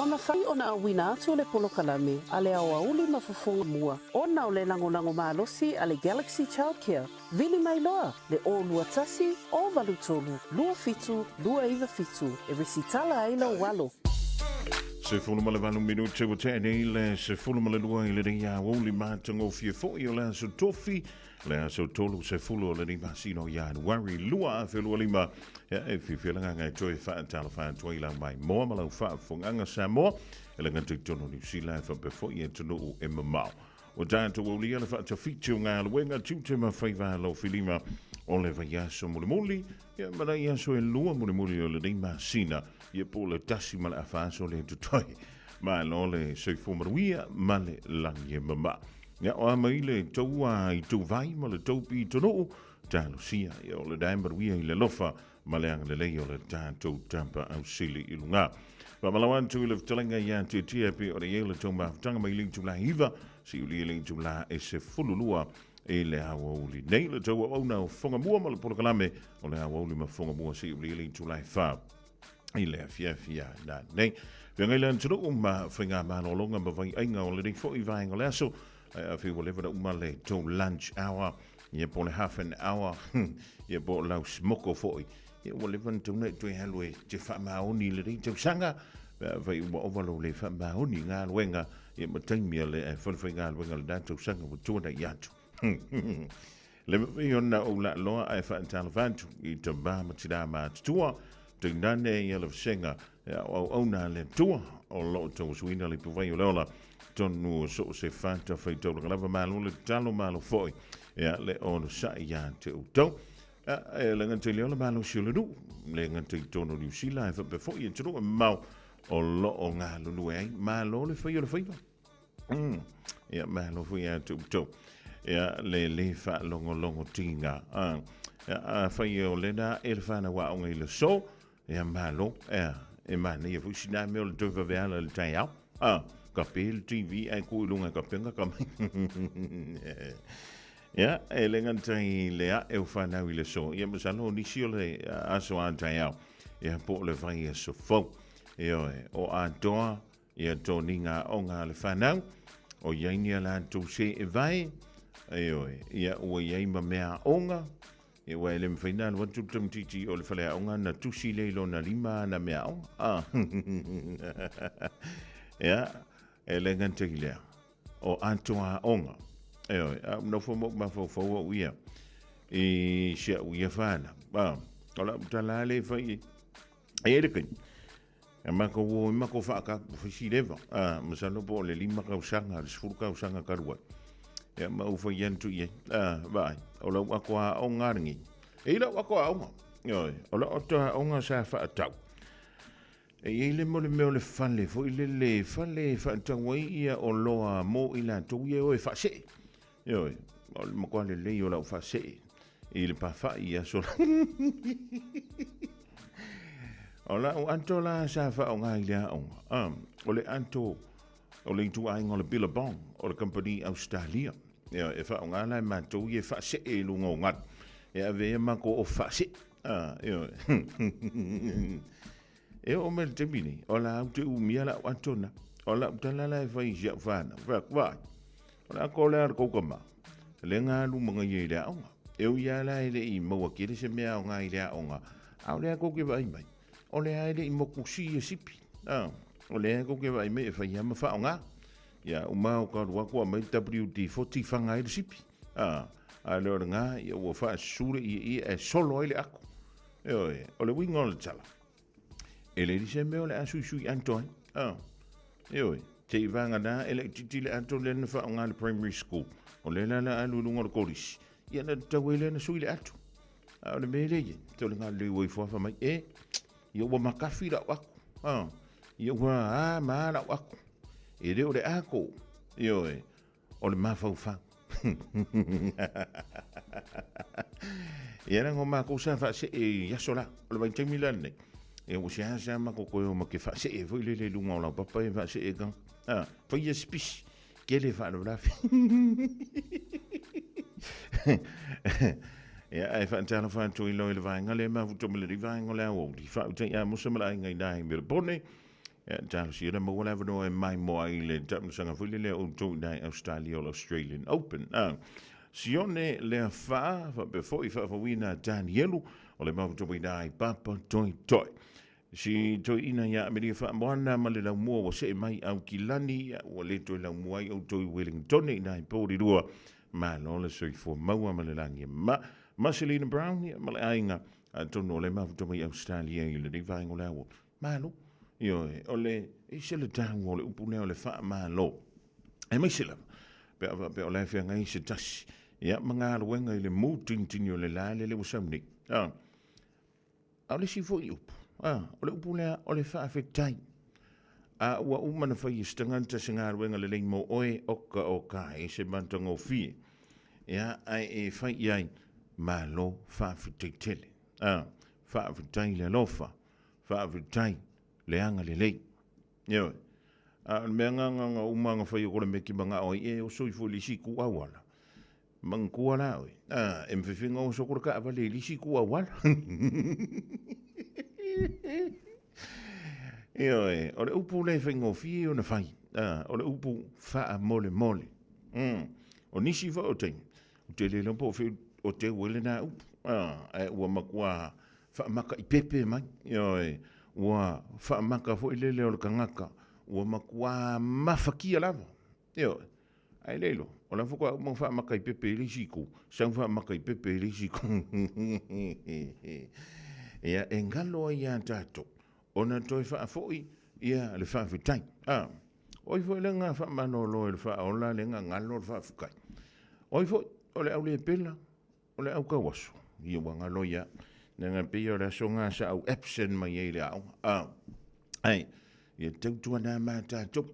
mafai ona auina atu le polokalame a le aoauli ma fofoga mua ona o le lagolago malosi a le Galaxy Childcare, vili mai loa le 021 083 27 297 e resitala ai lou alo. 18 minute ua tea nei le 12 i lenei aoauli matagofie foi o le aso tofi le aso 30 o lenei masina o Ianuari 2025. Ia, e fiafia le agaga e toe faatalofa atu ai lau maimoa ma lau faafofogaaga Samoa e le gata i totonu o Niu Sila e faapea foi i atunuu e mamao. Ua tatou aulia le faatafiti o galuega tiute ma faiva alofilima o le vaiaso mulimuli, ia ma nai aso e lua mulimuli o lenei masina, ia po o le tasi ma le afa aso lea totoe. Malo le soifua manuia ma le lagi e mama. Ia, o a mai le taua i tuvai ma le tou pitonuu, talosia, ia o le dae manuia i le alofa ma le agalelei o le tatou Tapaau Sili i luga. Faamalo atu i le fetalaiga ia Tietie pei ona i ai le tou mafutaga mai le itula 9 seia le itula e 12 i le aoauli nei. Le tou auauna o Fogamua ma le polokalame o le aoauli ma Fogamua seia le itula e 4 i le afiafi a nanei. Feagai le atunuu ma faiga malologa ma vaiaiga o lenei foi vaega o le aso. Ae afai ua leva ona uma le tou lunch hour, ia po o le half an hour, ia po o lau smoko foi, ia ua leva ona tauna e toe alu e te faamaoni i lenei tausaga. Pe afai ua ova lou le faamaoni i galuega, ia ma taimi a le falefaigaluega o lena tausaga ua tuanai atu. Le mafai ona ou laaloa ae faatalofa atu i tama ma tinā matutua, tainane ia le vasega e auauna a le Atua o lo o tauasuina le ipuvai o le ola tonu o so o se fata faitaulaga lava. Malo le tatalo, malo foi ia le onosai ia te outou. E le gata i le ola malosi o le nuu, le gata i totonu o Niu Sila ae faapea foi i atunuu e mamao o lo o galulue ai. Malo le fai o le faiva. Ia, malo foi ia te outou. Ia, le le faalogologo tiga. Ah. Ia, afai o lena e le whanau aoga i le so, ia malo, ia, e manaia foi sina mea o le toe vaveala i le taeao. Ah, ka pe le TV ae ku i lunga ka penga ka mai. Ia, e le gata i le ae o whanau i le so. Ia, masalo o nisi o le aso a taeao. Ia, po o le vai aso fou. Ioe, o atoa, Ia toniga aoga a le whanau, o iai ni a latou se e vae, ioe, ia ua iai ma mea aoga, ia ua e le mawhai na alu atu le tamaitiiti o le fale aoga na tusi lea i lona lima ana mea aoga. Ah. Ia, e le gata i lea, o atoa aoga. Ioe, a u nofo ma ou mafaufau au ia i si au ia whanau. Ah, o lau tala le whai e e le taimi. E matou o i matou whaaka fai leva. A, masalo po o le lima tausaga, le 10 tausaga talu ai. Ia ma ou fai atu i ai. A, vaai, o lau ato aoga lenei. E i lau ato aoga. Ioe, o lau ato aoga sa faatau. E i ai le mo le mea o le fale foi lele, fale e faatau ai ia oloa mo i latou ia e o e faasee. Ioe, o le matua lelei o lau faasee i le pafa'i i aso la. O lau ato la sa faaaoga i le aoga, a, o le ato o le ituaiga o le Billabong o le kamupani Ausetalia. Ioe, e faaaoga la e matou ia e faasee i luga o galu, e ave ai a matou ofi faasee. A, ioe. E oo mai le taimi nei, o la ou te umia lau ato na. O lau tala la e fai i si au whanau. Fai atu, vaai, o le ato lea a le tou tama, le nga alu ma ngaia i le aoga. E ui lava la e le i maua tele se mea aoga i le aoga, a o lea tou te vaai mai, o lea e le i motu si e sipi. A, o lea tou te vaai mai e fai lava ma faaaoga. Ia, uma o ka alu atu aumai le WD-40 faga ai le sipi. A, a le o lena, ia ua faasusu le ieie ae solo ai le ato. Ioe, o le uiga o le tala, e le se mea o le a suisui ato ai. Ah, ioe, te i vagana e laitiiti le ato lea na faaaoga le primary school. O lea la la alu i luga o le kolisi, ia na tatau ai lea na sui le ato. A o le mea lea i ai, te o le galuleu ai foafa mai, e, ia ua makafi lau ako. Ah, ia ua a ma lau ako. E le o le ako, ioe, o le mafaufau. Ia leaga o matou sa faasee i aso la, o le vaitaimi la lenei, ia ua seasea matou toe o ma te faasee foi lele i luga o laupapa ia faasee ka, a, faia se pisi, tele faalavelave. Ia, ae faatalofa atu i loa i le vaega lea mafuta ma le vaega o le aoauli, faautai Amosa ma le aiga i na i Melebone. Ia, talosia le maua le avanoa e maimoa ai le taamilosaga foi lele a outou i ina i Australia o le Australian Open. A, Sione Leafa, faapea foi faafauina a Danielu, o le mafuta mai ina i Papa Toetoe. Si toeaina ia Amelia Faamoana ma le laumua ua see mai Aukilani, ua le toe laumua ai outou i Wellingtone i ina i Porirua. Malo le soifua maua ma le lagi e ma. Marcelina Brown ia, ma le aiga, atonu o le mafuta mai Australia i lenei vaega o le aoauli. Malo. Ioe, o le, e ese le taua o le upu lea o le faamalo. Aemaise lava, pe a faapea o la e feagai se tasi, ia, ma galuega i le mutinitini o le la lele ua sau nei. A, a o le isi foi upu, a, o le upu lea o le faafetai. A ua uma na fai e se tagata se galuega lelei mo oe, oka oka, e se matagofie. Ia, ae e fai i ai, malo faafetai tele. A, faafetai le alofa, Faafetai le agalelei. Ioe. A o le mea nga uma nga fai o ko le mea ki mangao ai e oso ifo i le isi itu auala. Manatua la oe, a, e mawhewhenga oso ko le kaawale i le isi itu auala. Ioe, o le upu lea e faigofie ona fai, a, o le upu faamolemole. O nisi foi o taimi, ou te le iloa po o fea o teu ai lena upu, a, ae ua matua faamaka i pepe mai, ioe, ua faamaka foi lele o le tagata, ua matua mafatia lava, ioe. Ae le iloa, o la faatoa uma ona faamaka i pepe i le isi itu, sau faamaka i pepe i le isi itu. Ia, e galo ai ia tatou, ona toe faafoi ia le faafetai. A, o ai foi lea na faamalolo e le faaola lea na galo le faafetai? O ai foi? O le aulepela O le aukauaso, ia ua galo ia. Leaga e pei o le aso na sa ou absent mai ai i le aoga. Ah, ai, ia tautuana ma tatou.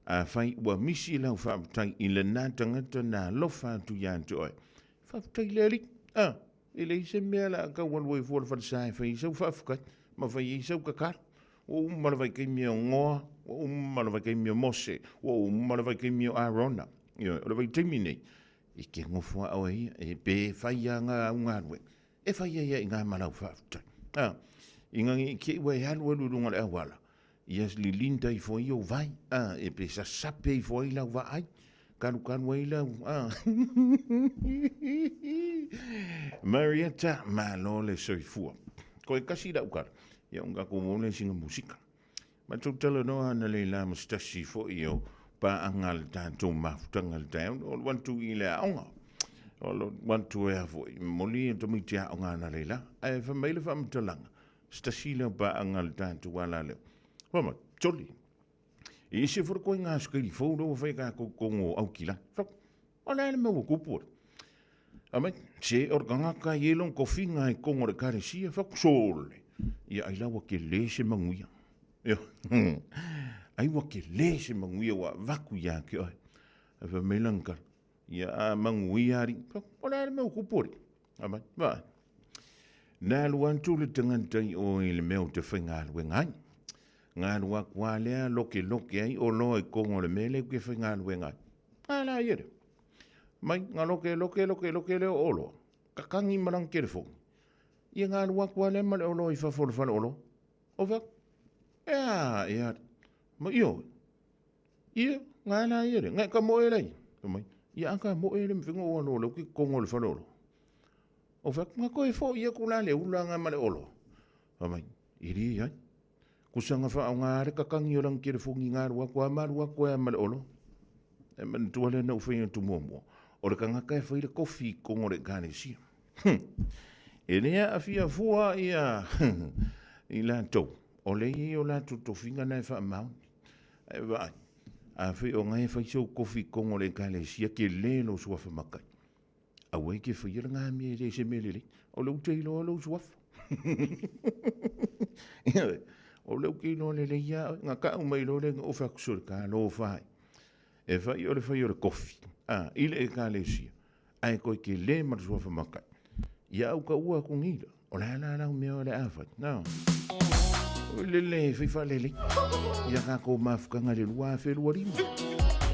Afai ua misi lau faafetai i lena tagata na alofa atu ia te oe, faafetai le Alii. Ah, e leai se mea o le a tau alu ai fua le falesa e fai ai sau faafetai ma fai ai sau tatalo. Ua uma le vaitaimi o Noa, ua uma le vaitaimi o Mose, ua uma le vaitaimi o Arona. Ioe, o le vaitaimi nei, E te nofo a oe ia, e pe fai a ngā au galuega, e fai ai ia i ngā ma lau faafetai. A, ina ne i te i ua e alu alu i luga o le auala, ia lilinda ifo ai ou vai, a, e pe sasape ifo ai lau vaai, kalukalu ai lau, a. Marietta, malo le soifua. Koe kasi lau kala, ia unga ko mole singa musika. Matou talanoa analeila ma se tasi foi o paaga a le tatou mafutaga i le taeao, o alu atu i le aoga. O alu atu e a foi, momoli e tamaiti aoga analeila. Ae fai mai le faamatalaga, se tasi lea o paaga a le tatou ala lea. Fai mai, sole, e ese foi le koiga aso kaili fou lea ua fai e tatou i totonu o Aukilani. Fai atu, o le a le mea ua tupu ai? Fai mai, se o le tagata e i ai lona tofiga i totonu o le Ekalesia. Fai atu, sole, ia ai la ua tele se manuia. Ai ua tele se manuia ua avatu ia te oe. Ae fai mai lana tala, ia a manuia alii. Fai atu, o le a le mea ua tupu alii? Fai mai, vaai, na alu atu le tagata i o i le mea ou te faigaluega ai. Na alu atu lava lea lokeloke ai oloa i totonu o le mea lea ou te faigaluega ai. A la ia lea. Mai, na loke loke loke loke lea o oloa, kakagi ma lana telefoni. Ia na alu atu lava lea ma le oloa i fafo o le fale oloa. Ou fai atu, e a e a, ma ioe, ia, na la ia lea, na e ka moe lea ia. Fai mai, ia a ka moe le mawhai na o alo leo ki kongo le fale oloa. Ou fai atu, na toe foi atu la le ula nga ma le oloa. Fai mai, e le ai. Kusa na faaaoga le kakagi o lana telefoni na alu atu a ma alu atu ai lava ma le oloa. E manatua lea na ou fai atu muamua, o le tagata e fai le kofi i totonu o le Ekalesia. E le aafia fua ia i latou, o lea e i ai o latou tofiga na e faamaoni. Ae vaai, afai o na e fai sou kofi i totonu o le Ekalesia, tele lou suafa matai. Aua e te faia lena mea e le se mea lelei. O lea ou te iloa lou suafa. Ioe, o lea ou te iloa lelei lava oe. Na tau mai loa lea na ou fai atu, sole, talofa e. E fai o le fai o le kofi, a, i le Ekalesia, ae toe tele ma le suafa matai. Ia au taua atu nei la, o le a la lau mea o le a fai? Na. O le le fai faalelei. Ia tatou mafutaga i le 2025.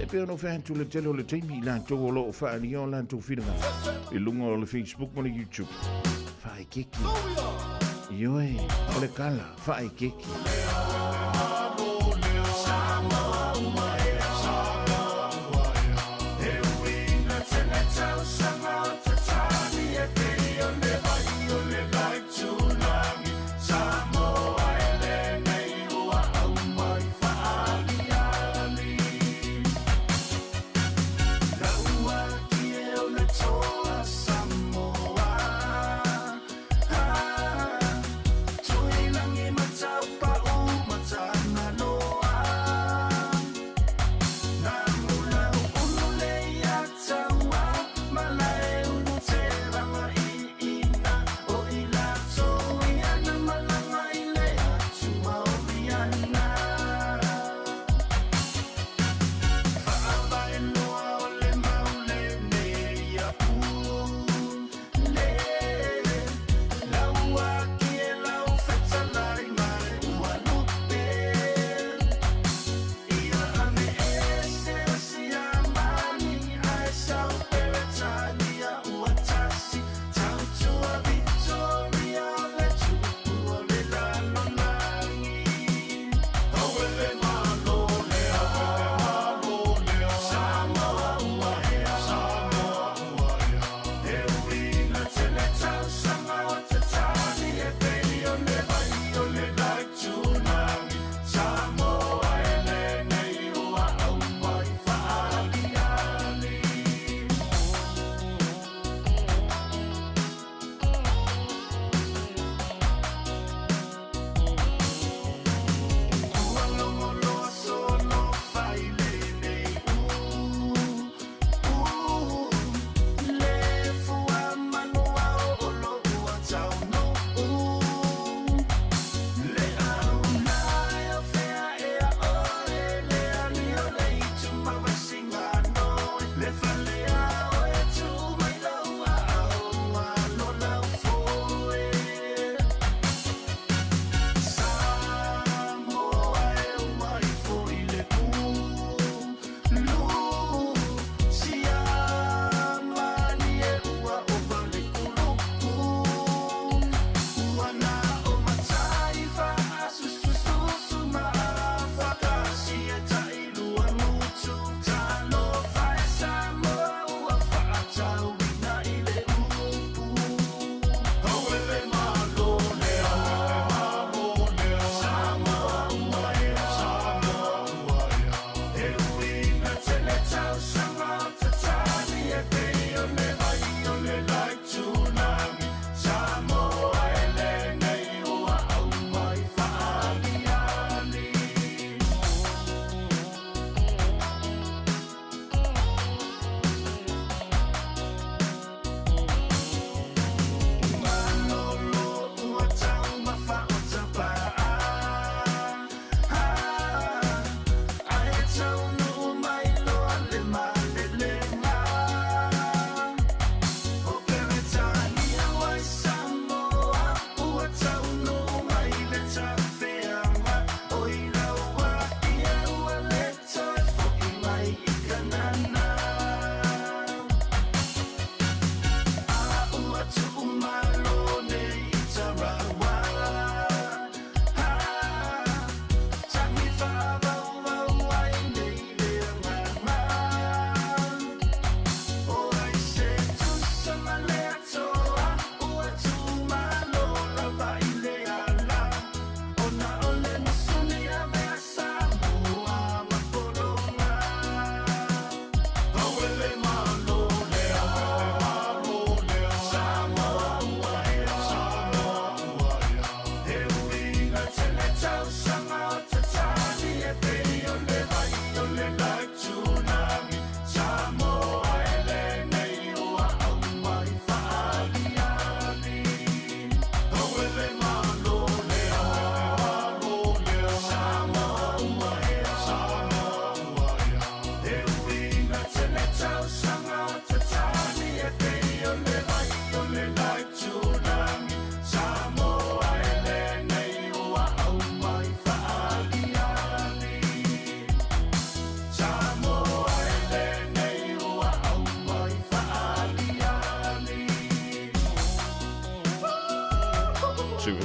E pei ona ou fai atu le tele o le taimi i latou o lo o faaalia o latou finagalo i luga o le Facebook ma le YouTube. Faaekeeke. Ioe, o le kala, faaekeeke.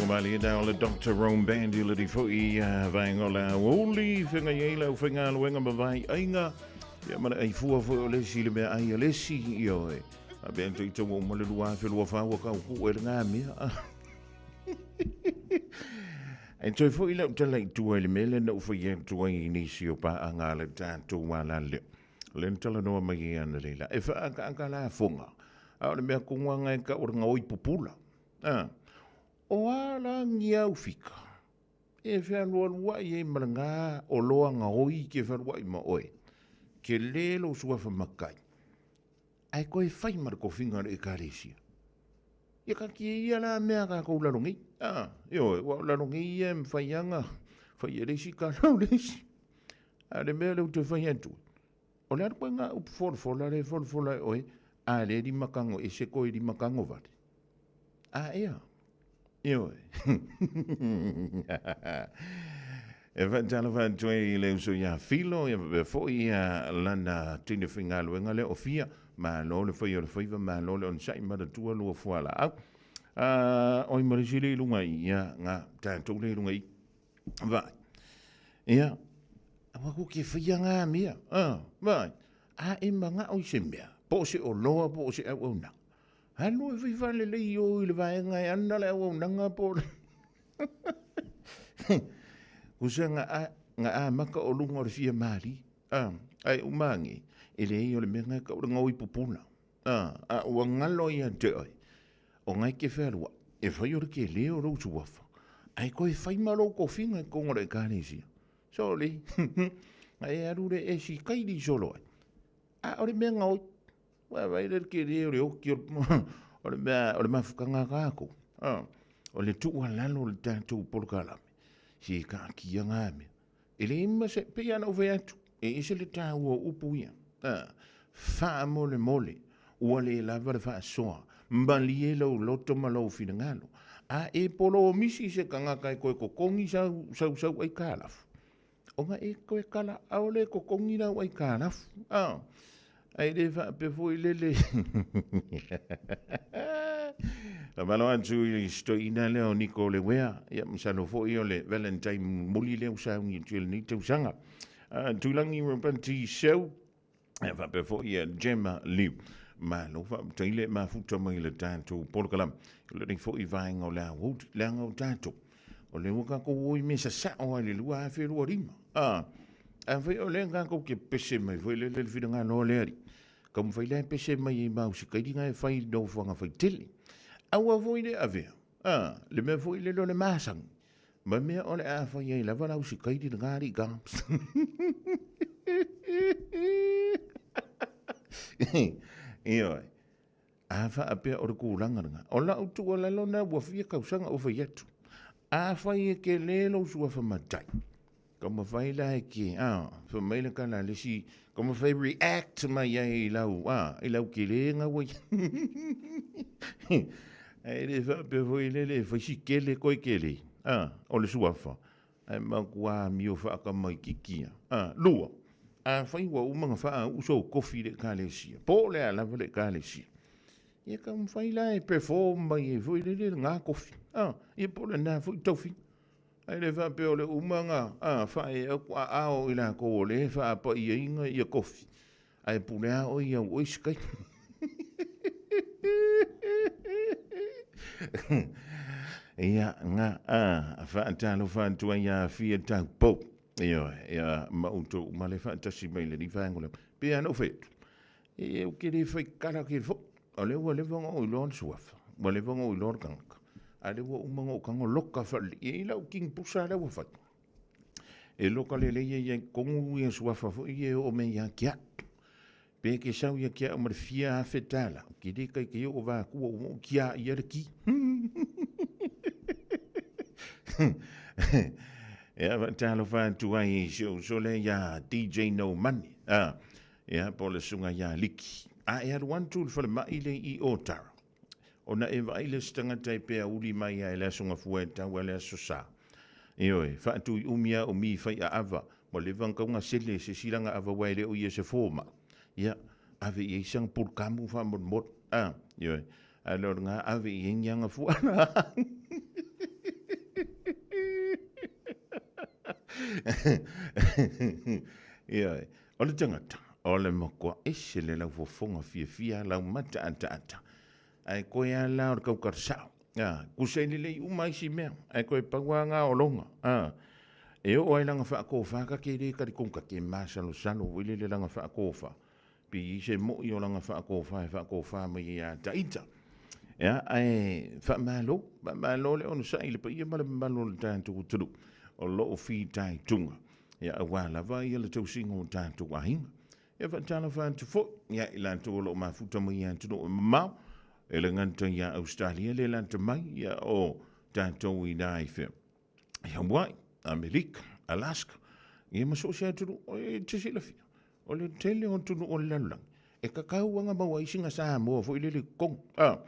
Malie da o le Dr. Rome Band i le foi vaenga o le aoauli, whenga i eila o whenga ma vai ainga, ia ma le aifua foi o le si le mea ai a le si, ia oe. A bea te i tau o ma le lua afe lua whaua ka uku e le ngā mea. E toe foi lau tala i tua i le mea lea na ou fai atu ai i nisi o paaga a le tatou alaleo. Le na talanoa mai ai analeila, e whaakaaka lafoga, a o le mea kongoanga e ka o le ngaoi pupula. A, o a la ngia ufika, e fealualuai ai ma le ngā o loa ngaoi ke fealuai ma oe. Ke le lo suafa makai. Ae koe fai ma le kofiga o le Ekalesia. Ia ka kie ia la mea kākou lalo nei. Ah, ioe, ua o lalo nei ia e mawhai anga, fai e le isi ka lau le isi. A le mea le u te fai atu. O le alu koe ngā upu folafola le folafola e oe, a le lima kango ese koe lima kango vale. A ea. Ioe. E whaatalofa atu ai i le uso ia Filo, ia whapea foi ia lana tine whaingaluenga le o fia, malo le whai o le whaiva, malo le onosai maratua lua fuala au. Oi marisi le ilunga i ia, ngā tātou le ilunga i. Vai. Ia, aua ku ke whaia ngā mea. Vai. A e manga o i se mea, po o se oloa, po o se au au nanga. Alu e fai faalelei i o i le vaega e ana le auaunaga po o le Kusa nga a, nga a maka o lunga o le fia mali. A, ai u mange, e leai o le mea ngai ka o le ngaoi pupula. A, a ua ngalo ia te oi. O ngai ke whealua, e whai o le ke leo lou suafa. Ai koe whai ma lou kofinga i kongo le ekalesia. Soli, ngai e alu le e si kaili solo ai. A o le mea ngaoi, Ua vai le kele o le oki o le mea o le mafukanga a kākou. O le tuualalo o le tatou polokalame, se kaatia ngā mea. E le ma se, pei ana ou fai atu, e ese le tāua o upu ia. Faamolemole, ua le lava le faasoa, malie lou loto ma lou finagalo. A e polomisi se tagata e toe totogi sau sau sau aitalafu, Ona e toe kala aole totogi lau aitalafu. Ae le faapea foi lele. Faamalo atu i si toeaina lea o Niko Lewea. Ia, masalo foi o le Valentine mulimuli lea ua sauni atu i lenei tausaga. Tuilagi Ropati Seu, ia faapea foi ia Gemma Liu. Malo faafetai le mafuta mai le tatou polokalame. O lenei foi vaega o le aoauli, leaga o tatou. O lea ua tatou o i mea sasao ai le 2025. Afai o lea tatou te pese mai foi lele le finagalo o le Alii. Taumafai la e pese mai ai ma usikaili na e fai i nofoaga faitele. Aua foi le avea, le mea foi lele o le masani. Ma mea o le a fai ai lava lau sikaili lena alii Gams. Ioe. A faapea o le tulaga lena. O lau tuualalo lena ua fia tausaga o fai atu. Afai e tele lou suafa matai, taumafai la e ke, a, fai mai le tala a le isi, taumafai react mai ai i lau, a, i lau kelega ua i ai. Ae le faapea foi lele e fai si kele koe kele, a, o le suafa, ae matua amio faatamaitiiti lava. A, lua, afai ua uma ona faauu sou kofi i le Ekalesia, po o le a lava le Ekalesia, ia taumafai la e perform mai ai foi lele lena kofi, a, ia po o lena foi tofiga. Ae le faapea o le uma ona, a, faaee atu aao i latou o lea e faapaiaina ia kofi, Ae pule a oi au oi skai. Ia, nga, a, faatalofa atu ai ia Fia Taupou. Ioe, ia, ma outou uma le faatasi mai le ni vaega o le. Pe ana ou fai atu, e ou te le fai kala ke fo. O lea ua leva ona ou iloa le suafa, ua leva ona ou iloa le tagata. A lea ua uma ona ou tago loka faalelei. E i ai lau king pusa lea ua fai. E loka lelei ai i totonu ia suafa foi ia e oo mai ia te au. Pe ke sau ia te au ma le fia afe tala, ou te le taitaia o vatua uma ou tia ia le ki. Ia faatalofa atu ai i si ou uso lea ia DJ No Money. Ah, ia po o le susuga ia Liki. A e alu atu i le falemai le i Otara. Ona e vaai le isi tagata e peauli mai ai le Aso Gafua e tau ai le Aso Sa. Ioe, faatuiumi a o mi fai aava, ua leva ona tau gasele se silaga ava aua e le o ia se fomai. Ia, ave i ai sana pulukamu faamolemole. A, ioe, ae le o lena ave i ai ni aga fualaau. Ioe, o le tagata, o le matua ese le laufofoga fiafia lau mataataata. Ae koe a la o le kaukalasao. A, kusa i lelei uma isi mea, ae koe pau a ngā ologa. A, e oo ai langa faatofa ka ke le talitonu ka ke masalosalo foi lele langa faatofa. Pe i se mo'i o langa faatofa e faatofa mai ai ia taita. Ia, ae faamalo, faamalo le onosai i le paia ma le mamalu o le tatou atunuu o lo o fitaituga. Ia, aua lava ia le tausiga o tatou aiga. Ia faatalofa atu foi ia i latou o lo o mafuta mai i atunuu e mamao, e le gata ia Ausetalia le lata mai, ia o tatou i ina i fea, i Hawaii, Amerika, Alaska, ia ma so o se atunuu e te silafia, o le tele o atunuu o le lalolagi, e tatau lava ona maua ai sina Samoa foi lele i totonu. A,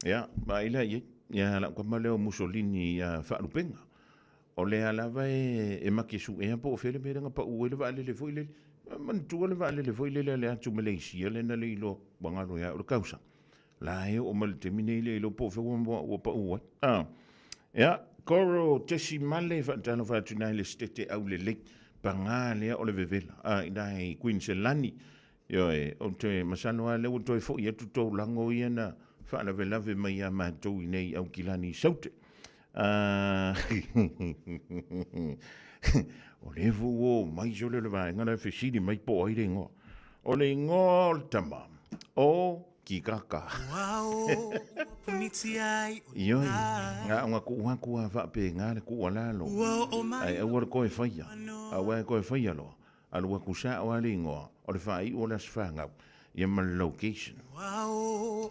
ia, vaai la i ai, ia lau tama lea o Mussolini ia Faalupega, O lea lava e make suea po o fea le mea lea na pau ai le vaalele foi lele. Manatua le vaalele foi lele a le atu Malaysia lea na le iloa ua galo ia au le tausaga. La e oo mai le taimi nei le iloa po o fea ua pau ai. Ah. Ia, Koro Tesimale faatalofa atu i le Setete Aulelei. Paga lea o le vevela. Ah, ina i Queensland. Ioe, ou te masalo lava lea ua toe foi atu tou lago ia na faalavelave mai ia matou i nei Aukilani i Saute. O lea foi ua oo mai sole le vaega lea fesili mai po o ai le igoa. O le igoa o le tama, o Kikaka. Ioe, na ona tuu atu lava faapena le tuualalo, ae aua le toe faia, aua e toe faia loa, Alu atu sao lava le igoa o le faaiu o le aso fanau, ia ma le location. Ua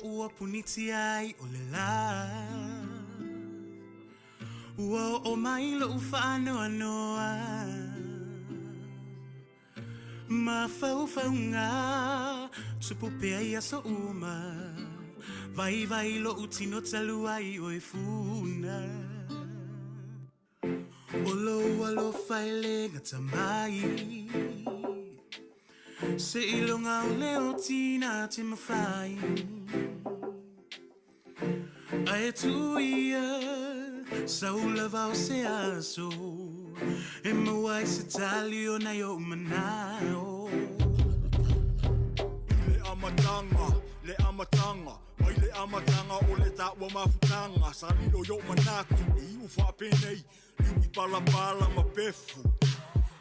ua punitia ai o le lā. Ua oo mai loʻu faanoanoa. Mafaufauga tupu pea i aso uma. Vaivai loʻu tino talu ai oe funa. O lou alofa e le gata mai. Seiloga o le otina te mawhai. Ae tuia sau lava o se aso e maua ai se tali o nai ou manao. I le amataga, le amataga, Mai le amataga o le taua mafutaga, sa lilo i ou manatu e iu faapenei, liu i palapala ma pefu.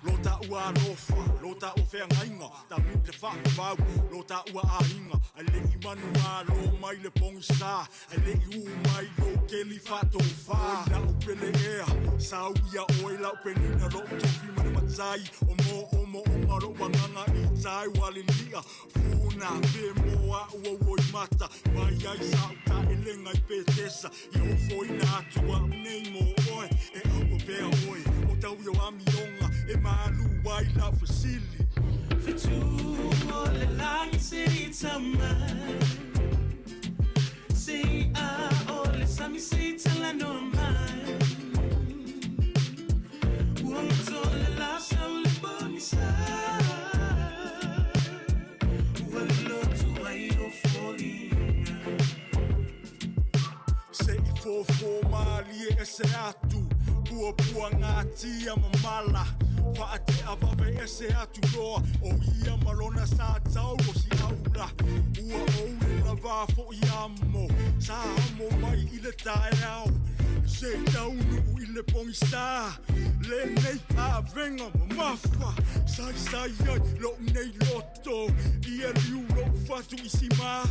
Lo taua alofa, lo taua feagaiga, taunuu i le faavavau, lo taua aiga, ae le i manumalo mai le pogisa, ae le i ū mai lou keli faatofa. Oi lau pele ea, sau ia oe lau penina, lou tofi ma le matai, o moomooga lou agaga i tai ua lilia, Funa pe mo a'u au oi mata Mai ai sa'u taʻelega i Petesa Ia ofoina atu a'u nei mo oe E aua pea oe o tau i o amioga E malu ai lau fesili. Fetu o le lagi se i tau mai Se i'a o le sami se i talanoa mai Ua goto le la sau le pogisa Ua lilo atu ai o foliga. Se i fofo mālie ese atu Puapua ngā tia ma mala Faatea vave ese atu loa O ia ma lona sa tau o si aula Ua ou le lava foʻi amo Sa amo mai i le taeao Se taunuu i le pogisa Lenei avega mamafa Saisai ai lou nei loto Ia liu lou fatu i sima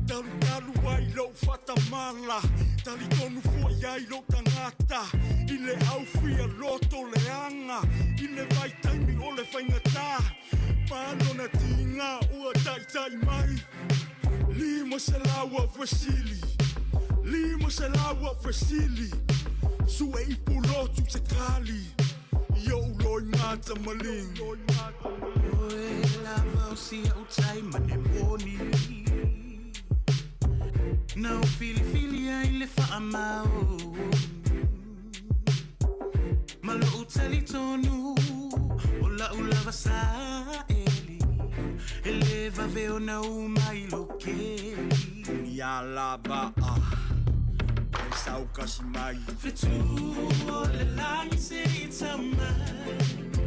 Talutalu ai lou faatamala Talitonu foi ai lou tagata I le aufia loto leaga I le vaitaimi o le faigata Palona tiga ua taitai mai 500 au fesili 500 au fesili Sue i pulotu se kali I ou loi mata maligi. Oe lava o si au tai ma ne moni Na u filifili ai le faamaoni Ma loʻu talitonu o la'u lava saeli E le vave ona u mai lou keli. Ni a lava a e sau kasi mai. Fetu o le lagi se i tau mai.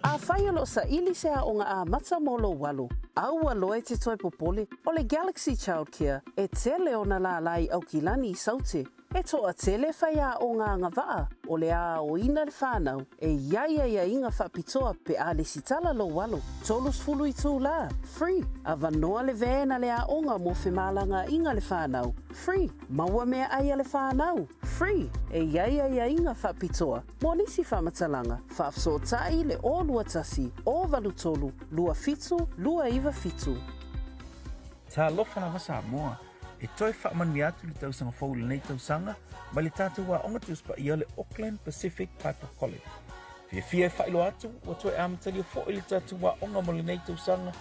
Afai o lo o saili se aoga amata mo lou alo, aua loa e te toe popole, o le Galaxy Childcare e tele ona lālā i Aukilani i Saute. E toatele faiaoga agavaa o le a aoina le fanau e i ai aiaiga faapitoa pe a lesitala lou alo. 30 itulā, free, avanoa le van a le aoga mo femalagaaiga le fanau, free, maua meaai a le fanau, free, e i ai aiaiga faapitoa mo nisi faamatalaga, faafesootai le 021 083 27 297. Talofa lava Samoa! E toe faamanuia atu le tausaga fou i lenei tausaga mai le tatou aoga Tusi Paia le Auckland Pacific Bible College. Fiafia e faailoa atu ua toe amatalia foi le tatou aoga mo lenei tausaga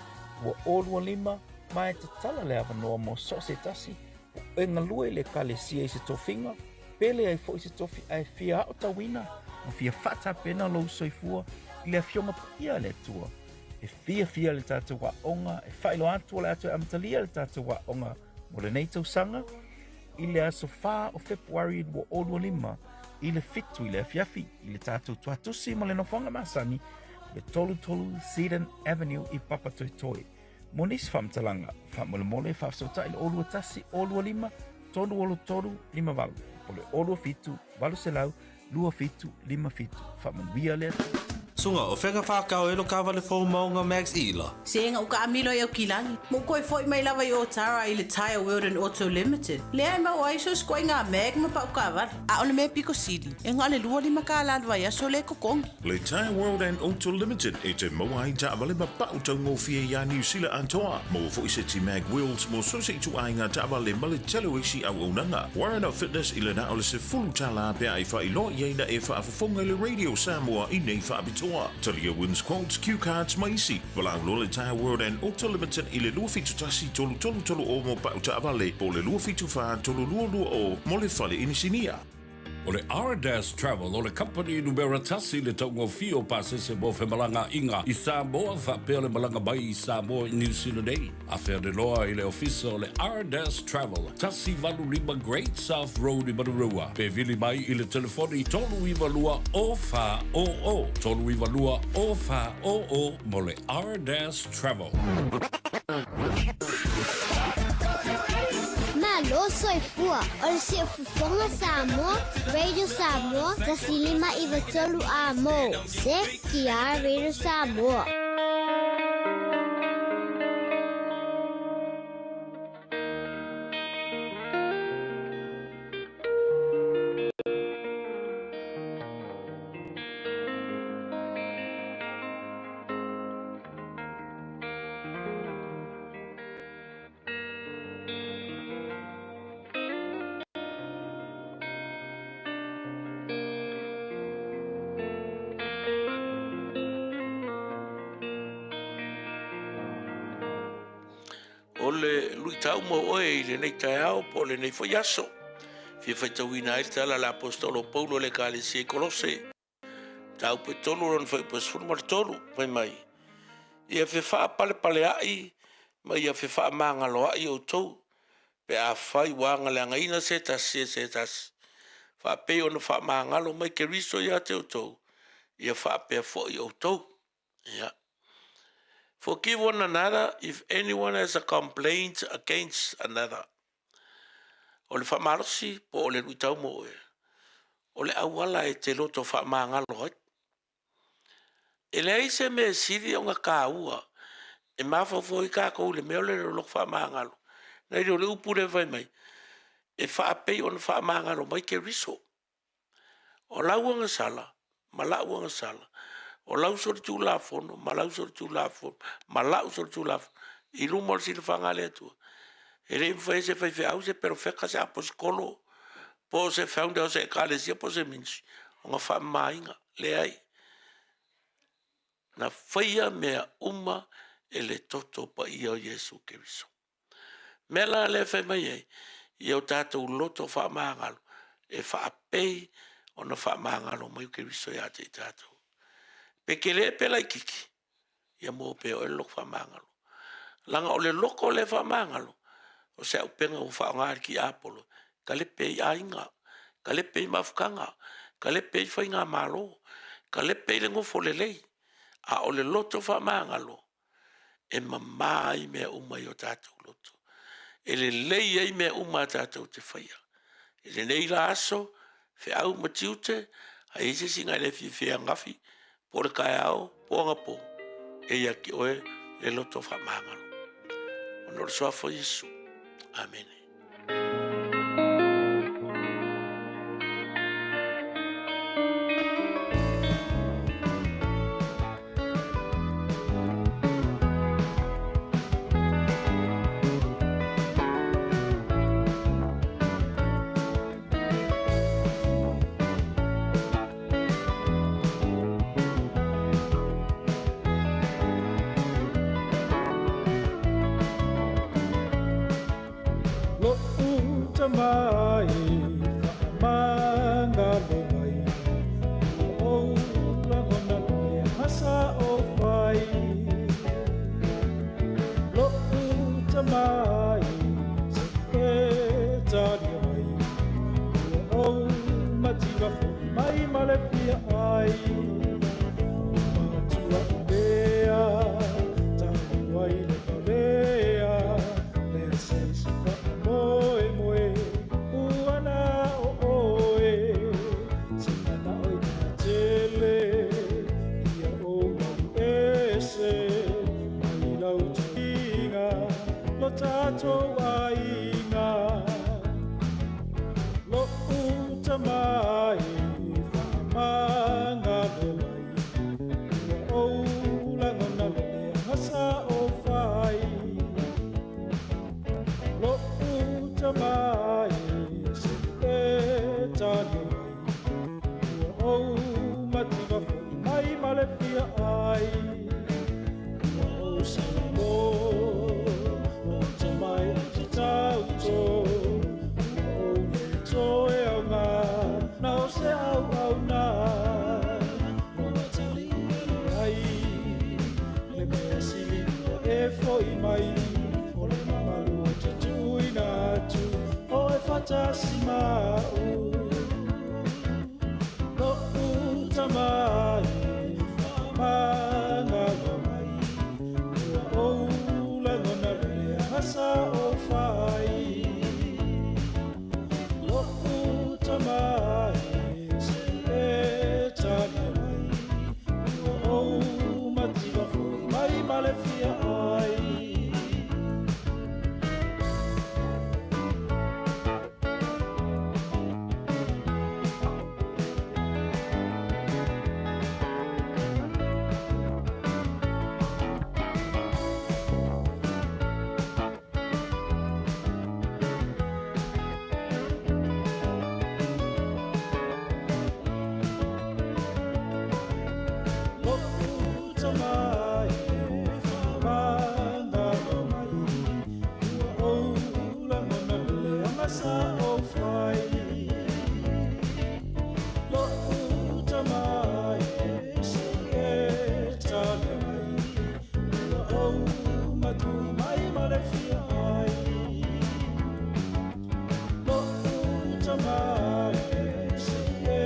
2025 ma e tatala le avanoa mo so o se tasi po e galue i le Ekalesia i se tofiga pe leai foi se tofi ae fia aotauina ma fia faatapena lou soifua i le Afioga Paia a le Atua. E fiafia le tatou aoga e faailoa atu o le a toe amatalia le tatou aoga mo lenei tausaga i le aso 4 o Fepuari 2025 i le 7 i le afiafi i le tatou tuatusi ma le nofoaga masani le 33 Seddon Avenue i Papatoetoe. Mo nisi faamatalaga, faamolemole faafesootai le 021 025 363 58 po le 027 800 2757. Faamanuia le Atua. Suga, o fea ka whakao e lo kawale fou maunga Max Ila? Sega uka amilo i Aukilani, mo koe foi mai lava i Otara i le Tyre World and Auto Limited. Lea e maua ai so sikoa i ngā mag ma pau kawale. A o le mea piko sili, e nga le 25 kālā le vaiaso le totogi. Le Tyre World and Auto Limited e te maua ai taavale ma pau taugofie iā Niu Sila atoa. Maua foi seti mag wheels mo so se ituaiga taavale ma le tele o isi auaunaga. Warren Fitness i le na o le $10 pe a e faailoa i ai na e faafofoga i le Radio Samoa i nei faapitoa. Talia Wins Quotes, Cue Cards ma isi. Valaau loa le Tyre World and Auto Limited i le 271 3330 mo pau taavale po o le 274 3220 mo le fale inisinia. O le Ardas Travel o le kamupani numera tasi i le taugofie o pasese mo femalagaaiga i Samoa faapea le malaga mai i Samoa i Niu Sila nei. Afea le loa i le ofisa o le Ardas Travel, 185 Great South Road i Manurewa, pe vili mai i le telefoni 392 0400, 392 0400 mo le Ardas Travel. Malo soifua, o le Siufofoga Samoa, Radio Samoa, 105 93 A mo, CKR Radio Samoa. O le luitau mo oe i lenei taeao po o lenei foi aso. Fia faitauina ai le tala a le Aposetolo o Paulo i le Ekalesia i Kolose, mataupu e 3 lona fuaiupu e 13, fai mai, Ia fefaapalepaleaʻi ma ia fefaamagaloaʻi outou, pe afai ua agaleagaina se tasi e se tasi, faapei ona faamagalo mai Keriso ia te outou, ia faapea foi outou. Ia. Forgive one another if anyone has a complaint against another. O le faamalosi po o le luitau mo oe, o le auala e te loto faamagalo ai. E leai se mea e sili ona taua e mafaufau ai tatou i le mea o le loto faamagalo, nai lo le upu lea e fai mai, e faapei ona faamagalo mai Keriso. O lau agasala ma la'u agasala, o lau solitulafono ma lau solitulafono ma la'u solitulafono i luma o le silafaga a le Atua. E le i mafai e se faifeau, se perofeta, se aposetolo, po o se founder o se ekalesia po o se ministry ona faamamaina. Leai. Na faia mea uma e le toto paia o Iesu Keriso. Mea la lea e fai mai ai, ia o tatou loto faamagalo e faapei ona faamagalo mai o Keriso ia te i tatou. Pe kele pe laititi, ia maua pea e oe le loto faamagalo. Leaga o le loto lea faamagalo, o se auupega ua faaaoga e le tiapolo, talepe i aiga, talepe i mafutaga, talepe i faigamalo, talepe i le nofo lelei. A o le loto faamagalo, e mamā ai mea uma i o tatou loto. E lelei ai mea uma a tatou te faia. I lenei la aso, feau ma tiute, a i ai se isi na e le fiafia e ananafi, po o le taeao, po o anapo, e ia te oe le loto faamagalo. Ona o le Suafa o Iesu. Amene. Lo'u tama e faamagalo mai, Ua ou lagona le gasa o fai. Lo'u tama e se e talia mai, Ua ou mativa fo'i mai ma le fia ai. Matua i lea, talu ai le valea, lea se isi faamoemoe, ua na o oe. Se mana'o i mea tele, ia ou alu ese, mai lau tauiga, lo tatou aiga. Lo'u tama e faamagalo mai, Ua ou lagona le leaga sa o fai. Lo'u tama e se i e talia mai, Ua ou mativa fo'i mai ma le fia ai. Ua ou saulo, o te mai o te tauto, Ua ou le toe aoga, na o se auauna. Ua tali ai le mea sili ua e fo'i mai, O le mamalu o te tuuina atu, o e faatasi ma au. Lo'u tama e faamagalo mai, Ua ou lagona le leaga sa o fai. Lo'u tama e se i e talia mai, Ua ou mativa fo'i mai ma le fia ai. Lo'u tama e faamagalo mai, Ua ou lagona le leaga sa ou fai. Lo'u tama e se i e talia mai, Ua ou matui mai ma le fia ai. Lo'u tama e se i e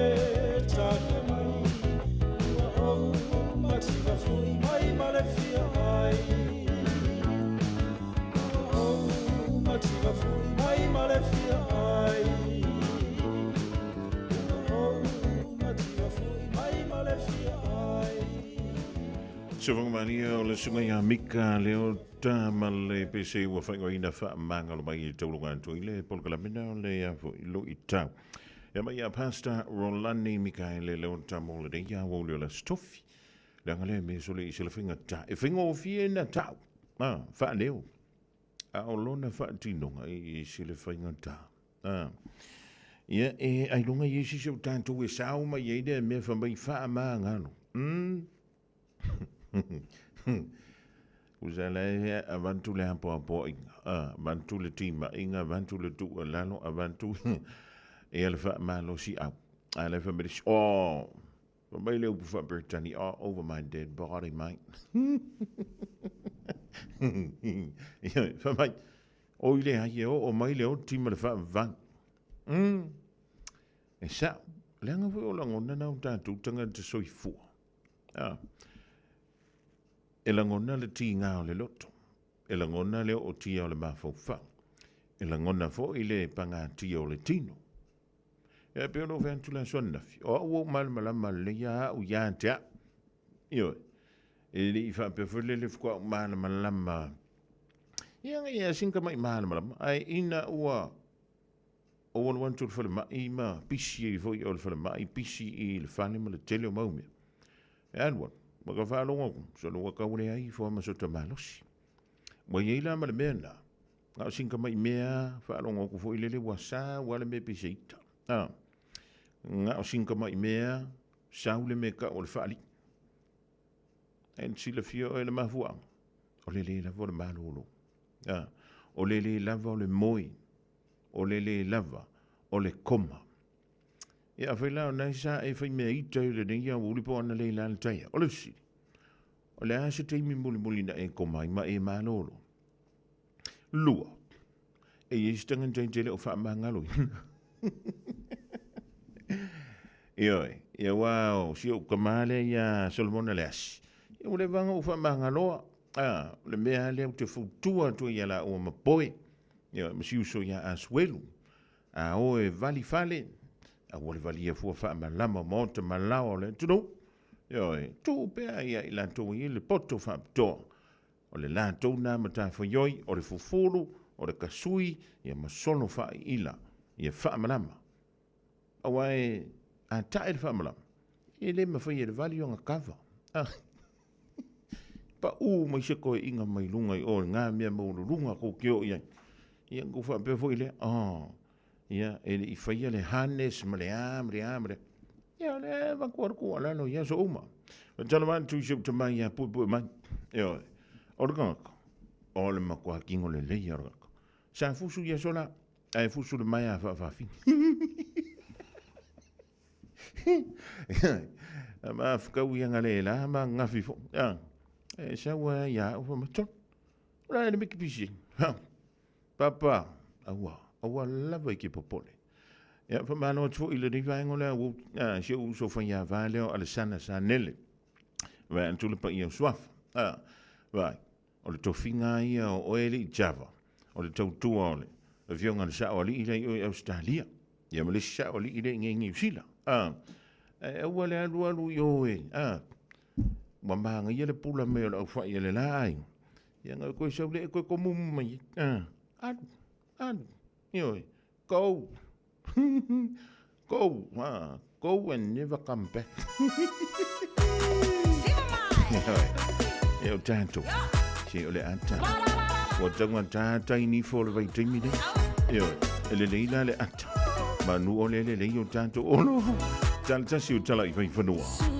talia mai, Ua ou mativa fo'i mai ma le fia ai. Ua ou mativa fo'i mai ma le fia ai. Ua ou mativa fo'i mai ma le fia ai. Sofoga Maria o le susuga ia Mika Leota ma le pese ua faaigoaina faamagalo mai i tauluga atu i le polokalame o le ia foi luitau. Ia mai ia Pastor Rolani Mikaele Leota mo lenei ia ua uli o le Aso Tofi. Leaga lea me sole i se lafiga ta. E faigofie na tau. Ah, faaleo. A o lona faatinoga i se le faigata. Ah. Ia e ailoga i isi se o tatou e sao mai ai lea mea fai mai faamagalo. Usa la e avantu le apoapoaiga, avantu le timaiga, avantu le tuualalo, avantu ia le faamalosiau. A le fai mai le isi, oh, fai mai le upu faa-Peretani, oh, over my dead body, mate. Ia, fai mai, oi leai, e oo mai le oti ma le faavavau. E sao, leaga foi o lagona na o tatou tagata soifua. Ah. E lagona le tiga o le loto, e lagona le ootia o le mafaufau, e lagona foi le pagatia o le tino. Ia e pei ona ou fai atu i le aso ananafi, o au ua ou malamalama lelei lava au ia te au. Ioe, e le i faapea foi lele faatoa ou malamalama, ia, ia sina tamai malamalama, ae ina ua ou alu atu i le falemai ma pisi ai foi o le falemai, pisi i le fale ma le tele o mau mea. E alu alu, ma ka faalogo atu, solo ua tau leai ifo lava ma sota malosi. Ua i ai la ma le mea lena, na o sina tamai mea lava, faalogo atu foi lele ua sau lava le mea pei se ita. A, na o sina tamai mea lava, sau le mea e tau o le faalii. Ae na silafia oe le mafuaaga, o le le lava o le malolo. A, o le le lava o le moe. O le le lava o le koma. Ia afai la o lena sa e fai mea ita i lenei aoauli po o ana lei la le taia. O le fesili, o le a se taimi mulimuli na e koma ai ma e malolo? Lua, e i ai se tagata e te le o faamagaloina. Ioe, ia aua o si ou tama lea ia Solomona Leasi, ia ua leva ona ou faamagaloa. A, o le mea lava lea ou te fautua atu ai ia laua ma Poe, ia ma si uso ia Asuelu, a o e vali fale, aua le valia fua faamalama o maota ma laoa o le atunuu. Ioe, tuu pea ia i latou e i ai le poto faapitoa. O le latou na matafaioi, o le fufulu, o le kasui, ia ma solo faaiila, ia faamalama. Aua e a tae le faamalama, e le mafai e le vali ona kava. Ah. Paʻū mai se toeʻiga mai luga i o i ngā mea maualuluga kou te oo i ai. Ia, na kou faapea foi lea, oh, ia, e le i faia le harness ma le a, ma le a, ma le a. Ia, o lea e avatu lava le tuualalo i aso uma. E tala atu i si ou tama ia puepue mai. Ioe, o le tagata, o le matua tino lelei lava o le tagata. Sa fusu i aso la, ae fusu le maea faafafine. Ma whakau i anga le la, ma ngafi fo. E sau a ia au ma tonu. Ora e le miki pisi. Ha. Papa, aua, aua lava i ke popole. Ia, whamalo atu fo i le riva engo lea, ua, si ou uso whai a vā leo Alessana Sanele. Vai atu le paia o Suafa. Vai. O le tofiga lava ia o oe le i Java, o le tautua o le Afioga i le Sao Alii lea i o i Ausetalia, ia ma le isi Sao Alii lea i inei i Niu Sila. A, ae aua le alualu i o e, a, ua manaia le pula mai o le aufai a le la aiga, ia na toe sau lea e toe tomumu mai ai. A, alu, alu, ioe, go, go, a, go and never come back. Ioe, e o tatou, se o le ata. Ua taugata tai nifo o le vaitaimi nei. Ioe, e lelei la le ata. Manu o le lelei o tatou olo. Tala tasi o tala i whaiwhanua.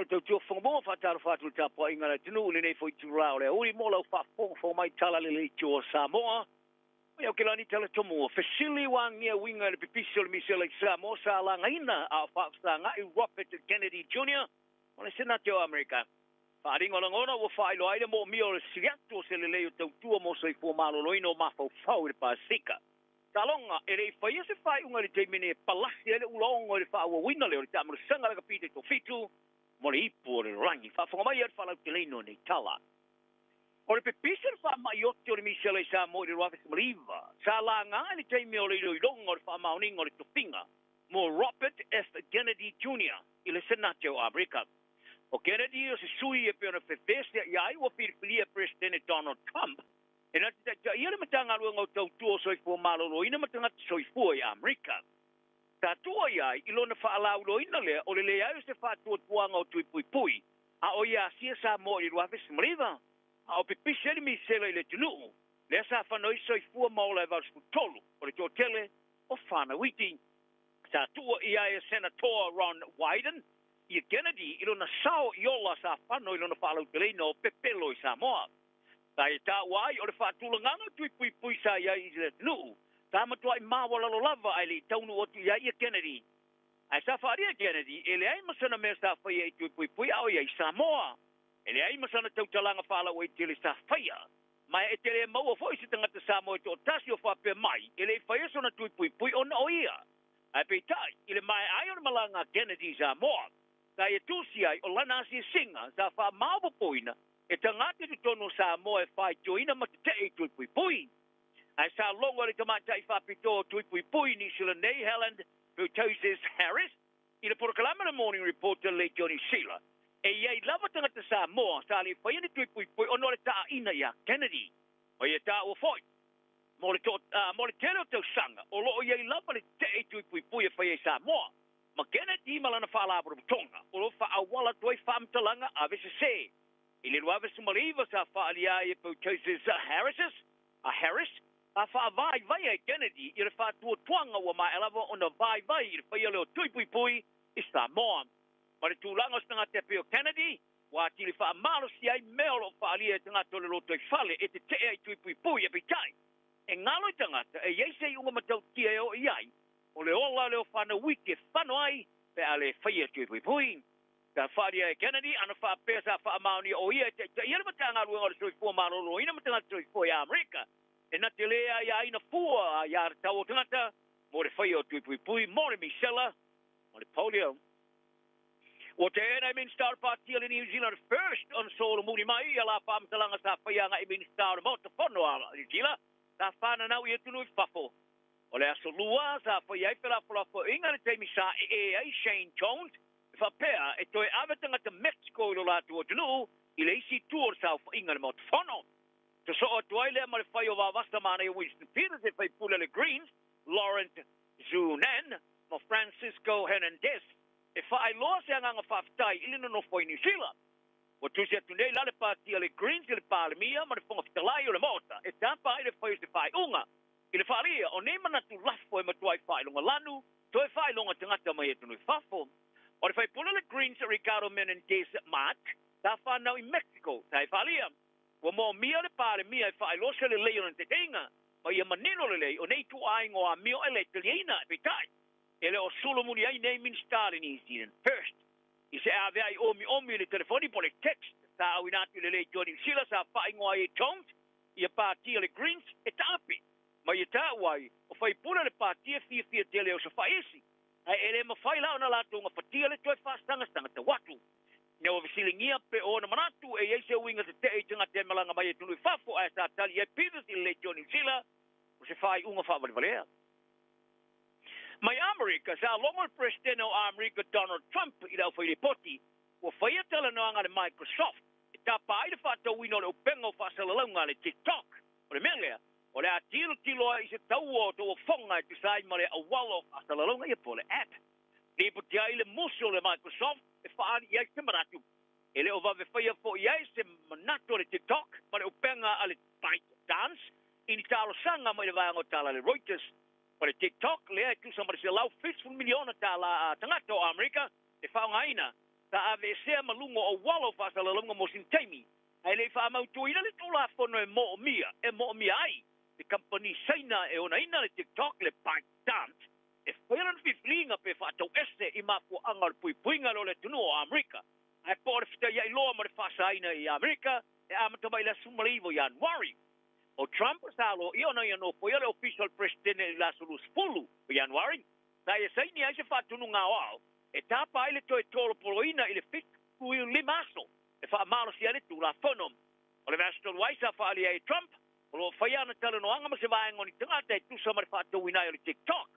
o le tautua fofoga faatalofa atu i le tapuaiga a le atunuu i lenei foi itula o le aoauli mo lau faafogafoga mai Talalelei i tua o Samoa. Mai Aukilani tala tomua, fesili ua agia uiga i le pipisi o le misela i Samoa sa lagaina a o faafesagai Robert Kennedy Jr. o le Senate o Amerika. Faaaliga o lagona ua faailoa ai le moomia o le sili atu o se lelei o tautua mo soifua maloloina o mafaufau i le Pasefika. Taloga, e le i faia se faaiuga i le taimi nei e palasi ai le ulaogo i le faaauauina lea o le taamalosaga a le Kapite Tofitu mo le ipu o le lalolagi. Faafofoga mai le faalauteleina o nei tala. O le pepisi o le faamai oti o le misela i Samoa i le 2019, sa laga i le taimi o le iloiloga o le faamaoniga o le tofiga mo Robert F. Kennedy Jr. i le Senate o Amerika. O Kennedy o se sui e pei ona fefesea'i ai ua filifilia e Peresetene Donald Trump e na te taitaia le Matagaluega o Tautua o Soifua Maloloina ma Tagata Soifua i Amerika. Sa tua i ai i lona faalauiloaina lea o le leai o se faatuatuaga o tui puipui a o ia asia Samoa i le 2019, a o pipisi ai le misela i le atunuu lea sa fano ai soifua ma ola e 83 o le toatele o fanau iti. Sa tuua i ai e Senatoa Ron Wyden ia Kennedy i lona sao i ola sa fano i lona faalauteleina o pepelo i Samoa. Sa ia taua ai o le faatulagaga o tui puipui sa i ai i le atunuu, sa matuai maualalo lava ae le i taunuu atu i ai ia Kennedy. Ae sa faaalia e Kennedy e leai ma sana mea sa faia i tui puipui a o i ai i Samoa. E leai ma sana tautalaga faalauaitele sa faia. Ma e te le maua foi se tagata Samoa e toatasi o faapea mai e le i faia sona tui puipui ona o ia. Ae peitai, i le maea ai o le malaga a Kennedy i Samoa, sa ia tusi ai o lana asiasiga sa faamaopoopoina e tagata i totonu o Samoa e faitioina ma tetee i tui puipui. Ae sa logo e le tamaitai faapitoa o tui puipui i Niu Sila nei, Helen Petousis Harris, i le polokalame le Morning Report a le Johnny Sila, e i ai lava tagata Samoa sa le i faia ni tui puipui ona o le taaina iā Kennedy. O ia taua foi, mo le, to, mo le tele o tausaga, o loo i ai lava le tetee i tui puipui e faia i Samoa. Ma Kennedy ma lana faalapotopotoga, o lo o faaauala atu ai faamatalaga avesese. I le 2019 sa faaalia ai e Petousis Harris, a Harris, sa faavaivai ai Kennedy i le faatuatuaga ua maea lava ona vaivai i le faia lea o tui puipui i Samoa. Ma le tulaga o se tagata e pei o Kennedy, ua atili faamalosia ai mea o lo o faaalia e tagata o le lotoifale e tetee ai i tui puipui, ae peitai, e galo i tagata e i ai se iuga matautia e oo i ai, o le ola lea o fanau iti e fano ai pe a le faia tui puipui. Sa faaalia e Kennedy ana faapea sa faamaonia o ia e taitaia le Matagaluega o le Soifua Maloloina ma Tagata Soifua i Amerika e na te lē aiaina fua iā le tau o tagata mo le faia o tui puipui mo le misela ma le polio. Ua teena e Minista o le Pāti a le New Zealand First ona solomuli mai ia la faamatalaga sa faia agai Minista o le Maota Fono a Niu Sila sa fananau i atunuu i fafo. O le aso Lua sa faia ai felafolafoaiga i le taimi sa ee ai Shane Jones e faapea e toe ave tagata Mexico i lo latou atunuu i le isi itu o le saofaiga i le Maota Fono. Sosoo atu ai lea ma le fai o vavasa manaia Winston Peters e faipule a le Greens, Laurent Zunan ma Francisco Hernandez e faailoa se agaga faafetai i le nonofo ai Niu Sila. Ua tusi atu nei la le pati a le Greens i le Palemia ma le Fofoga Fetalai o le Maota e tapa ai le fai o se faaiuga i le faaalia o nei manatu lafo e matuai faailoga lanu toe faailoga tagata mai atunuu i fafo. O le faipule a le Greens Ricardo Menendez March sa fanau i Mexico sa e faaalia ua moomia le Palemia e faailoa se lelei o lana taitaiga ma ia manino lelei o nei ituaiga o amio e le taliaina. Peitai, e le o solomuli ai nei Minisita a le New Zealand First i se aveai omiomi i le telefoni po o le text sa auina atu i le leitioa Niu Sila sa faaigoa ai e Jones ia pati a le Greens e taape ma ia taua ai o faipule le pati e fiafia tele o se ae e le mafai la ona latou gafatia le toe faasagasagataga tau atu. Ina ua fesiligia pe o ona manatu e i ai se uiga tetee i tagata e malaga mai atunuu i fafo ae sa tali i ai Peters i le leitioa Niu Sila o se faaiuga faavalevalea. Mai Amerika, sa logo le Peresetene o Amerika Donald Trump i le aufailipoti ua faia talanoaga a le Microsoft e tapa ai le faatauina o le upega o faasalalauga a le TikTok. O le mea lea, o le a tilotilo ai i se taua o tauofoga e tusa ai ma le auala o faasalalauga ia po o le app. Lipoti ai le musu o le Microsoft e faaali i ai se manatu. E le o vave faia foi ai se manatu a le TikTok ma le upega a le ByteDance i ni talosaga mai le vaega o tala a le Reuters. O le TikTok lea e tusa ma le $170 miliona a tagata o Amerika e faaaogaina. Sa aveesea ma luga o auala o faasalalauga mo sina taimi, ae le i faamautuina le Tulafono e moomia e moomia ai le kamupani Saina e onaina le TikTok, le ByteDance, e faia lana filifiliga pe faatauese i mafuaaga o le puipuiga lea o le atunuu o Amerika, ae po o le fetaiai loa ma le faasaina i Amerika e amata mai i le aso 19 o Ianuari. O Trump sa aloaia ona ia nofoia le Ofisa o le Peresetene i le aso 20 o Ianuari, sa ia saini ai se faatunuga aoao e tapa ai le toe tolopoloina i le 75 aso e faamalosia ai le Tulafono. O le vaiaso talu ai sa faaalia ai e Trump o lo o faia ana talanoaga ma se vaega o ni tagata e tusa ma le faatauina ai o le TikTok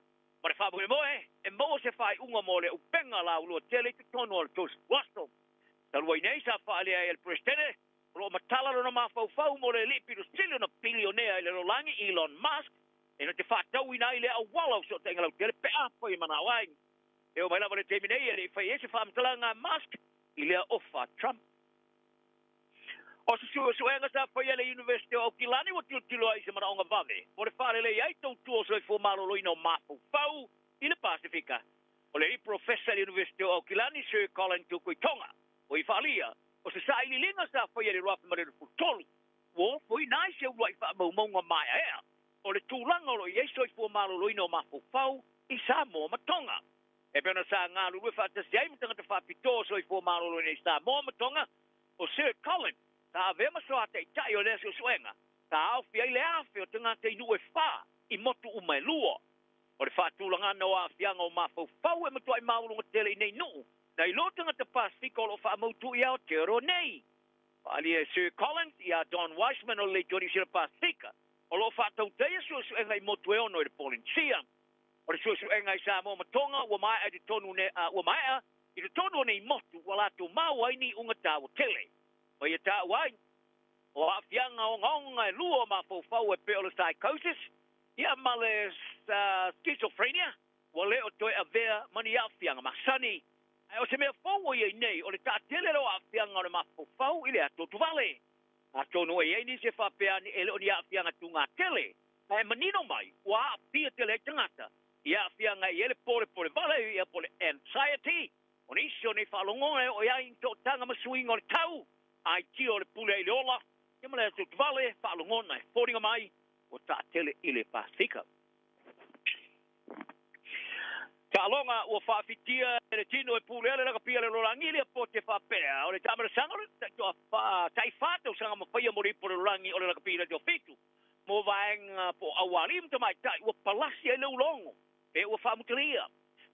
ma le faamoemoe e maua se faaiuga mo le upega laulua tele i totonu o le 30 aso. Talu ai nei sa faaalia ai e le Peresetene o lo o matala lona mafaufau mo le alii pito sili ona pilionea i le lalolagi Elon Musk e na te faatauina ai lea auala o fesootaiga lautele pe afai e manao ai. E oo mai lava i le taimi nei e le i fai ai se faamatalaga a Musk i lea ofa a Trump. O se suesuega sa faia e le Iunivesite o Aukilani ua tilotilo ai i se manaoga vave mo le faalelei ai tautua o soifua maloloina o mafaufau i le Pasefika. O le alii Profesa i le Iunivesite o Aukilani, Sir Colin Tukuitonga, ua i faaalia, o se sailiiliga sa faia i le 2023, ua ofoina ai se uluai faamaumauga maeaea o le tulaga o lo o i ai soifua maloloina o mafaufau i Samoa ma Tonga. E pei ona sa galulue faatasi ai ma tagata faapitoa o soifua maloloina i Samoa ma Tonga, o Sir Colin sa avea ma soa taitai o lea suesuega, sa aofia ai le 1,000 o tagata i nuu e fa i motu uma e lua. O le faatulagaga o aafiaga o mafaufau e matuai maualuga tele i nei nuu, nai lo tagata Pasefika o lo o faamautu i Aotearoa nei. Faaalia e Sir Collins ia Don Wiseman o le Leitio Niu Sila Pasefika o lo o faatautaia suesuega i motu e ono i le Polenisia. O le suesuega i Samoa ma Tonga ua maea i totonu ne, ua maea i totonu o nei motu ua latou maua ai ni iuga taua tele. Ma ia taua ai, o aafiaga ogaoga e lua o mafaufau e pei o le psychosis ia ma le schizophrenia ua le o toe avea ma ni aafiaga masani. Ae o se mea fou ua i ai nei, o le taatele lea o aafiaga o le mafaufau i le atoatuvale. Atonu e i ai nisi e faapea ane e le o ni aafiaga tugatele, ae manino mai ua aafia tele ai tagata i aafiaga e i ai le polepole vale ia po o le anxiety. O nisi o nei faalogoga e oo i ai ni tootaga ma suiga o le tau, aitio o le pule ai i le ola, ia ma le atoatuvale, faalogona e foliga mai ua taatele i le Pasefika. Taaloga ua faafitia e le tino e pulea le lakapi a le lalolagi le apote faapea o le taamalasaga o le tai-fa tausaga ma faia mo le ipu o le lalolagi o le lakapi le toafitu mo vaega po o aualii ma tamaitai ua palasi ai le ulogo pe ua faamutalia.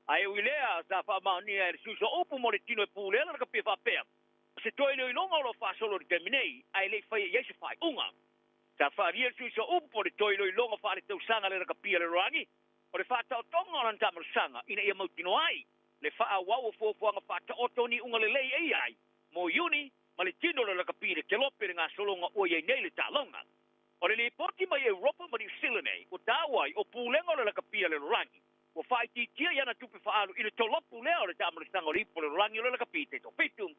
Ae ui lea, sa faamaonia e le suiso upu mo le tino e pulea le lakapi faapea o se toe iloiloga o lo o faasolo i le taimi nei ae le i faia i ai se faaiuga. Sa faaalia e le suiso upu po o le toe iloiloga faaletausaga a le lakapi a le lalolagi o le faataotoga o lana taamalasaga ina ia mautinoa ai le faaauau o fuafuaga faataoto o ni iuga lelei e i ai mo Iuni ma le tino o le lakapi i le kelope i le gasologa ua i ai nei le taaloga. O le lipoti mai Europa ma Niu Sila nei ua taua ai o pulega o le lakapi a le lalolagi ua faaitiitia i ana tupe faaalu i le tolopu lea o le taamalasaga o le ipu o le lalolagi o le lakapi taitoafitu.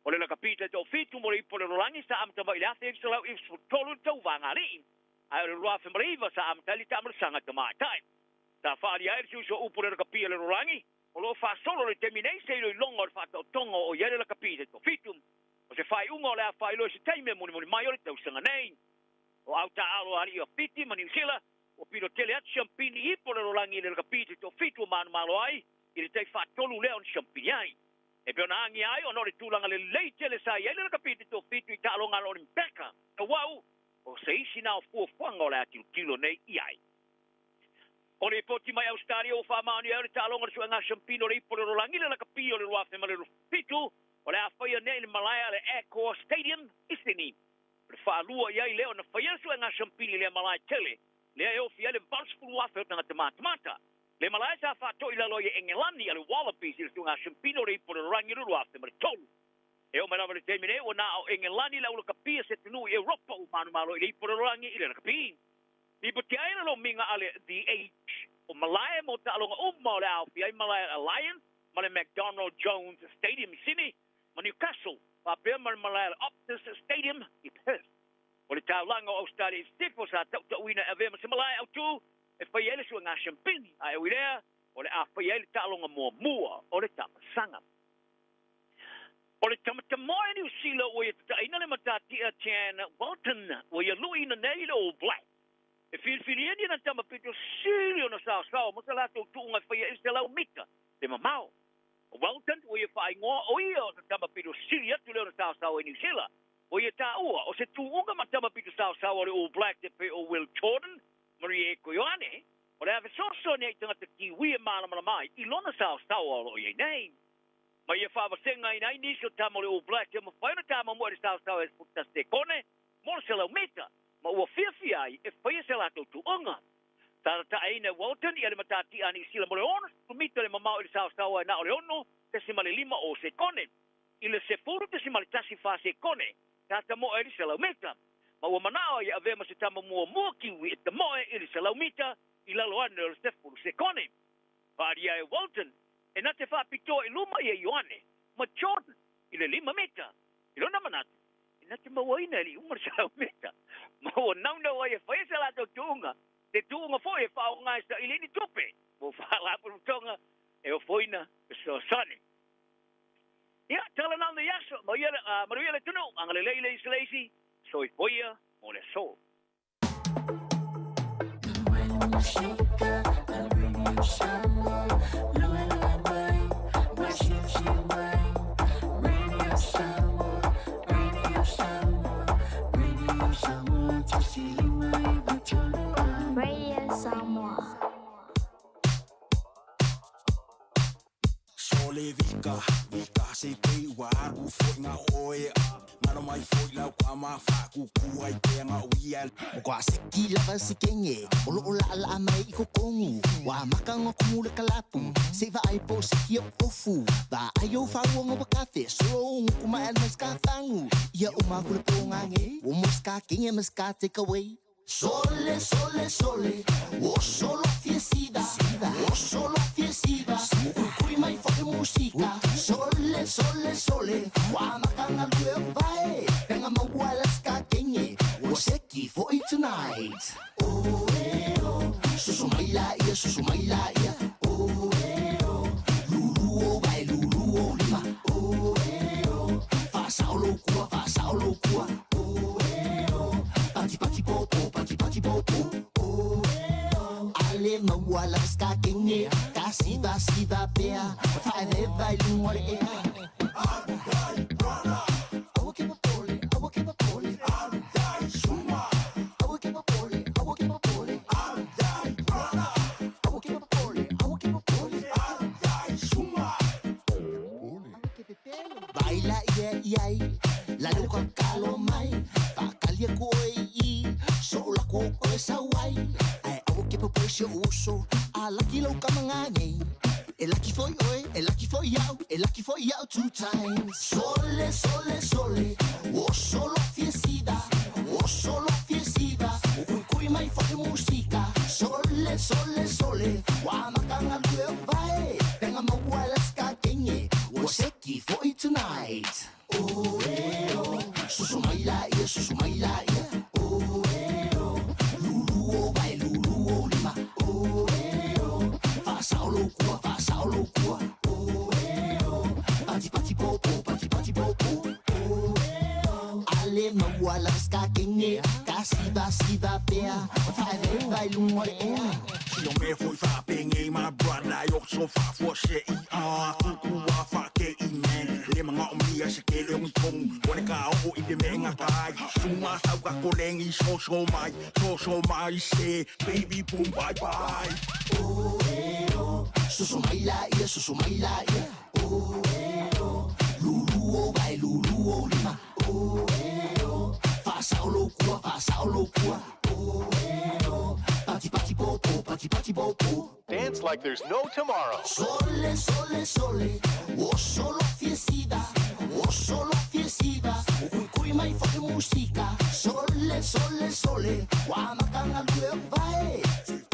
O le lakapi taitoafitu mo le ipu o le lalolagi sa amata mai i le 1993 i le tauvaga alii, ae o le 2009 sa amata ai le taamalasaga tamaitai. Sa faaalia ai le suiso upu o le lakapi a le lalolagi o lo o faasolo i le taimi nei se iloiloga o le faataotoga o i ai le lakapi taitoafitu. O se faaiuga o le a faailoa i se taimi e mulimuli mai o le tausaga nei. O au taaalo a alii o Fiti ma Niu Sila ua pito tele atu siampini ipu o le lalolagi i le lakapi taitoafitu ua manumalo ai i le tai faatolu lea ona siampini ai. E pei ona agia ai ona o le tulaga lelei tele sa i ai le lakapi taitoafitu i taaloga a le Olimpeka, auau o se isi na o fuafuaga o le a tilotilo nei i ai. O le lipoti mai Ausetalia ua faamaonia ai o le taaloga o le suega siampini o le ipu o le lalolagi le lakapi o le 2027 o le a faia nei i le malae a le Accor Stadium i Sydney. O le faalua i ai lea ona faia le suega siampini i lea malae tele lea e ofi ai le 80,000 o tagata matamata. Le malae sa faatoi lalo ai e Engelani a le Wallabies i le suega siampini o le ipu o le lalolagi i le 2003. E oo mai lava i le taimi nei ua na o Engelani le aulakapia se atunuu i Europa ua manumalo i le ipu o le lalolagi i le lakapi. Lipotia ai le lomiga a le The Age o malae mo taaloga uma o le a aofia ai malae a le Allianz ma le McDonald Jones Stadium i Sydney ma Newcastle faapea ma le malae a le Optus Stadium i Perth. O le taulaga o Ausetalia i Sisifo sa tautauina e avea ma se malae autū e faia ai le suega siampini, ae ui lea, o le a faia ai le taaloga muamua o le tamasaga. O le tamatamoe Niu Sila ua ia tata'aina le matatia Chan Walton ua ia lu'iina nei i le All Black. E filifilieni ana tama pito sili ona saosao ma sa latou tu'uga e faia i le 100 mita le mamao. O Walton ua ia fa'aingoa o ia o se tama pito sili atu lea ona saosao ai Niu Sila. Ua ia tāua o se tū'uga ma tama pito saosao a le All Blacks e pei o Will Jordan ma Rieko Ioane, o le a fesoasoani ai i tagata Kiwi e malamalama ai i lona saosaoa o lo o i ai nei. Ma ia faavasegaina ai nisi o tama o le All Blacks e mafai ona tāmamoe i le saosao e 11 sekone mo le 100 mita, ma ua fiafia ai e faia se latou tuuga. Sa tata'aina e Walton ia le matatia a Niu Sila mo le 60 mita le mamao i le saosaoa e na o le 6.50 sekone. I le 10.14 sekone, sa tamo'e ai le 100 mita. Ma ua mana'o ai e avea ma se tama muamua Kiwi e tamo'e i le 100 mita i lalo ane o le 10 sekone. Faaalia e Walton e na te faapitoa i luma ia Ioane ma Jordan i le 5 mita. I lona manatu, e na te mauaina e le iuga le 100 mita. Ma ua naunau ai e faia se latou tuuga, se tuuga foi e faaaoga e saili ai ni tupe mo faalapotopotoga e ofoina fesoasoani. Ia, tala na ona i aso, manuia le atunuu, agalelei le isi le isi, soifua mo le aso. Radio Samoa. Sole vika, vika se pei ua alu foi nga oe Ngalo mai foi lau kwa ma whakuku ai pea nga uia. O ka seki lava se kenge o loo la'ala'a mai i kokogu ua amaka ona kumu le kalapu se'i va'ai po o seki o ofu va'ai ou fauoga ua kafe solo uguku mai ale mai ska fagu ia uma aku le pogage ua mo ska kenge ma ska take away. Sole, sole, sole, o solo fiesida, o solo fiesida, kui mai foi musika. Sole, sole, sole, ua makanga lue o vae, penga maua la ska kenge, ua seki foi tonight. Oh, eh, oh, susu mai la ia, susu mai la ia. Oh, eh, oh, lulu o vae, lulu o lima. Oh, eh, oh, faasao lou kua, faasao lou kua. Oh, eh, oh, pati pati popo, pati pati popo. Oh, eh, oh, ale maua lava ska kenge, ka siva siva pea, faeveva i luga o le ea. Aua ke popole, aua ke popole. Aua ke popole, aua ke popole. Aua ke popole, aua ke popole. Baila ia iai, la leo ka kalo mai, whakalia ko oe i, so la ko oe sauai. Ai aua ke popole se uso, a laki lau kamanga nei. E lucky for oe, e lucky for iau, e lucky for iau two times. Sole, sole, sole, o solo fiesida, o solo fiesida, o kui kui mai foi musika. Sole, sole, sole, ua makanga lue o vae, penga maua la ska kenge, ua seki foi tonight. Oh, eh, oh, susu mai la ia, susu mai la ia. Oh, eh, oh, lulu o vae, lulu o lima. Oh, eh, oh, faasao lou kua, faasao lou kua. Oh, eh, oh, pati pati popo, pati pati popo. Oh, eh, oh, ale maua lava ska kenge, ka siva siva pea, faeveva i luga o le ea. Sio me foi whapenge my brother Yok so wha fua se i a Kuku a wha ke i man Le manga o mia se ke leong tong Wane ka o i le menga kai Suma sau ka kolengi so so mai So so mai se Baby boom bye bye. Oh eh oh, susu mai la ia, susu mai la ia. Oh eh oh, lulu o vae, lulu o lima. Oh eh oh, faasao lou kua, faasao lou kua. Oh eh oh, pati pati popo, pati pati popo. Dance like there's no tomorrow. Sole, sole, sole, o solo fiesida, o solo fiesida, o kui kui mai foi musika. Sole, sole, sole, ua makanga lue o vae.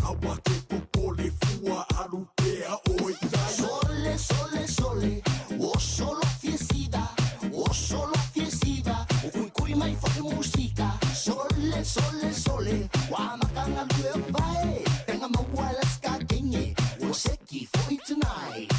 Aua ke popole fua alu pea oi tai. Sole, sole, sole, o solo fiesida, o solo fiesida, o kui kui mai foi musika. Sole, sole, sole, ua makanga lue o vae, penga maua la ska kenge, ua seki foi tonight.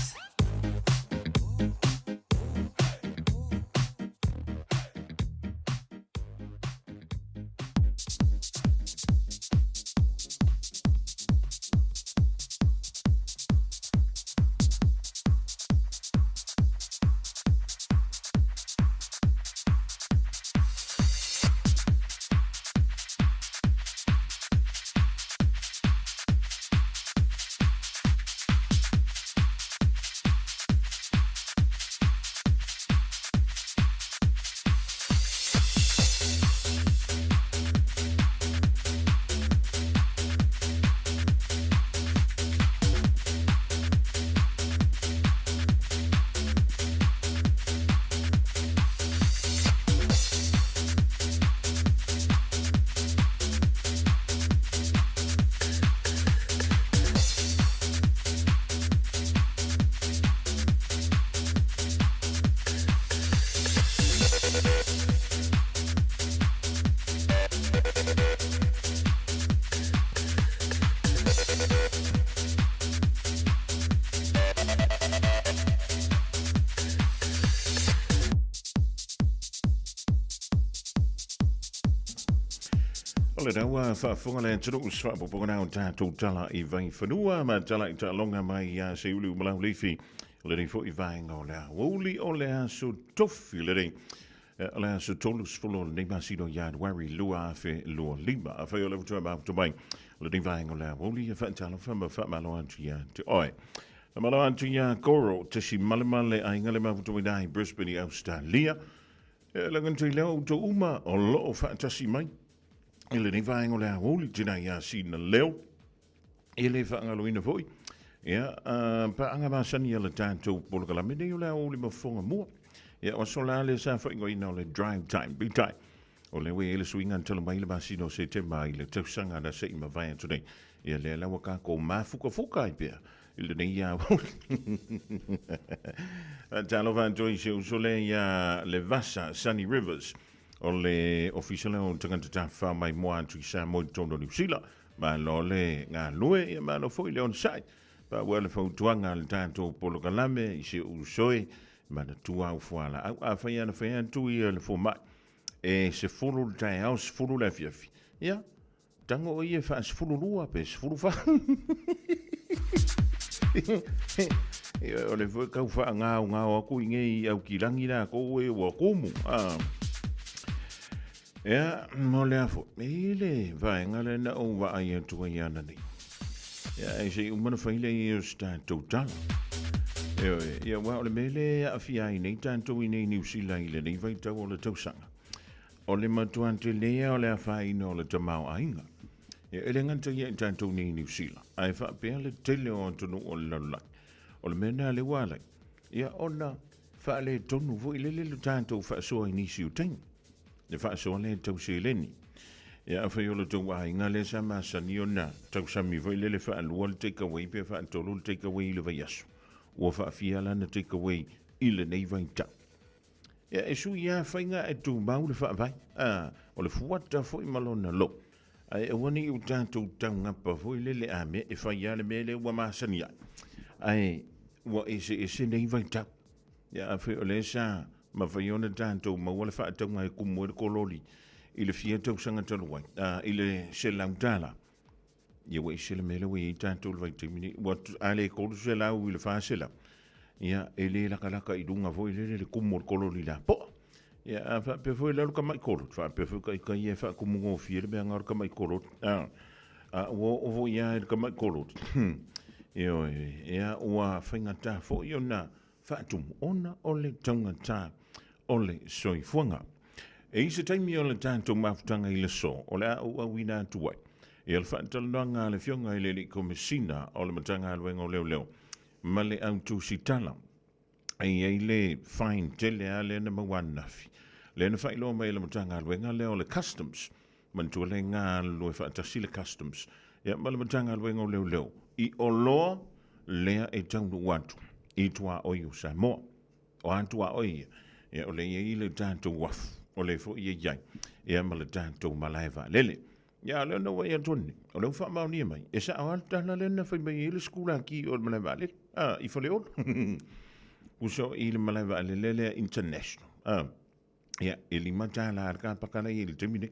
O le raua faafofoga le atunuu se faapopoga na o tatou tala i Vaifanua ma tala i taaloga mai ia Seiuli Umalauleifi lenei foi vaega o le aoauli o le aso tofi lenei o le aso 30 o lenei masina o Ianuari 2025. Afai o le utua mafuta mai lenei vaega o le aoauli e faatalofa ma faamalo atu ia te oe. Faamalo atu ia Koro tesi malemale aiga le mafuta mai i Brisbane i Australia. E laga te lea o outou uma o loo faatasi mai i lenei vaega o le aoauli tina ia sina leo e le faagaloina foi ia paaga masani a le tatou polokalame nei o le aoauli ma fofoga mua. Ia o aso la le sa faaigoaina o le drive time peitai o lea ua i ai le suiga na talu mai le masina o Setema i le tausaga na se i mavae atu nei. Ia lea la ua tatou mafukafuka ai pea i lenei aoauli. Talofa atu i si uso lea ia Levasa Sunny Rivers o le ofisa lea o tagata tafafao mai moa atu i Samoa i totonu o Niu Sila. Malo le galue, ia malo foi le onosai. Paua le fautuaga a le tatou polokalame i si uso e manatua au fualaau. Afai ana fai atu ia le fomai e 10 le taeao, 10 le afiafi. Ia, tago o ia e faa-12 pe 14. Ia, o le foi kau whaangao aku i ngei au ki rangi rā ko e ua kumu. Ah. Ia, mo le afo, e le vaenga le na o wa ai atu ai ana nei. Ia, e se umana whaile i o se tātou tala. E oe, ia wā o le mele a awhia ai nei tātou i nei Niu Sila i le nei vai tau o le tausaga. O le matua te lea o le awhaina o le tamao ainga. Ia, e le ngata ia i tātou nei Niu Sila. Ai whaapea le tele o atunu o le lalolai. O le mea nā le wā lai. Ia, ona whaale tonu fo i lele le tātou whaasoa i nisi o taimi. Le faasoa lea tau seleni. Ia afai o le tou aiga lea sa masani ona tausami foi lele faalua le take away pe faatolu le take away i le vaiaso. Ua faafia lana take away i lenei vaitau. Ia e sui lava faiga ae tumau le faavae. A, o le fuata foi ma lona lou. Ae aua ne i o tatou taugapa foi lele a mea e fai lava le mea lea ua masani ai. Ae ua eseese nei vaitau. Ia afai o lea sa mafai ona tatou maua le faatauga e kumu ai le kololi i le fia tausaga talu ai, a, i le $100. Ia ua ese le mea lea ua i ai tatou i le vaitaimi nei. Ua a le $300 i le $400, ia e le lakalaka i luga foi lele le kumu o le kololi lapoa. Ia a faapea foi la le tamai kololi, faapea foi ita ia e faakumugofie le mea o le tamai kololi. A, a ua oo foi lava i le tamai kololi, ioe, ia ua faigata foi ona faatumu ona o le taugata o le soifuaga. E i se taimi o le tatou mafutaga i le aso, o le a ou auina atu ai ia le faatalanoaga a le Afioga i le Alii Komesina o le Matagaluega o Leoleo ma le Au Tusitala. E i ai le fine tele lava lea na maua ananafi, lea na faailoa mai e le Matagaluega lea o le Customs. Manatua le galulue faatasi le Customs ia ma le Matagaluega o Leoleo i oloa lea e taunuu atu i tuaoi o Samoa. O a tuaoi ia? Ia o lea e i ai le tatou uafu, o lea foi e i ai ia ma le tatou malae vaalele. Ia a o lea na ua i atu nei, o lea ua faamaonia mai, e sao lava le tala lea na fai mai ai le sikulaki o le malae vaalele, a, i Faleolo. Uso i le malae vaalele lea international. A, Ia, e $5 le kapaka la i ai i le taimi nei.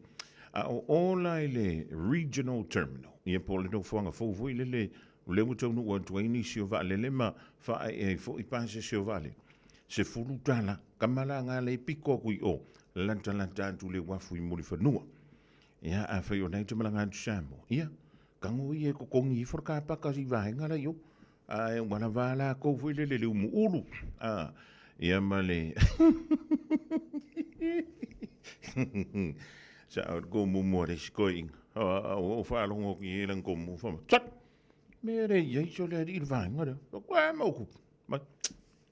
A o o la i le Regional Terminal, ia po o le nofoaga fou foi lele, o lea ua taunuu atu ai nisi o vaalele ma faaee ai foi pasese o vaalele. $10, kama la nga le piko aku i o, latalata atu le uafu i Mulifanua. Ia, afai o lena e te malaga atu Samoa, ia, tago ia e totogi ifo le kapaka i vaega la i o. Ae ua lava lakou foi lele le umuulu. A, ia ma le Sa o le komumu a le isi koiina. A ua ou faalogo atu i ai lana komumu fai mai, Tsk! Mea le i ai so le alii i le vaega lea. Fai atu, A ma upu. Mai,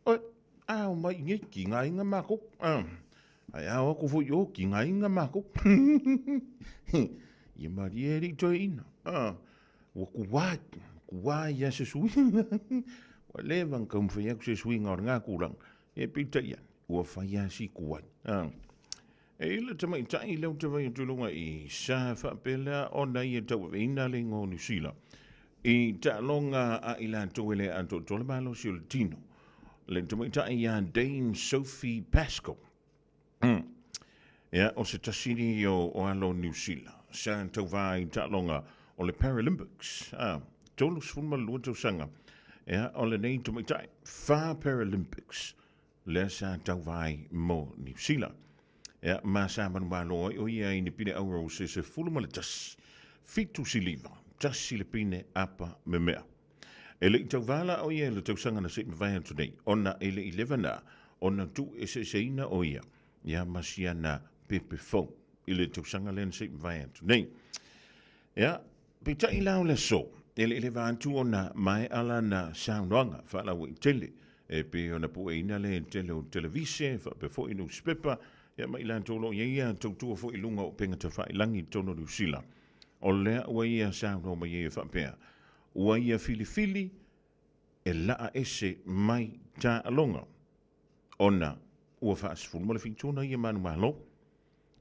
Oi, a o mai i nei, tigaina makou. A, ae a o atu foi i o, tigaina makou. Ia malie e alii toeaina. A, Ua tuai, tuai lava se suiga. Ua leva ona taumafai atu se suiga o lena tulaga, ia peitai ane, ua fai lava si tuai. E i ai le tamaitai lea ou te vaai atu i luga i i, sa faapea lea ona ia tauaveina le igoa o Niu Sila i taaloga a i latou e le atoatoa le malosi o le tino, le tamaitai ia Dame Sophie Pascoe. Ia, o se tasi lenei o alo o Niu Sila sa tauvā i taaloga o le Paralympics, a, 32 tausaga. Ia, o lenei tamaitai, fa Paralympics lea sa tauvā ai mo Niu Sila. Ia, ma sa manumalo ai o ia i ni pine auro o se 11, fitu siliva, tasi le pine apa memea. E le i tauvā la o ia i le tausaga na se i mavae atu nei, ona e le i leva na ona tuueseeseina o ia ia ma siana pepe fou i le tausaga lea na se i mavae atu nei. Ia, peitai la o le aso, e le i leva atu ona maea lana saunoaga faalauaitele e pei ona pueina le tele o televise faapea foi nusipepa, ia ma i latou o lo o i ai ia tautua foi i luga o upega tafailagi i totonu o Niu Sila. O lea ua ia saunoa mai ai e faapea, ua ia filifili e laa ese mai taaloga ona ua faasefulu ma le fitu ona ia manumalo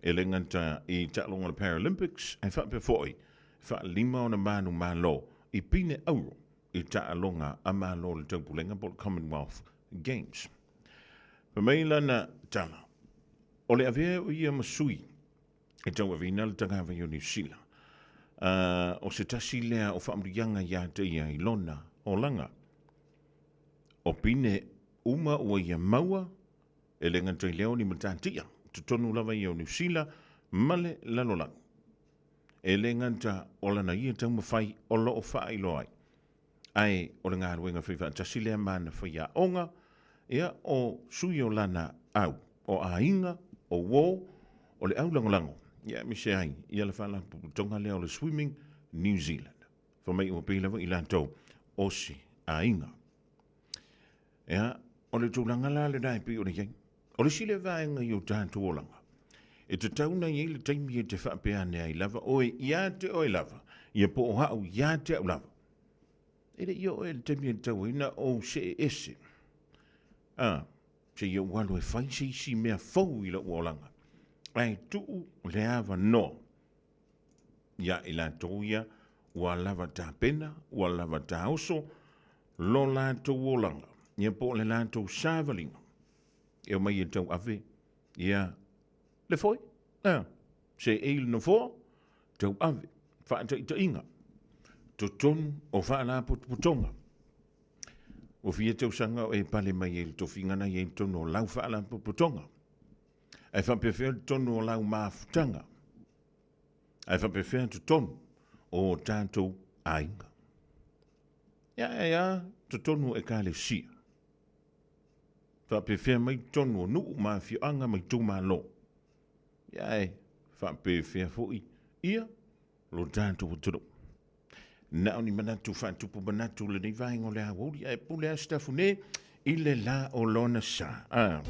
e le gata i taaloga o le Paralympics ae faapea foi faalima ona manumalo i pine auro i taaloga a Malo o le Taupulega po o le Commonwealth Games. Fai mai lana tala, o le avea o ia ma sui e tauaveina le tagavai o Niu Sila, o se tasi lea o faamuliaga ia te ia i lona olaga. O pine uma ua ia maua, e le gata i lea o ni matatia, totonu lava ia o Niu Sila ma le lalolagi. E le gata o lana ia taumafai o lo o faailoa ai, ae o le galuega faifaatasi lea ma ana faiaoga, ia, o sui o lana au, o aiga, o uō, o le aulagolago, ia aemaise ai ia le faalapotopotoga lea o le Swimming New Zealand. Fai mai ua pei lava i latou o se aiga. Ia, o le tulaga la lena e pei ona i ai. O le isi lea vaega i o tatou olaga, e tatau ona i ai le taimi e te faapea ane ai lava oe ia te oe lava, ia po o au ia te au lava. E le i oo ea le taimi e tatau ai ona ou see ese, a, seia ou alu e fai se isi mea fou i lou olaga, ae tuu le avanoa ia i latou ia ua lava tapena, ua lava taoso lo latou olaga, ia po o le latou savaliga, e omai e tauave ia le foe, a, seei le nofoa, tauave faataitaiga totonu o faalapotopotoga. Ua fia tausaga o e pale mai ai i le tofiga na i ai i totonu o lau faalapotopotoga. Ae faapefea totonu o lau mafutaga? Ae faapefea totonu o tatou aiga? Ia, ae a totonu o ekalesia? Faapefea mai totonu o nuu ma afioaga ma itumalo? Ia, ae faapefea foi ia lo tatou atunuu? Na o ni manatu faatupu manatu lenei vaega o le aoauli, ae pule lava Sitafune i le la o lona sa. Ah.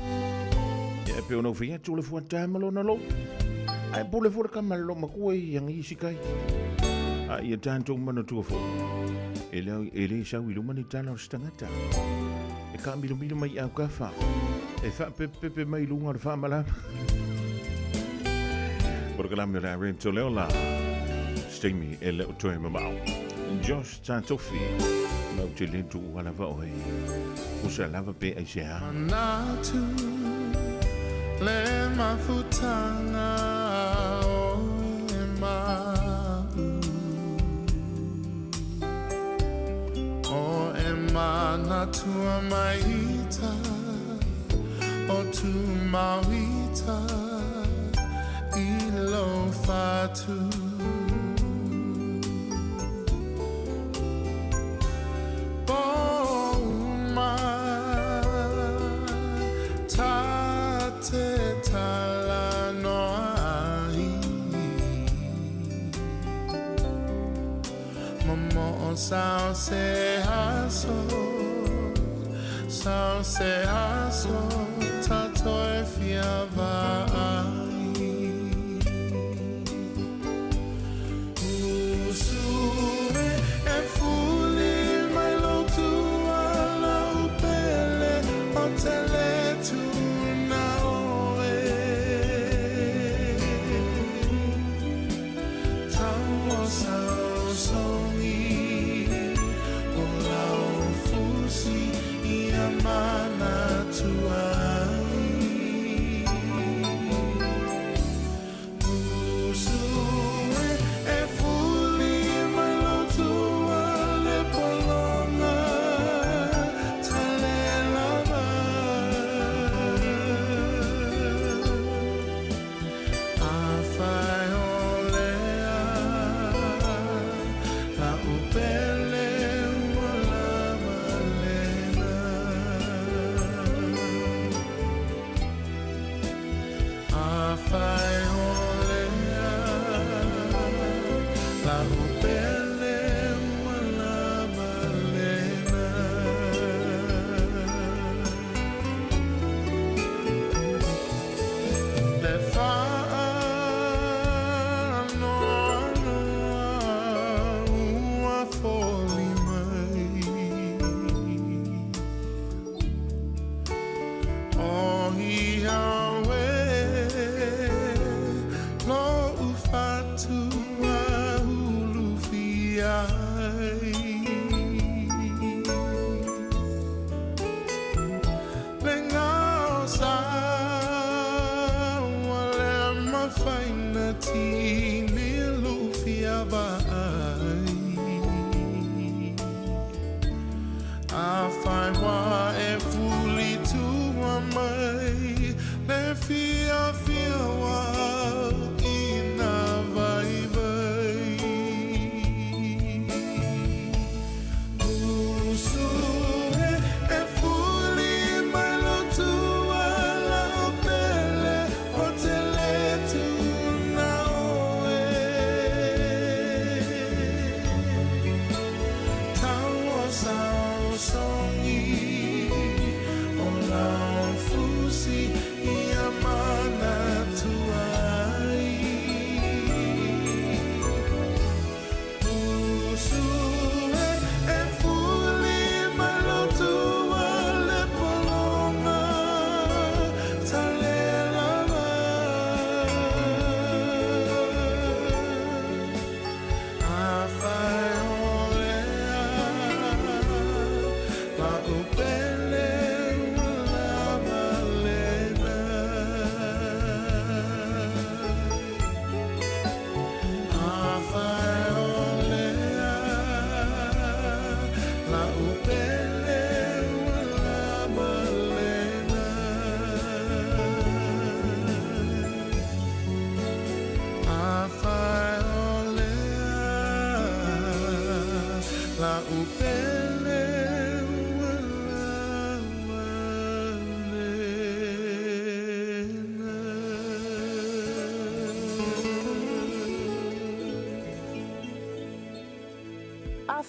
Ia, e pei ona ou fai atu o le fuata ma lona lou. Ae pule foi le kama le loomatua i aga isi kai. A ia tatou manatua foi, e le, e le sau i luma ni tala o se tagata. E kaamilomilo mai i aukafa, e faapepepepe mai i luga o le faamalama. Polokalame o le a Rento Leola. Se taimi e le o toe mamao. Josh Tatofi, mau te le tuua lava oe. Usa lava pe aisea. Manatu le mafutanga o e ma'u O e manatua maita O tu mauita i lo whatu Pouma ta te tala noa ai Momoo sao se aso Sao se aso Ta toe fia vaai Usu e fuli mai lo tuala u pele o te le tuna oe Tau o sao songi o lau fusi ia manatua ai.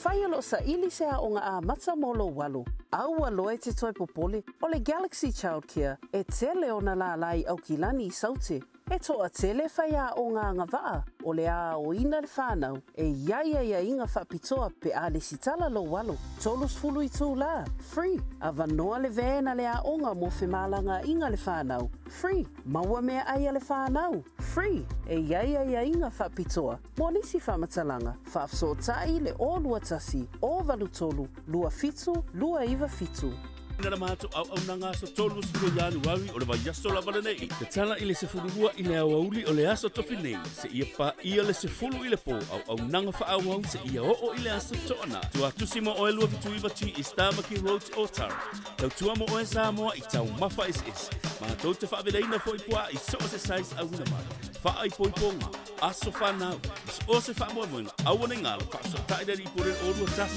Afai o lo o saili se aoga amata mo lou alo, aua loa e te toe popole, o le Galaxy Childcare e tele ona lālā i Aukilani i Saute. E toatele faiaoga agavaa o le a aoina le fanau e i ai aiaiga faapitoa pe a lesitala lou alo. 30 itulā, free, avanoa le van a le aoga mo femalagaaiga le fanau, free, maua meaai a le fanau, free, e i ai aiaiga faapitoa mo nisi faamatalaga, faafesootai le 021 083 27 297. Na le matou auaunaga aso 30 o Ianuari o le vaiaso lava lenei. Tatala i le 12 i le aoauli o le aso Tofi nei seia paia le 10 i le po, auaunaga faaauau seia oo i le aso Toonai. Tuatusi mo oe 279 G East Tamaki Road Otara. Tautua mo oe Samoa i taumafa eseese. Matou te faavelaina foi puaa i so o se size auina mai. Faaipoipoga, aso fanau, ma so o se faamoemoega, aua ne i galo, faafesootai le Alii Pule 021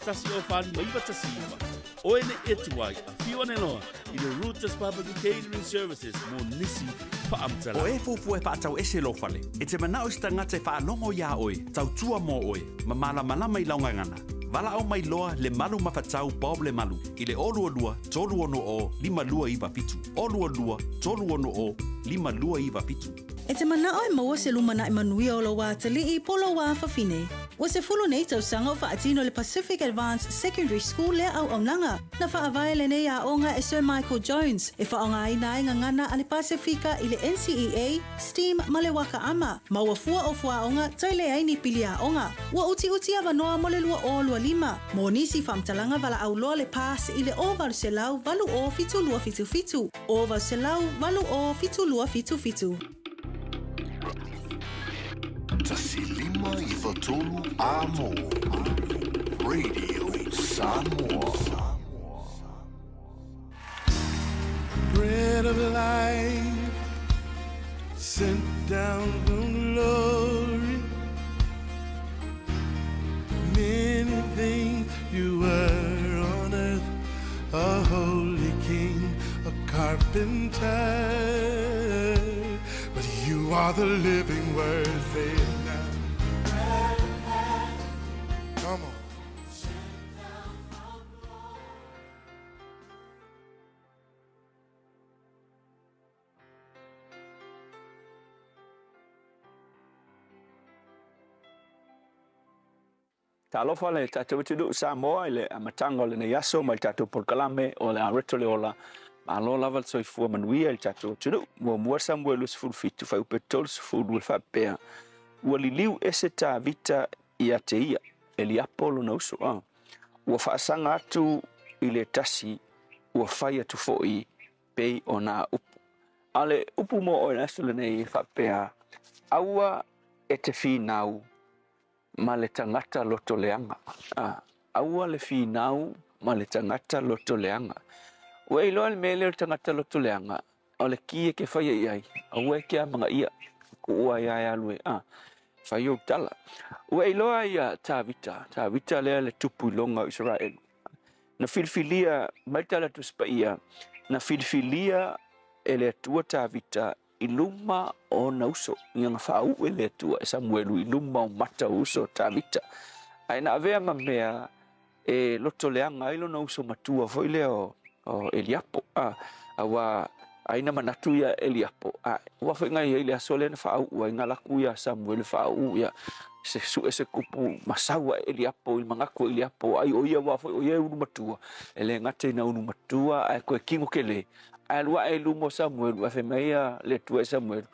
104 5919. Oe nei e tuai, afio ane loa i le Rooters Barbecue Catering Services mo nisi faamatalaga. O e fuafua e faatau ese lou fale, e te manao i se tagata e faalogo iā oe, tautua mo oe, ma malamalama i lau gagana. Valaau mai loa Lemalu Mafatau Bob Lemalu i le 022 360 5297, 022 360 5297. E te manao e maua se lumanai manuia o lou atalii po o lou afafine. Ua 10 nei tausaga o faatino le Pacific Advanced Secondary School lea auaunaga. Na faavae lenei aoga e Sir Michael Jones e faaaogaina ai gagana a le Pasefika i le NCEA, STEAM ma le Waka Ama. Maua fua o fuaoga toe leai ni pili aoga. Ua utiuti avanoa mo le 2025. Mo nisi faamatalaga valaau loa le PASS i le 0800 80 7277. 0800 80 7277. 1593 Amo Radio Samoa. Bread of life sent down from glory. Many things you were on earth, a holy king, a carpenter. But you are the living word, say it now. Come on. Talofa le tatou atunuu Samoa i le amataga o lenei aso mai le tatou polokalame o le Areto le Ola. Malo lava le soifua manuia i le tatou atunuu. Muamua Samuelu 17, fuaiupu 30 e faapea, Ua liliu ese Tavita ia te ia, Eliapo lona uso, a ua faasaga atu i le tasi, ua fai atu foi pei o nā upu. A o le upu mo oe i le aso lenei e faapea, Aua e te finau ma le tagata loto leaga. A, aua le finau ma le tagata loto leaga. Ua e iloa le mea lea o le tagata loto leaga, o le ki e ke faia i ai, aua e ke amagaia, kuua ai a e alu e, a, fai ou tala. Ua e iloa ia Tavita, Tavita lea le tupu iloga o Isaraelu. Na filifilia, mai le tala Tusi Paia, na filifilia e le Atua Tavita i luma o ona uso, ia na faauu e le Atua e Samuelu i luma o mata o uso o Tavita. Ae na avea ma mea e loto leaga ai lona uso matua foi lea o, o Eliapo. A, aua ai na manatu ia Eliapo, a, ua foi ngai ai le aso lea na faauu ai, na laku ia Samuelu faauu ia se sue se kupu masau a Eliapo i le manatu o Eliapo, ai o ia ua foi o ia e ulu matua, e le gata ina ulu matua ae toe kino tele. Ae alu ae i luma o Samuelu, ae fai mai ia le Atua i Samuelu,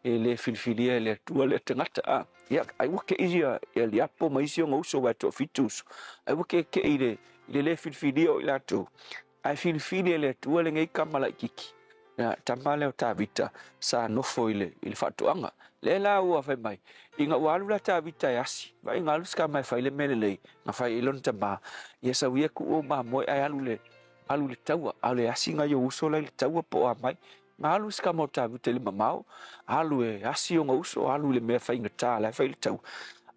e le filifilia e le Atua lea tagata. A, ia, ai ua kei ia Eliapo ma isi ona uso, aua e toafitu uso, ai ua kekeʻi i le, i le le filifilia o i latou, ae filifili e le Atua lenei tama laitiiti, ia, tama lea o Tavita, sa nofo i le, i le faatoaga. Lea la ua fai mai, ina ua alu la Tavita e asi, vaai ina alu si tama e fai le mea lelei, na fai i ai lona tama, ia sau ia tuu ou mamoe ae alu le, alu i le taua, a o le asi nai ou uso la i le taua po o a mai. Na alu si tama o Tavita i le mamao, alu e asi ona uso, alu i le mea faigata la e fai i le taua.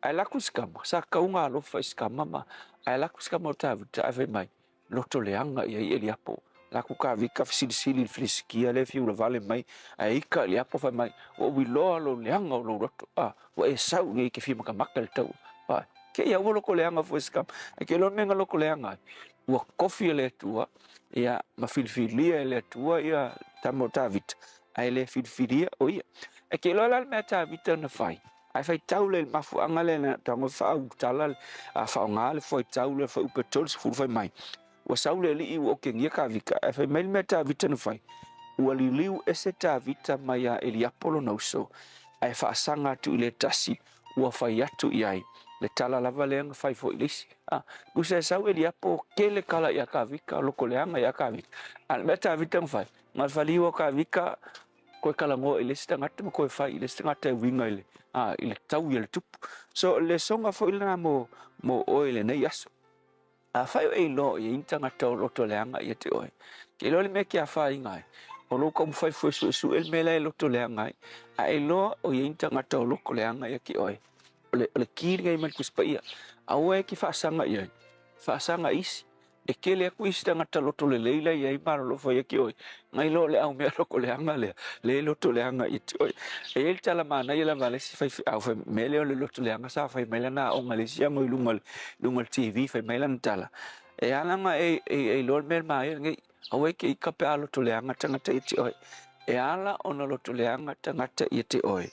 Ae alu atu si tama, sa tatau ona alofa i si tama ma, ae alu atu si tama o Tavita ae fai mai, loto leaga i ai Eliapo. Alu atu Tavita fesilisili i le Filisitia lea e fiu lavale mai, ae ita Eliapo fai mai, ua ou iloa lou leaga o lou loto, a, ua e sau nei e te fia matamata i le taua. Kei a ua loko leaga foi se kama. Ae ke iloa le mea na loko leaga ai, ua kofi e le Atua, ia, ma filifilia e le Atua ia tama o Tavita, ae le filifilia o ia. Ae ke iloa la le mea a Tavita na fai, ae faitau lea i le mafuaaga lea na tago faaulutala le, a faaaoga le fuaitau lea fuaiupu e 30 fai mai, Ua sau le alii ua okegia Tavita, ae fai mai le mea Tavita na fai, ua liliu ese Tavita mai ia Eliapo lona uso, ae faasaga atu i le tasi ua fai atu i ai, le tala lava lea na fai foi i le isi. A, tusa e sau Eliapo kele kala ia Tavita, loko leaga ia Tavita. A o le mea Tavita na fai, na o le faliu o Tavita koe talanoa i le isi tagata ma koe fai i le isi tagata e uiga i le, a, i le taui a le tupu. So, le soga foi lena mo, mo oe i lenei aso. Afai o e iloa o i ai ni tagata o loto leaga ia te oe, ke iloa le mea ke afaina ai, o lou taumafai fua e suesue le mea la e loto leaga ai, a e iloa o i ai ni tagata o loto leaga ia te oe, o le, o le ki lenei mai le Tusi Paia, aua e te faasaga i ai, faasaga i isi. E tele atu isi tagata loto lelei la e i ai ma alolofa ia te oe, nai lo le au mea loto leaga lea, le loto leaga ia te oe. E i ai le tala manaia lava a le isi faifeau, fai mea lea o le loto leaga sa fai mai lana aoga i le isi ago i luga luga o le TV, fai mai lana tala, e ala ona e, e, e iloa le mea manaia lenei, aua e te ika pe a loto leaga tagata ia te oe. E ala ona loto leaga tagata ia te oe,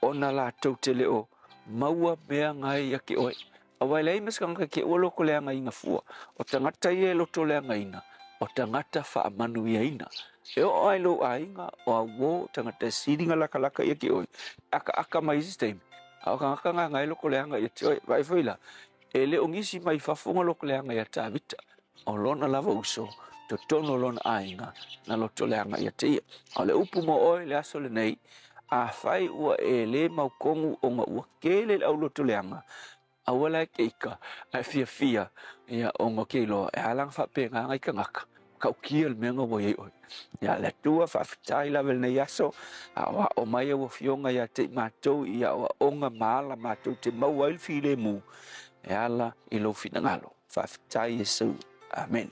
ona latou te le o maua mea ngai ia te oe. Aua e leai ma se tagata ke ua loto leagaina fua. O tagata ia e loto leagaina, o tagata faamanuiaina. E oo lava i lou aiga, o au uo, tagata e sili na lakalaka ia te oe, akaaka mai isi taimi, a o tagata na na e loto leaga ia te oe. Vaai foi la, e le o nisi mai fafo na loto leaga ia Tavita, o lona lava uso, totonu o lona aiga, na loto leaga ia te ia. A o le upu mo oe i le aso lenei, afai ua e le mautonu ona ua tele le au loto leaga, aua la e te ika, ae fiafia, ia, ona ke iloa, e ala ona faapena nai tagata, matautia le mea na ua i ai oe. Ia, le Atua, faafetai lava i lenei aso, aoao mai au afioga ia te i matou i aoaoga ma ala matou te maua ai le filemu e ala i lou finagalo. Faafetai Iesu. Amene.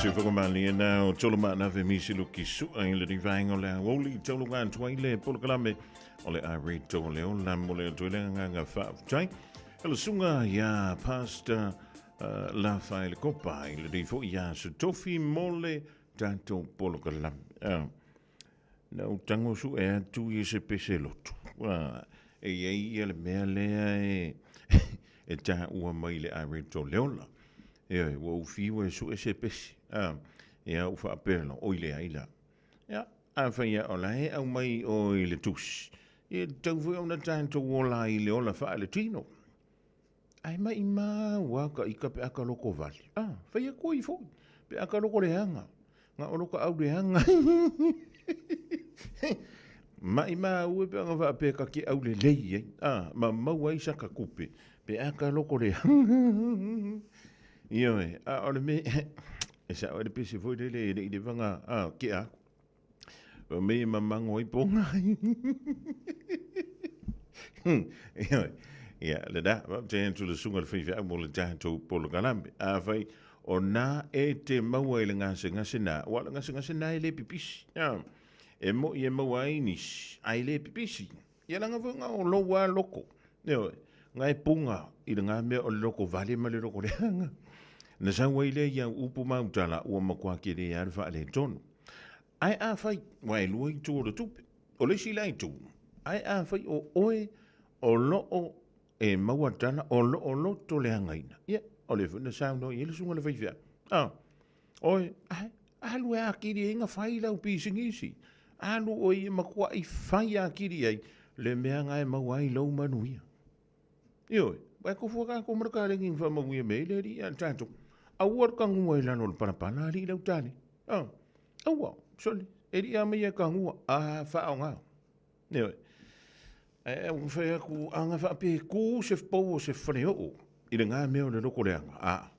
Se whakamalia nā o tolo maanawe misi luki sua i le rivaenga o le aoli tolo ngā tuai le polokalame o le a reto o le ola mo le atu le nganga whaaftai. Ele sunga ia Pastor La Whaele Kopa i le rifo ia Sotofi mo le tatou polokalame. Na ou tago sue atu i se pese lotu. E i ai ia le mea lea e, e taua mai le areto leola. Ioe, ua ou fiu e sue se pese. Ia ou faapea loa, oi leai la. Ia, afai lava o la e aumai oe i le tusi, ia e tatau foi ona tatou ola ai i le ola faaletino. Ae maimau a ka ika pe a ka loko vale. Ah, fai atu ai foi. Pe a ka loko leaga. Nga o loka au leaga. Maimau e pe anga faapea ka ke au lelei ai. Ah, ma maua ai sa ka kupe. Pe a ka loko leaga. Ioe, a o le me, e sa o le pese foi lele e le i le vanga, ah, ke aku. O me e mamango ai ponga. Ioe, ia, le da, wa te atu le sunga le whaiwhi au mo le tātou polokalame. A whai, o nā e te maua i le ngasengase nā, wa le ngasengase nā e le pipisi. Ia, e mo i e maua ai nisi, ai le pipisi. Ia langa foi nga o lou a loko. Ioe, nga e punga i le ngā mea o le loko vale ma le loko leaga. Na sau ai lea i au upu ma au tala, ua matua kele a le faaletonu. Ae afai, ua e lua itu o le tupe, o le isi la itu, ae afai o oe o loo e maua tala o loo loto leagaina, ia, o lea foi na saunoa i ai le susuga i le faifeau, a, oe, ae, alu e atili ai na fai lau pisinisi, alu oe e matuai fai atili ai le mea na e maua ai lou manuia. Ioe, aua e tofu a tatou ma le kalegi na faamanuia mai ai le Alii ia tatou. Aua le tagua i lalo o le palapala alii lau tali. Ah, aua, sole, e lii a mai e tagua, a faaaoga. Ioe. Ae ua fai atu, a na faapea e ku se pou o se faleoo i le ngā mea o le loko leaga, a,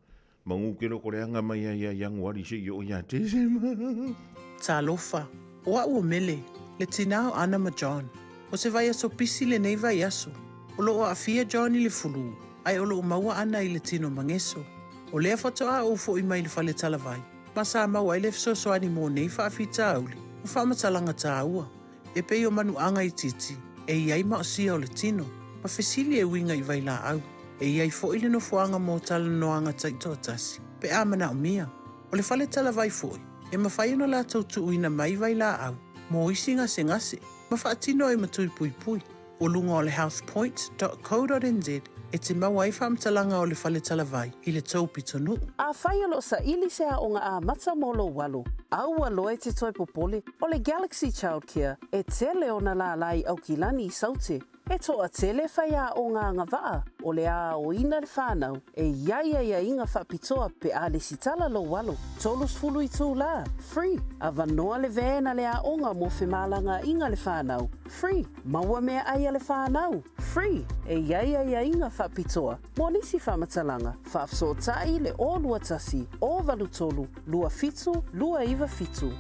manu ke loko leaga mai ai ia Ianuari seia oo ia Tesema. Talofa, o a'u o Mele, le tinā o Ana ma John. O se vaiaso pisi lenei vaiaso. O lo'o aafia John i le fulū, ae o lo'o maua ana i le tino mageso. O lea faatoa ou fo'i mai le fale talavai, ma sa maua ai le fesoasoani mo nei faafitauli ma faamatalaga tāua. E pei o manuaga itiiti, e i ai maosia o le tino, ma fesili e uiga i vailaau. E i ai fo'i le nofoaga mo talanoaga taitoatasi, pe a manaomia. O le fale talavai fo'i, e mafai ona latou tuuina mai vailaau mo isi gasegase, ma faatino ai ma tui puipui. O luga o le healthpoint dot co dot nz e te maua ai faamatalaga o le fale talavai i le tou pitonuu. Afai o lo o saili se aoga amata mo lou alo, aua loa e te toe popole, o le Galaxy Childcare e tele ona lālā i Aukilani i Saute. E toatele faiaoga agavaa o le aoina le whanau e i ai aiaiga faapitoa pe a lesitala lou alo. 30 itulā, free, avanoa le van a le aoga mo femalagaaiga le whanau, free, maua meaai a le whanau, free, e i ai aiaiga faapitoa mo nisi faamatalaga, faafesootai le 021 083 27 297.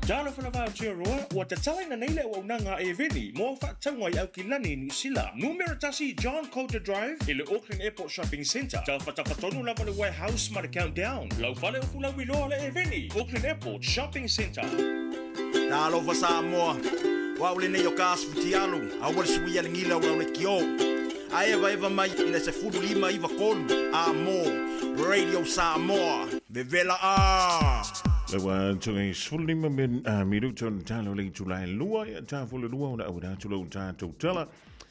Talofa lava Aotearoa, ua tatalaina nei le auaunaga a Eveni mo au faatauga i Aukilani i Niu Sila. Numera tasi John Coulter Drive i le Auckland Airport Shopping Centre. Tafatafa tonu lava le Warehouse ma le Countdown. Lau fale o Fulauiloa le Eveni, Auckland Airport Shopping Centre. Talofa Samoa, o au lenei o Kas Futialu, aua le suia le gila o lau lekiō. A evaeva mai i le 15 93 a mo Radio Samoa. Vevela a! Le ua atu i 15 min, minuta o le tala o le itula e lua, ia tafo le lua ona auina atu lau tatou tala.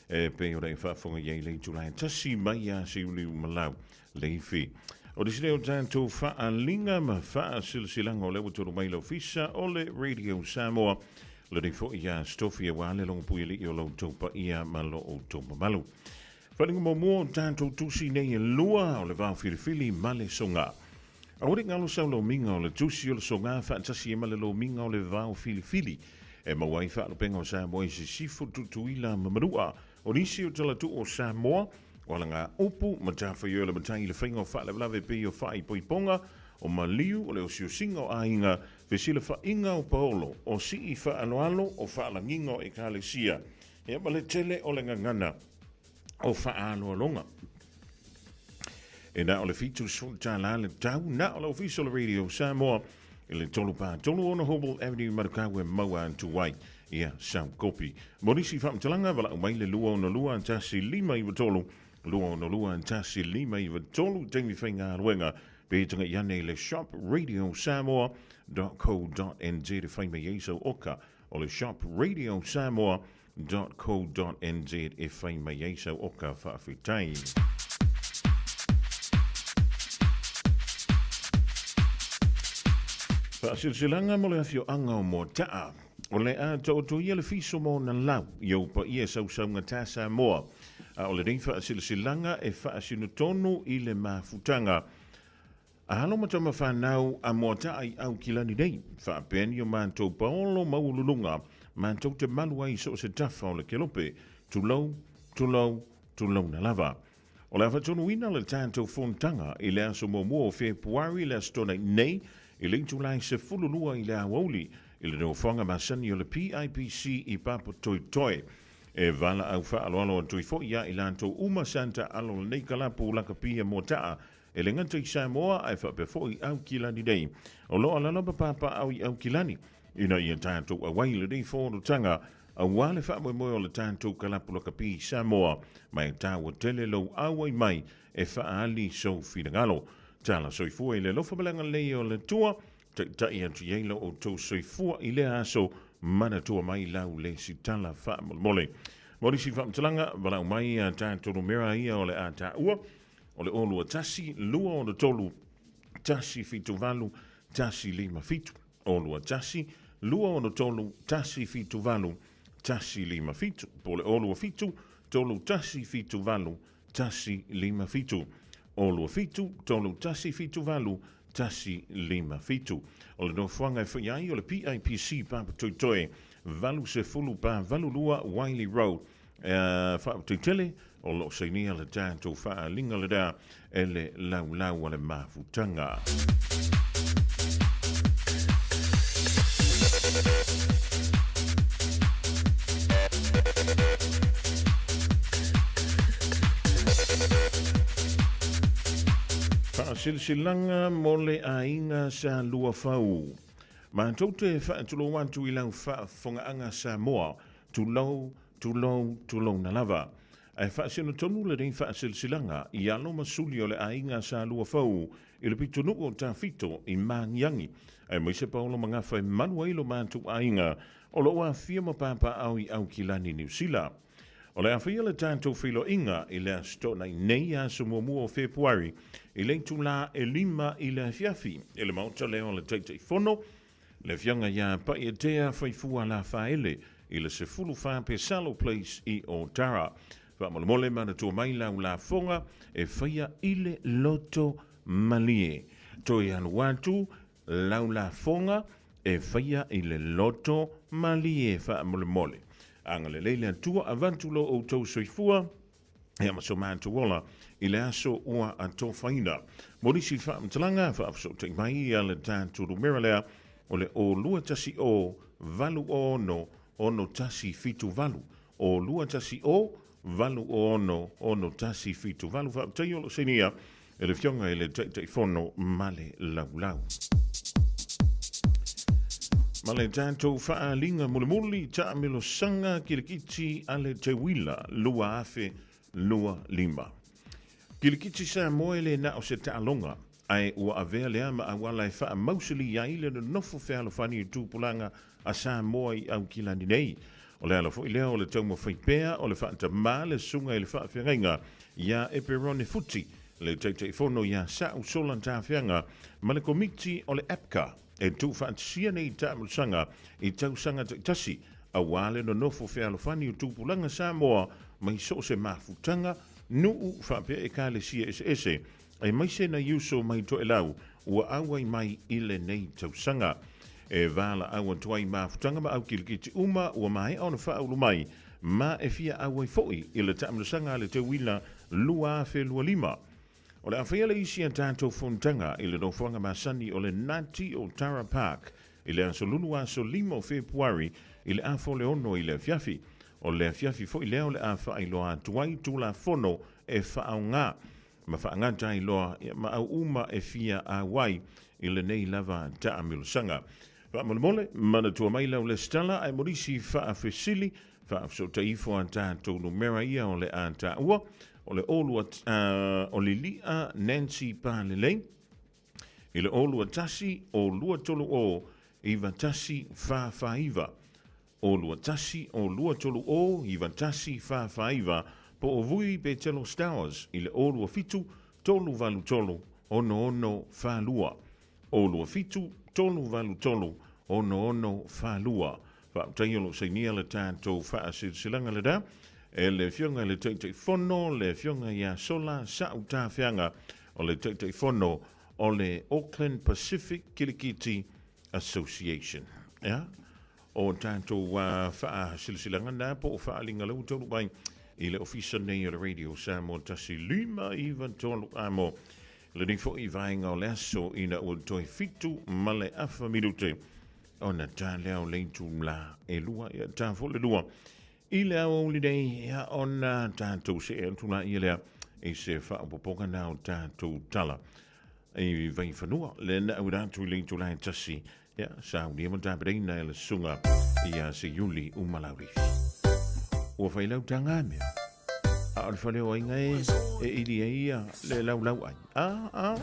E pei ona e faafofoga i ai le itula e tasi mai ia Siuliu Malau Leifi. O le isi lea o tatou faaaliga ma faasilasilaga o lea ua tolu mai le ofisa o le Radio Samoa. Lenei foi ia Stofi aua le logopui alii o lo outou paia ma lo outou mamalu. Faaaliga muamua o tatou tusi nei e lua o le vao filifili ma le soga. Aua ne i galo sau lomiga o le tusi o le soga faatasi ai ma le lomiga o le vao filifili e maua ai faalupega o Samoa i Sisifo, Tutuila ma Manua. O nisi o talatuu o Samoa, o alagaupu, matafaioi o le matai i le faiga o faalavelave pei o faaipoipoga, o maliu, o le osiosiga o aiga, fesilafaiga o paolo, o sii faaaloalo, o faalagiga o ekalesia, ia ma le tele o le gagana o faaaloaloga. E na o le $70 le tau, na o le Ofisa o le Radio Samoa i le 3 36 Hobble Avenue, Manukau e maua atu ai ia sau kopi. Mo nisi faamatalaga, valaau mai le 262 1593, 262 1593 taimi faigaluega pe taga'i ane i le shopradiosamoa.co.nz e fai mai ai sau oka. O le shopradiosamoa.co.nz e fai mai ai sau oka. Faafetai. Faasilasilaga mo le afioaga o Moata'a. O le a taoto ia le fiso ma ona lau i ou paia sausaugatā Samoa, a o lenei faasilasilaga e faasinotonu i le mafutaga a alo ma tama fanau a Moata'a i Aukilani nei, faapea ni o matou paolo maualuluga matou te malu ai i so o se tafa o le kelope, tulou, tulou, tulouna lava. O le a faatonuina le tatou fonotaga i le aso muamua o Fepuari le Aso Toonai nei i le itula e 12 i le aoauli i le nofoaga masani o le PIPC i Papatoetoe. E valaau faaaloalo atu ai foi ia i latou uma sa taaalo lenei kalapu lakapi Moata'a e le gata i Samoa ae faapea foi i Aukilani nei. O lo o alaala ma papaaao i Aukilani ina ia tatou auai i lenei fonotaga aua le faamoemoe o le tatou kalapu lakapi i Samoa, ma e taua tele lou auai mai e faaali sou finagalo. Tala soifua i le alofa ma le agalelei o le Atua, taitai atu i ai lo outou soifua i lea aso, manatua mai lau lesitala faamolemole. Mo nisi faamatalaga, valaau mai a tatou numera ia o le a taua, o le 021 263 178 157, 021 263 178 157, po o le 027 3178 157, 027 3178 157. O le nofoaga e fai ai o le PIPC Papatoetoe, 80 pa 82 Wiley Road, Faapitoitele, o lo o sainia le tatou faaaliga lena e le laulau a le mafutaga. Faasilasilaga mo le aiga sa Luafau. Matou te faatulou atu i lau faafofogaaga Samoa, tulou Tulou, tulouna lava. Ae faasino tonu lenei faasilasilaga i alo ma suli o le aiga sa Luafou i le pitonuu o Tafito i Magiagi, aemaise paolo ma gafa e malu ai lo matou aiga o lo o afifio ma papaaao i Aukilani, Niu Sila. O le a faia le tatou feiloaiga i le Aso Toonai nei, aso muamua o Fepuari, i le itulā e 5 i le afiafi, i le Maota lea o le Taitaifono, Le Afioga ia Paietea Faifua Lafaele i le 14 Pesalo Place i Otara. Faamolemole manatua mai lau lafoga e faia i le loto malie. Toe alu atu lau lafoga e faia i le loto malie faamolemole. Agalelei le Atua avatu lo outou soifua. Ia ma so matou ola i le aso ua atofaina. Mo nisi faamatalaga, faafesootai mai ia le tatou numera lea o le 0 2 1 0 8 6 6 1 7 8, 0 2 1 0 8 6 6 1 7 8. Faafetai o lo o sainia e le Afioga i le Taitaifono ma le Laulau. Ma le tatou faaaliga mulimuli, taamilosaga kilikiti a le Teuila 2025. Kilikiti Samoa e le na o se taaloga, ae ua avea lea ma auala e faamausali ai le nonofo fealofani i tupulaga a Samoa i Aukilani nei. O le ala foi lea o le taumafai pea o le faatamā le susuga i le faafeagaiga iā Eperone Futi, le Taitaifono iā Sa'u Sola Tafeaga ma le Komiti o le APCA e tuufaatasia nei taamulusaga i tausaga taitasi aua le nonofo fealofani o tupulaga Samoa mai so o se mafutaga, nuu faapea ekalesia eseese aemaise nai uso mai Toelau ua auai mai i lenei tausaga. E valaau atu ai mafutaga ma aukilikiti uma ua maea ona faaulu mai ma e fia auai foi i le taamilosaga a le Teuila 2025. O le a faia le isi a tatou fonotaga i le nofoaga masani o le Nati o Tara Park i le aso Lulu aso 5 o Fepuari i le 5:30 i le afiafi. O le afiafi foi lea o le a faailoa atu ai Tulafono e faaaoga. ma faagata ai loa ia ma au uma e fia auai i lenei lava taamilosaga. Faamolemole, manatua mai lau lesitala ae mo nisi faafesili, faafesootai ifo a tatou numera ia o le a taua, o le 0 o Lili'a Nancy Palelei, i le 021 o 230 9149. 021 o 230 9149 po o Vui Petelo Stowers i le 027 383 6642. 027 383 6642. Faafetai o lo o sainia le tatou faasilasilaga lena e le Afioga i le Taitaifono, le Afioga ia Sola Sautafeaga, o le Taitaifono o le Auckland Pacific Kilikiti Association. Ia, o tatou faasilasilaga na po o faaaliga lea ua taunuu mai i le ofisa nei o le Radio Samoa 1593 amo lenei foi vaega o le aso ina ua toe 7 ma le afa minute ona ta lea o le itula e 2, ia ta foi le 2 i le aoauli nei, ia ona tatou see atu laia lea i se faaopoopoga na o tatou tala i Vaifanua le na auina atu i le itula e 1, ia saunia ma tapenaina e le susuga ia Seiuli Umalaurifi. Ua fai lau tagamea a o le fale o aiga e ili ai ia le laulau ai. Ah, ah.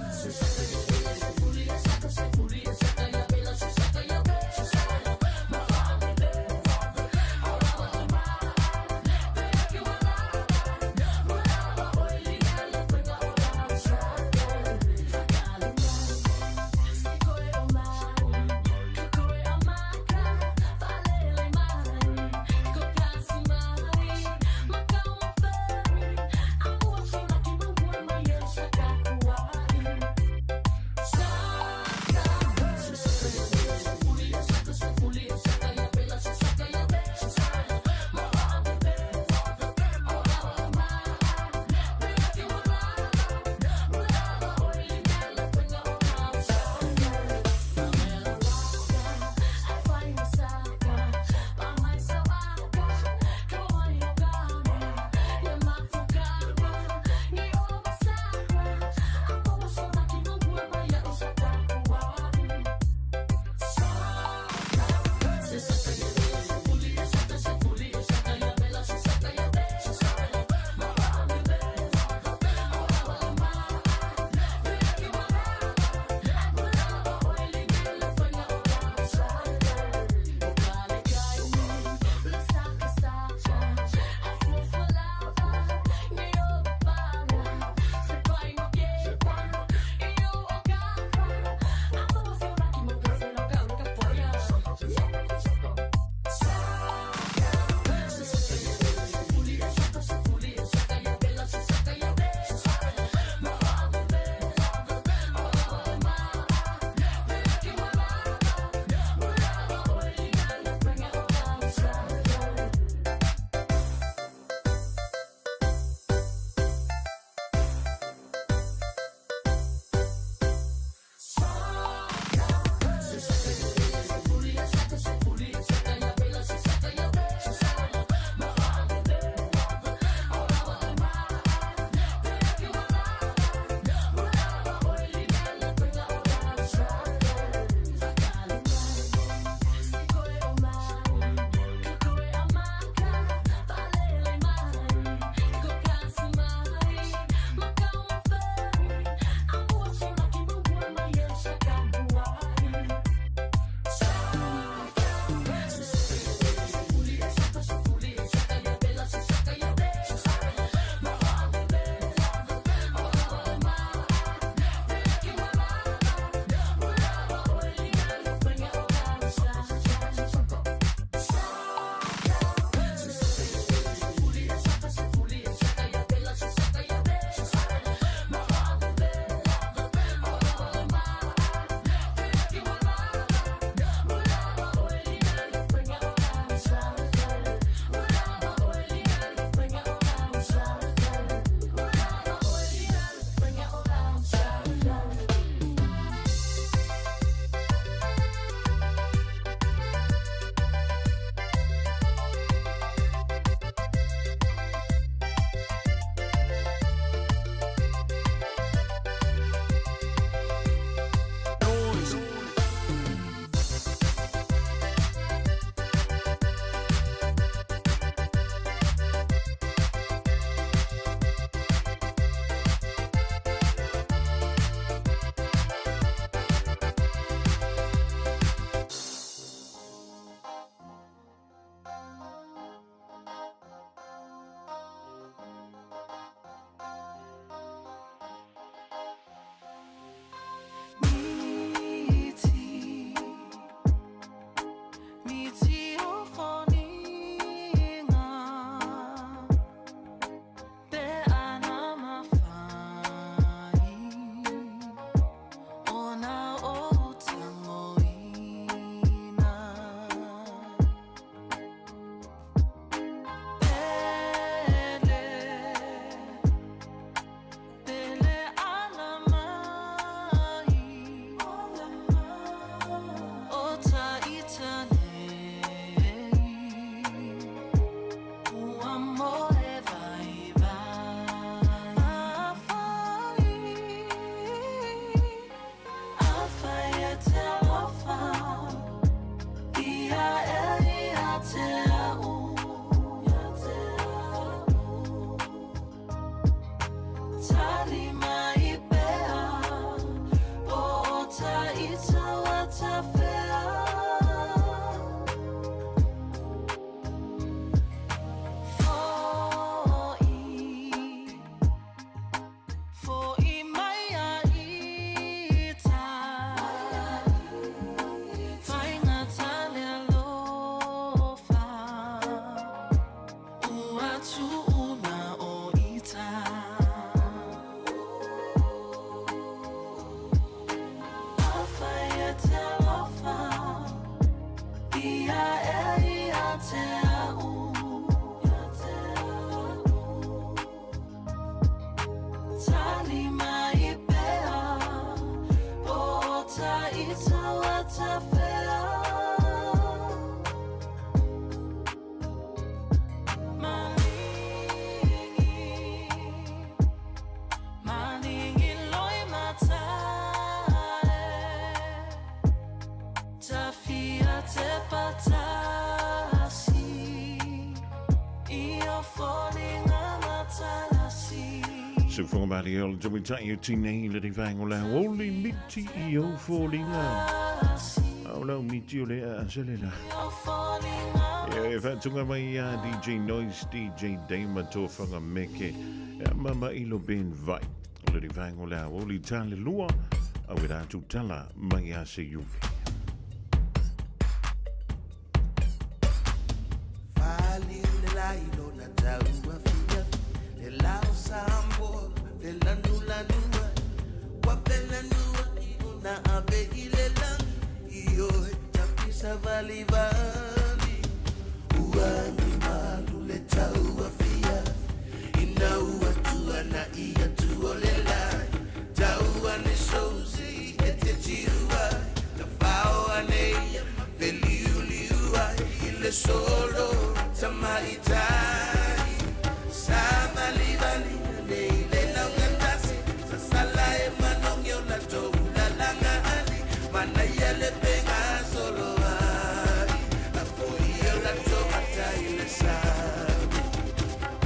Soifuaga malie o le tamaitai o tinei le vaega o le aoauli miti i ou foliga. A o lau miti o le aasa le la. Ia e faatunga mai ia DJ Noise, DJ Dama Tofaga Meke, e mama ilo Ben Vai. O le vaega o le aoauli tale lua, au e rātou tala mai a se iuvi. Faliu le lai lona tau afiafi Le lao Samoa felanulanua Ua felanua i ona ave i le lagi I oe tafisa valivali Ua agi malu le tau afiafi Ina ua tuana'i atu o le lai Tau ane sousi e te tiu ai Tafao ane ia ma feliuliu ai I le solo tamaitai Sa valivali ane i le laugatasi Sasala e manogi o latou lalaga ali Manaia le fegasolo ai Lafoia o latou ata i le sami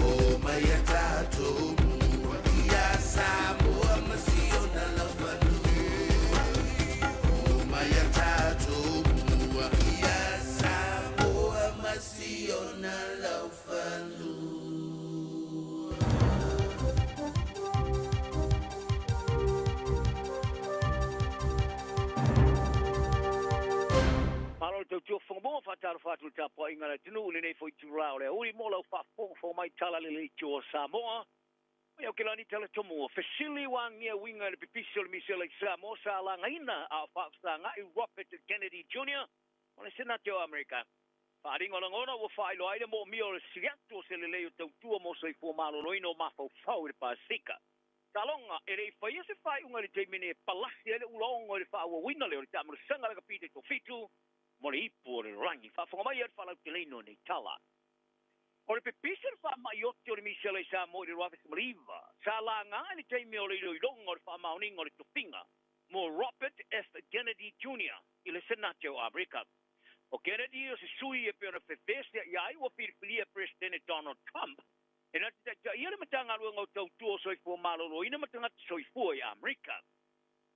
O mai a tatou mua Ia Samoa ma si ona laufanua O mai a tatou mua Ia Samoa ma si ona laufanua. Malo le tautua fofoga faatalofa atu i le tapuaiga a le atunuu i lenei foi itula o le aoauli mo lau faafogafoga mai Talalelei Itu o Samoa. Mai Aokelani Talatomua, fesili ua agia uiga i le pipisi o le misela i Samoa sa lagaina a o faafesagai Robert Kennedy Jr. o le Senate o Amerika. Faaaliga o lagona ua faailoa ai le moomia o le sili atu o se lelei o tautua mo soifua maloloina o mafaufau i le Pasefika. Taloga, e le i faia se faaiuga i le taimi nei e palasi ai le ulaogo i le faaauauina lea o le taamulasaga a le Kapite Tofitu mo le ipu o le lagi. Faafofoga mai le faalauteleina o nei tala. O le pepisi o le faamai oti o le misela i Samoa i le 2019, sa laga i le taimi o le iloiloga o le faamaoniga o le tofiga mo Robert F. Kennedy Jr. i le Senate o Amerika. O Kennedy o se sui e pei ona fefesea'i ai ua filifilia e Peresetene Donald Trump e na te taitaia le Matagaluega o Tautua o Soifua Maloloina ma Tagata Soifua i Amerika.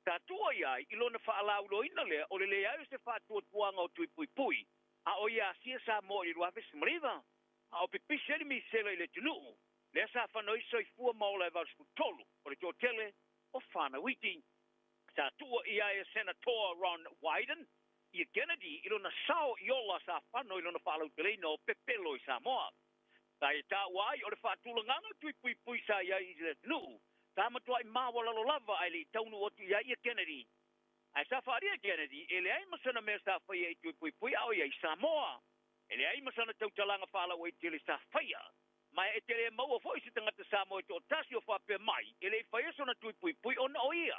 Sa tua i ai i lona faalauiloaina lea o le leai o se faatuatuaga o Tui Puipui a o ia asia Samoa i le 2019, a o pipisi ai le misela i le atunuu lea sa fano ai soifua ma ola e 83 o le toatele o fanau iti. Sa tuua i ai e Senatoa Ron Wyden ia Kennedy i lona sao i ola sa fano i lona faalauteleina o pepelo i Samoa. Sa ia taua ai o le faatulagaga o tui puipui sa i ai i le atunuu, sa matuai maualalo lava ae le i taunuu atu i ai ia Kennedy. Ae sa faaalia e Kennedy e leai ma sana mea sa faia i tui puipui a o i ai i Samoa. E leai ma sana tautalaga faalauaitele sa faia. Ma e te le maua foi se tagata Samoa e toatasi o faapea mai e le i faia sona tui puipui ona o ia.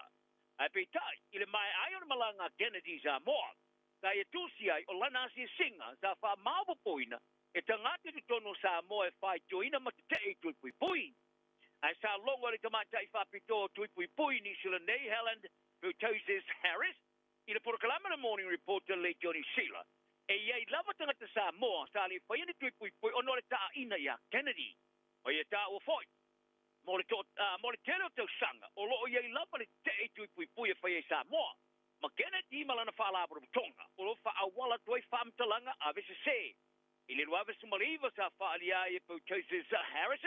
Ae peitai, i le maea ai o le malaga a Kennedy i Samoa, sa ia tusi ai o lana asiasiga sa faamaopoopoina e tagata i totonu o Samoa e faitioina ma tetee i tui puipui. Ae sa logo e le tamaitai faapitoa o tui puipui i Niu Sila nei, Helen Pertoses Harris, i le polokalame Le Morning Report a le Leitio Niu Sila, e i ai lava tagata Samoa sa le faia ni tui puipui ona o le taaina iā Kennedy. O ia taua foi, mo le to, mo le tele o tausaga, o lo o i ai lava le tetee i tui puipui e faia i Samoa. Ma Kennedy ma lana faalapotopotoga, o lo o faaauala atu ai faamatalaga avesese. I le 2019 sa faaalia ai e Pertoses Harris,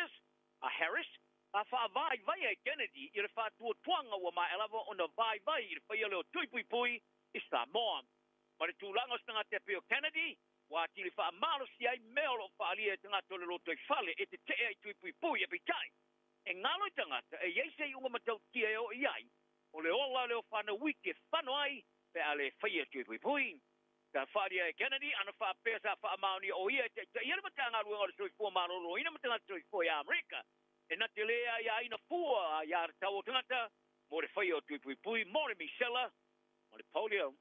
a Harris, sa faavaivai ai Kennedy i le faatuatuaga ua maea lava ona vaivai i le faia lea o tui puipui i Samoa. Ma le tulaga o se tagata e pei o Kennedy, ua atili faamalosia ai mea o lo o faaalia e tagata o le lotoifale e tetee ai i tui puipui, ae peitai, e galo i tagata e i ai se iuga matautia e oo i ai, o le ola lea o fanau iti e fano ai pe a le faia tui puipui. Sa faaalia e Kennedy ana faapea sa faamaonia o ia e taitaia le Matagaluega o le Soifua Maloloina ma Tagata Soifua i Amerika e na te lē aiaina fua aiā tatau o tagata mo le faia o tui puipui mo le misela ma le polio.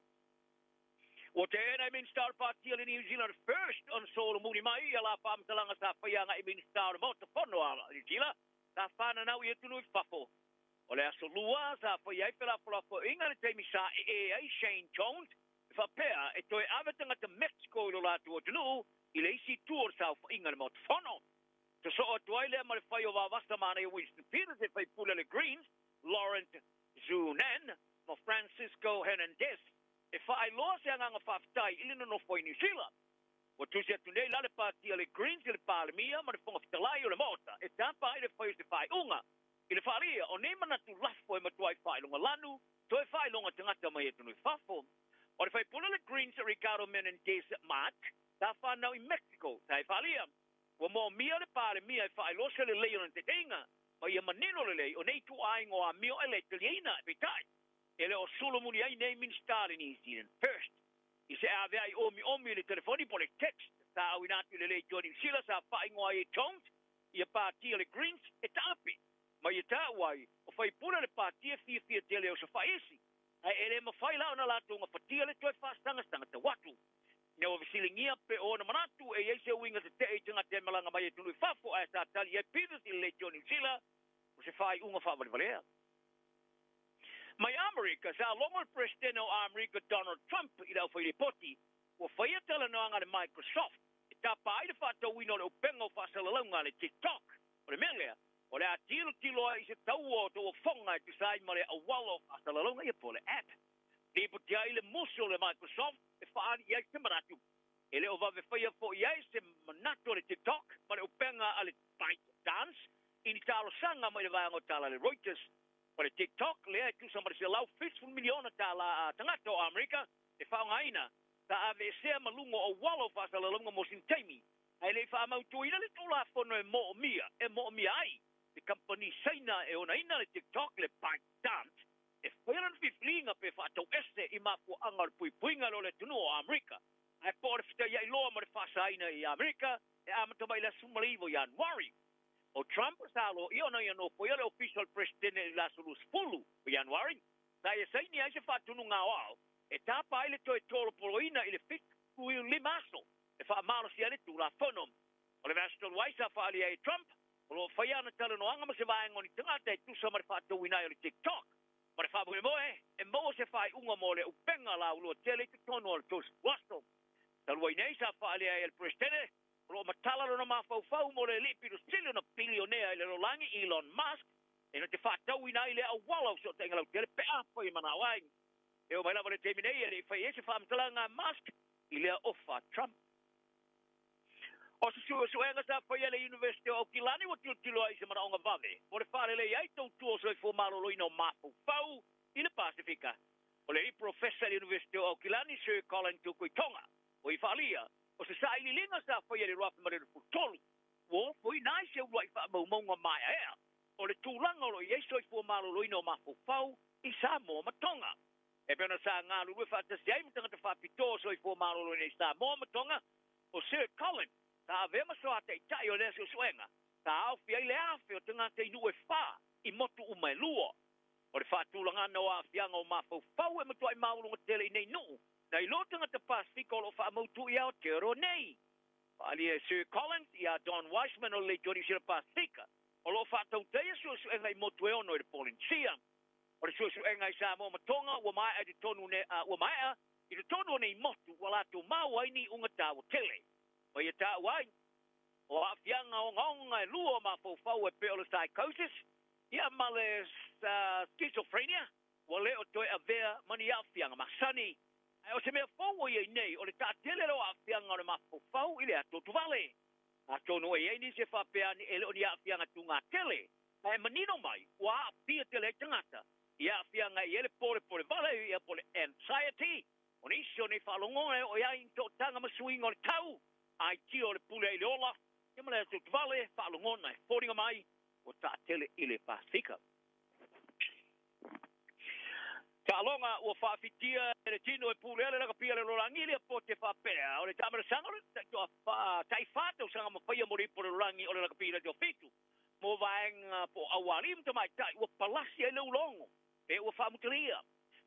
Ua teena e Minista o le Pāti a le New Zealand First ona solomuli mai ia la faamatalaga sa faia agai Minista o le Maota Fono a Niu Sila sa fananau i atunuu i fafo. O le aso Lua sa faia ai felafolafoaiga i le taimi sa ee ai Shane Jones e faapea e toe ave tagata Mexico i lo latou atunuu i le isi itu o le saofaiga i le Maota Fono. Sosoo atu ai lea ma le fai o vavasa manaia Winston Peters e faipule a le Greens, Laurent Zunan ma Francisco Hernandez e faailoa se agaga faafetai i le nonofo ai Niu Sila. Ua tusi atu nei la le Pati a le Greens i le Palemia ma le Fofoga Fetalai o le Maota e tapa ai le fai o se faaiuga i le faaalia o nei manatu lafo e matuai faailoga lanu toe faailoga tagata mai atunuu i fafo. O le faipule a le Greens Ricardo Menendez March sa fanau i Mexico sa e faaalia ua moomia le Palemia e faailoa se lelei o lana taitaiga ma ia manino lelei o nei ituaiga o amio e le taliaina. Peitai, e le o solomuli ai nei Minisita le New Zealand First i se aveai omiomi i le telefoni po o le text sa auina atu i le Leitio Niu Sila sa faaigoa ai e Jones ia pati a le Greens e taape ma ia taua ai o faipule le pati e fiafia tele e osofai isi ae e le mafai la ona latou gafatia le toe faasagasagataga tau atu. Ina ua fesiligia pe o ona manatu e i ai se uiga tetee i tagata e malaga mai atunuu i fafo ae sa tali ai Peters i le Leitio Niu Sila o se faaiuga faavalevalea. Mai Amerika, sa logo le Peresetene o Amerika Donald Trump i le aufailipoti ua faia talanoaga a le Microsoft e tapa ai le faatauina o le upega o faasalalauga a le TikTok. O le mea lea, o le a tilotilo ai i se taua o tauofoga e tusa ai ma le auala o faasalalauga ia po o le app. Lipoti ai le musu o le Microsoft e faaali i ai se manatu e le o vave faia foi ai se manatu a le TikTok ma le upega a le ByteDance i ni talosaga mai le vaega o tala a le Reuters. O le TikTok lea e tusa ma le $170 miliona tala a tagata o Amerika e faaaogaina, sa aveesea ma luga o auala o faasalalauga mo sina taimi, ae le i faamautuina le Tulafono e moomia e moomia ai le kamupani Saina e onaina le TikTok, le ByteDance, e faia lana filifiliga pe faatauese i mafuaaga o le puipuiga lea o le atunuu o Amerika, ae po o le fetaiai loa ma le faasaina i Amerika e amata mai i le aso 19 o Ianuari. O Trump sa aloaia ona ia nofoia le Ofisa o le Peresetene i le aso 20 o Ianuari, sa ia saini ai se faatunuga aoao e tapa ai le toe tolopoloina i le 75 aso e faamalosia ai le Tulafono. O le vaiaso talu ai sa faaalia ai e Trump, o lo o faia ana talanoaga ma se vaega o ni tagata e tusa ma le faatauina ai o le TikTok ma le faamoemoe e maua se faaiuga mo le upega laulua tele i totonu o le 30 aso. Talu ai nei sa faaalia ai e le Peresetene O lo o matala lona mafaufau mo le alii pito sili ona bilionea i le lalolagi, Elon Musk, e na te faatauina ai le auala o fesootaiga lautele pe afai e manao ai. E oo mai lava i le taimi nei e le i fai ai se faamatalaga a Musk i lea ofa a Trump. O se suesuega sa faia e le Iunivesite o Aukilani ua tilotilo ai i se manaoga vave mo le faalelei ai tautua o soifua maloloina o mafaufau i le Pasefika. O le alii Profesa i le Iunivesite o Aukilani, Sir Colin Tukuitonga, O i faaalia, o se sailiiliga sa faia i le 2023, ua ofoina ai se uluai faamaumauga maeaea o le tulaga o lo o i ai soifua maloloina o mafaufau i Samoa ma Tonga. E pei ona sa galulue faatasi ai ma tagata faapitoa o soifua maloloina i Samoa ma Tonga, o Sir Colin sa avea ma soataitai o lea suesuega, sa aofia ai le 1,000 o tagata i nuu e fa i motu uma e lua. O le faatulagaga o aafiaga o mafaufau e matuai maualuga tele i nei nuu, nai lo tagata Pasefika o lo o faamautu i Aotearoa nei. Faaalia e Sir Collins ia Don Wiseman o le Leitio Niu Sila Pasefika, o lo o faatautaia suesuega i motu e ono i le Polenisia. O le suesuega i Samoa ma Tonga ua maea i totonu ne, ua maea i totonu o nei motu ua latou maua ai ni iuga taua tele. Ma ia taua ai, o aafiaga ogaoga e lua o mafaufau e pei o le psychosis ia ma le schizophrenia ua le o toe avea ma ni aafiaga masani. Ae o se mea fou ua i ai nei, o le taatele lea o aafiaga o le mafaufau i le atoatuvale. Atonu e i ai nisi e faapea ane e le o ni aafiaga tugatele, ae manino mai ua aafia tele ai tagata i aafiaga e i ai le polepole vale ia po o le anxiety. O nisi o nei faalogoga e oo i ai ni tootaga ma suiga o le tau, aitio o le pule ai i le ola, ia ma le atoatuvale, faalogona e foliga mai ua taatele i le Pasefika. Taaloga ua faafitia e le tino e pulea le lakapi a le lalolagi le apote faapea o le taamalasaga o le tai-fa tausaga ma faia mo le ipu o le lalolagi o le lakapi i le toafitu mo vaega po o aualii ma tamaitai ua palasi ai le ulogo pe ua faamutalia.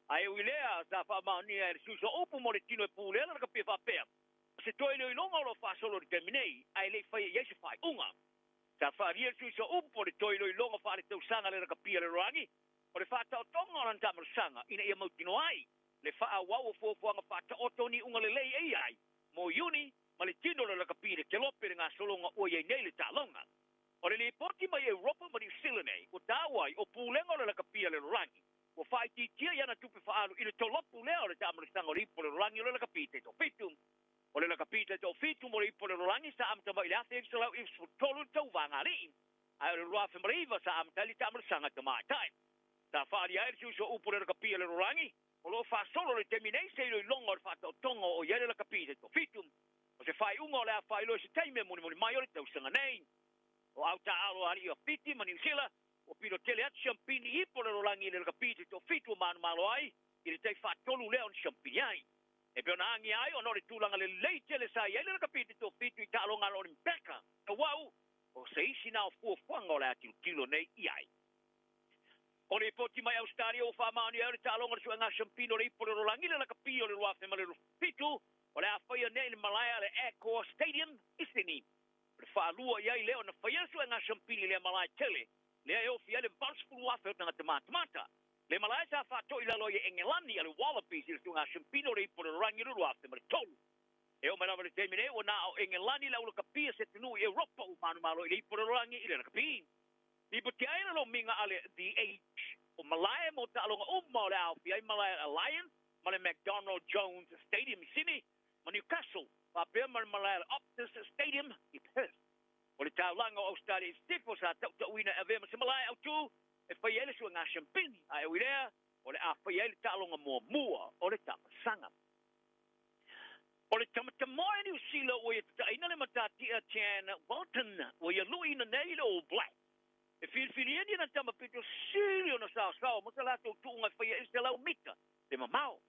Ae ui lea, sa faamaonia e le suiso upu mo le tino e pulea le lakapi faapea o se toe iloiloga o lo o faasolo i le taimi nei ae le i faia i ai se faaiuga. Sa faaalia le suiso upu o le toe iloiloga faaletausaga a le lakapi a le lalolagi o le faataotoga o lana taamalasaga ina ia mautinoa ai le faaauau o fuafuaga faataoto ni iuga lelei e i ai mo Iuni ma le tino o le lakapi i le kelope i le gasologa ua i ai nei le taaloga. O le lipoti mai Europa ma Niu Sila nei, ua taua ai o pulega o le lakapi a le lalolagi ua faaitiitia i ana tupe faaalu i le tolopu lea o le taamalosaga o le ipu o le lalolagi o le lakapi taitoafitu. O le lakapi taitoafitu mo le ipu o le lalolagi sa amata mai i le 1993 i le tauvaga alii, ae o le 2009 sa amata ai le taamalosaga tamaitai. Sa faaalia ai le susu o upu o le lakapi a le lalolagi o loo faasolo le taimi nei se iloiloga o le faataotoga o i ai le lakapi taitoafitu. O se faaiuga o le a faailoa i se taimi e mulimuli mai o le tausaga nei. O au taaalo a alii o Fiti ma Niu Sila ua pito tele atu siampini ipu o le lalolagi i le lakapi taitoafitu ua manumalo ai i le tai faatolu lea ona siampini ai. E pei ona agia ai ona o le tulaga lelei tele sa i ai le lakapi taitoafitu i taaloga a le Olimpeka tauau o se isi na o fuafuaga o le a tilotilo nei i ai. O le lipoti mai Ausetalia ua faamaonia ai o le taaloga o le suega siampini o le ipu o le lalolagi le lakapi o le 2027 o le a faia nei i le malae a le Accor Stadium i Sydney. O le faalua i ai lea ona faia le suega siampini i lea malae tele lea e ofi ai le 80,000 o tagata matamata. Le malae sa faatoi lalo ai e Engelani a le Wallabies i le suega siampini o le ipu o le lalolagi o le 2003. E oo mai lava i le taimi nei ua na o Engelani le aulakapia se atunuu i Europa ua manumalo i le ipu o le lalolagi i le lakapi. Lipotia ai le lomiga a le The Age o malae mo taaloga uma o le a aofia ai malae a le Allianz ma le McDonald Jones Stadium i Sydney ma Newcastle faapea ma le malae a le Optus Stadium i Perth. O le taulaga o Ausetalia i Sisifo sa tautauina e avea ma se malae autū e faia ai le suega siampini, ae ui lea o le a faia ai le taaloga muamua o le tamasaga. O le tamatamoe Niu Sila ua ia tataaina le matatia Chan Welton ua ia luiina nei i le All Black. E filifilia ni ana tama pito sili ona saosao mo sa latou tuuga e faia ai le 100 mita le mamao.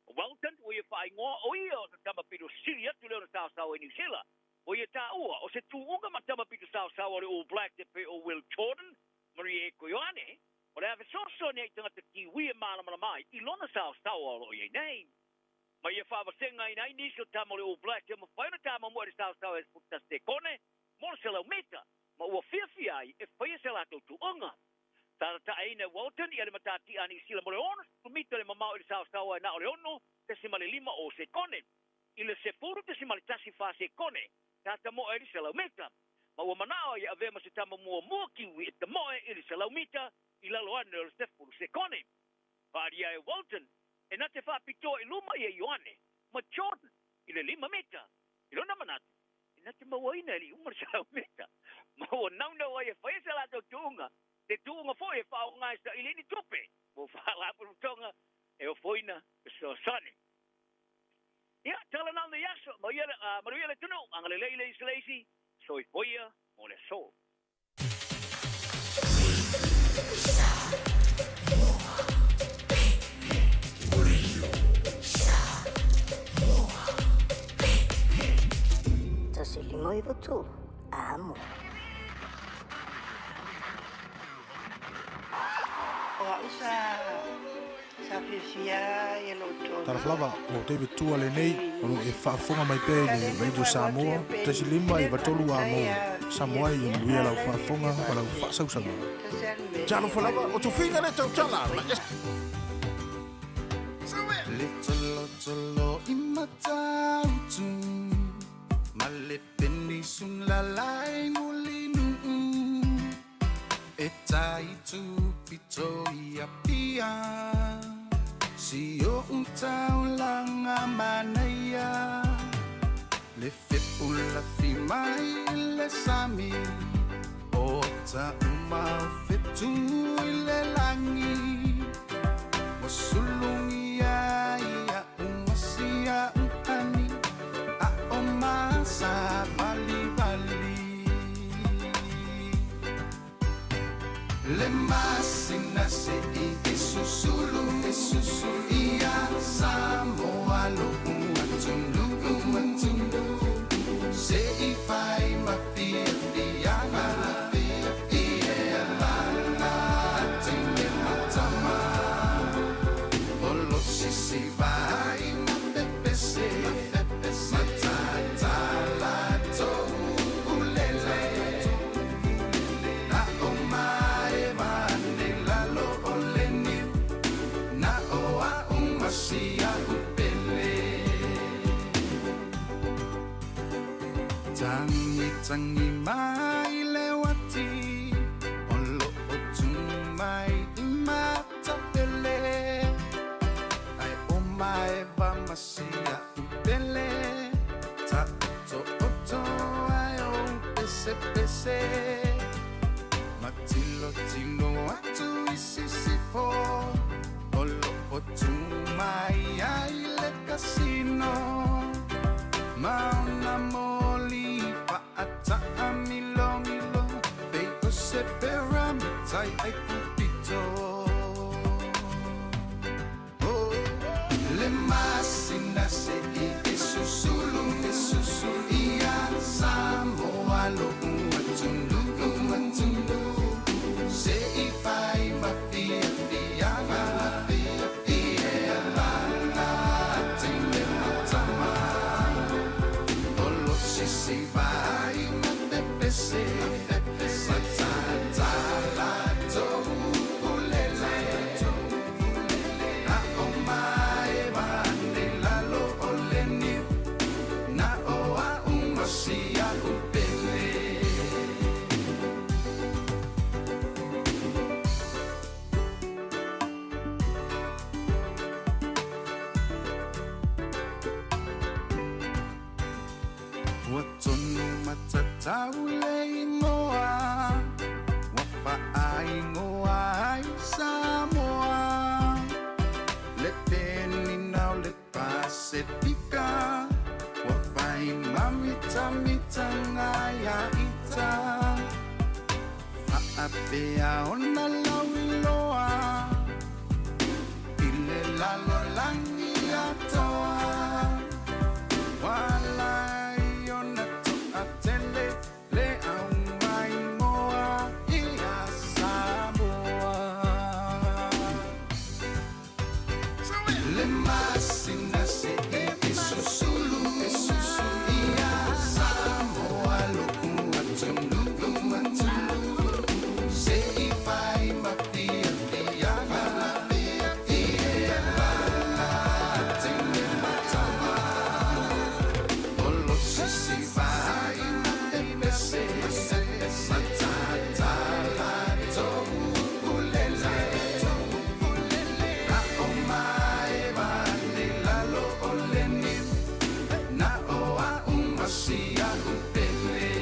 O Welton ua ia faaingoa o ia o sa tama pito sili atu lea ona saosao ai Niu Sila. Ua ia taua o se tuuga ma tama pito saosao a le All Blacks e pei o Will Jordan ma Rieko Ioane o le a fesoasoani ai i tagata Kiwi e malamalama ai i lona saosaoa o loo i ai nei. Ma ia faavasegaina ai nisi o tama o le All Blacks e mafai ona tamamoe i le saosao e 11 sekone mo le 100 mita, ma ua fiafia ai e faia se latou tuuga. Sa tataaina e Walton ia le matatia a Niu Sila mo le 60 mita le mamao i le saosao ae na o le 6.50 sekone. I le 10.14 sekone sa tamoe ai le 100 mita. Ma ua manao ai e avea ma se tama muamua Kiwi e tamoe i le 100 mita i lalo ane o le 10 sekone. Faaalia e Walton e na te faapitoa i luma ia Ioane ma Jordan i le 5 mita. I lona manatu, e na te mauaina e le uma le 100 mita. Ma ua naunau ai e faia se latou tuuga, se tuuga foi e faaaoga e saili ai ni tupe mo faalapotopotoga e ofoina fesoasoani. Ia, tala na lenei aso, manuia le atunuu, agalelei le isi le isi, soifua ia mo le aso. 1 5 9 3 Amo. O a'u sa sa fiafia ia lo Talofa lava, o David Tua lenei, o lo o e faafofoga mai pea i le Radio Samoa, 1 5 9 3 AM. Samoa ai, ia manuia lau faafofoga ma lau faasausauga. Talofa lava, o tofiga le tautala. Le tolotolo i Matautu ma le penisula lai Mulinuu e tai tupito i Apia si o'u taulaga manaia le fepulafi mai le sami o taʻuma o fetu i le lagi ua sulugia ai aʻu masi aʻu ani aʻo masa valivali le masina seʻi e susulu e susulu ia Samoa loʻu atunuu atunuu seʻi fai ma fiafiaga ia lala teine matama olosisi vai ma pepese matatala toulele na o maevane lalo o le niu na o a'u masi a'u pele tagi tagi mai le uata. iti o loo tu mai i matapele ai o maeva masia upele ta oto oto ai o pese pese matilotilo atu i sisifo o loo tu mai ai le kasino maona moli fa'ataʻamilomilo pei o se pyramitai ai kupito. Oh, le masina se i e susulu e susulu ia Samoa lo'u atunuu atunuu se i fai ma fiafiaga i ea lala teine ma tama o lo sisi vai ma pepese matatala tou ulele a o maeva ane lalo o le niu na o a'u ma sia'u pele. Ua tonu matatau le igoa ua faaigoa ai Samoa le penina o le Pasefika ua fai mamitamitaga ia ita faapea ona lauiloa i le lalolagi atoa ua ala ai ona toatele le aumaimoa ia Samoa. Le masina se i e susulu e susulu ia Samoa lo'u atunuu atunuu se i fai ma fiafiaga i ea lala teine ma tama o lo sisi vai ma pepese matatala tou ulele a o maeva ane lalo o le niu na o a'u ma sia'u pele.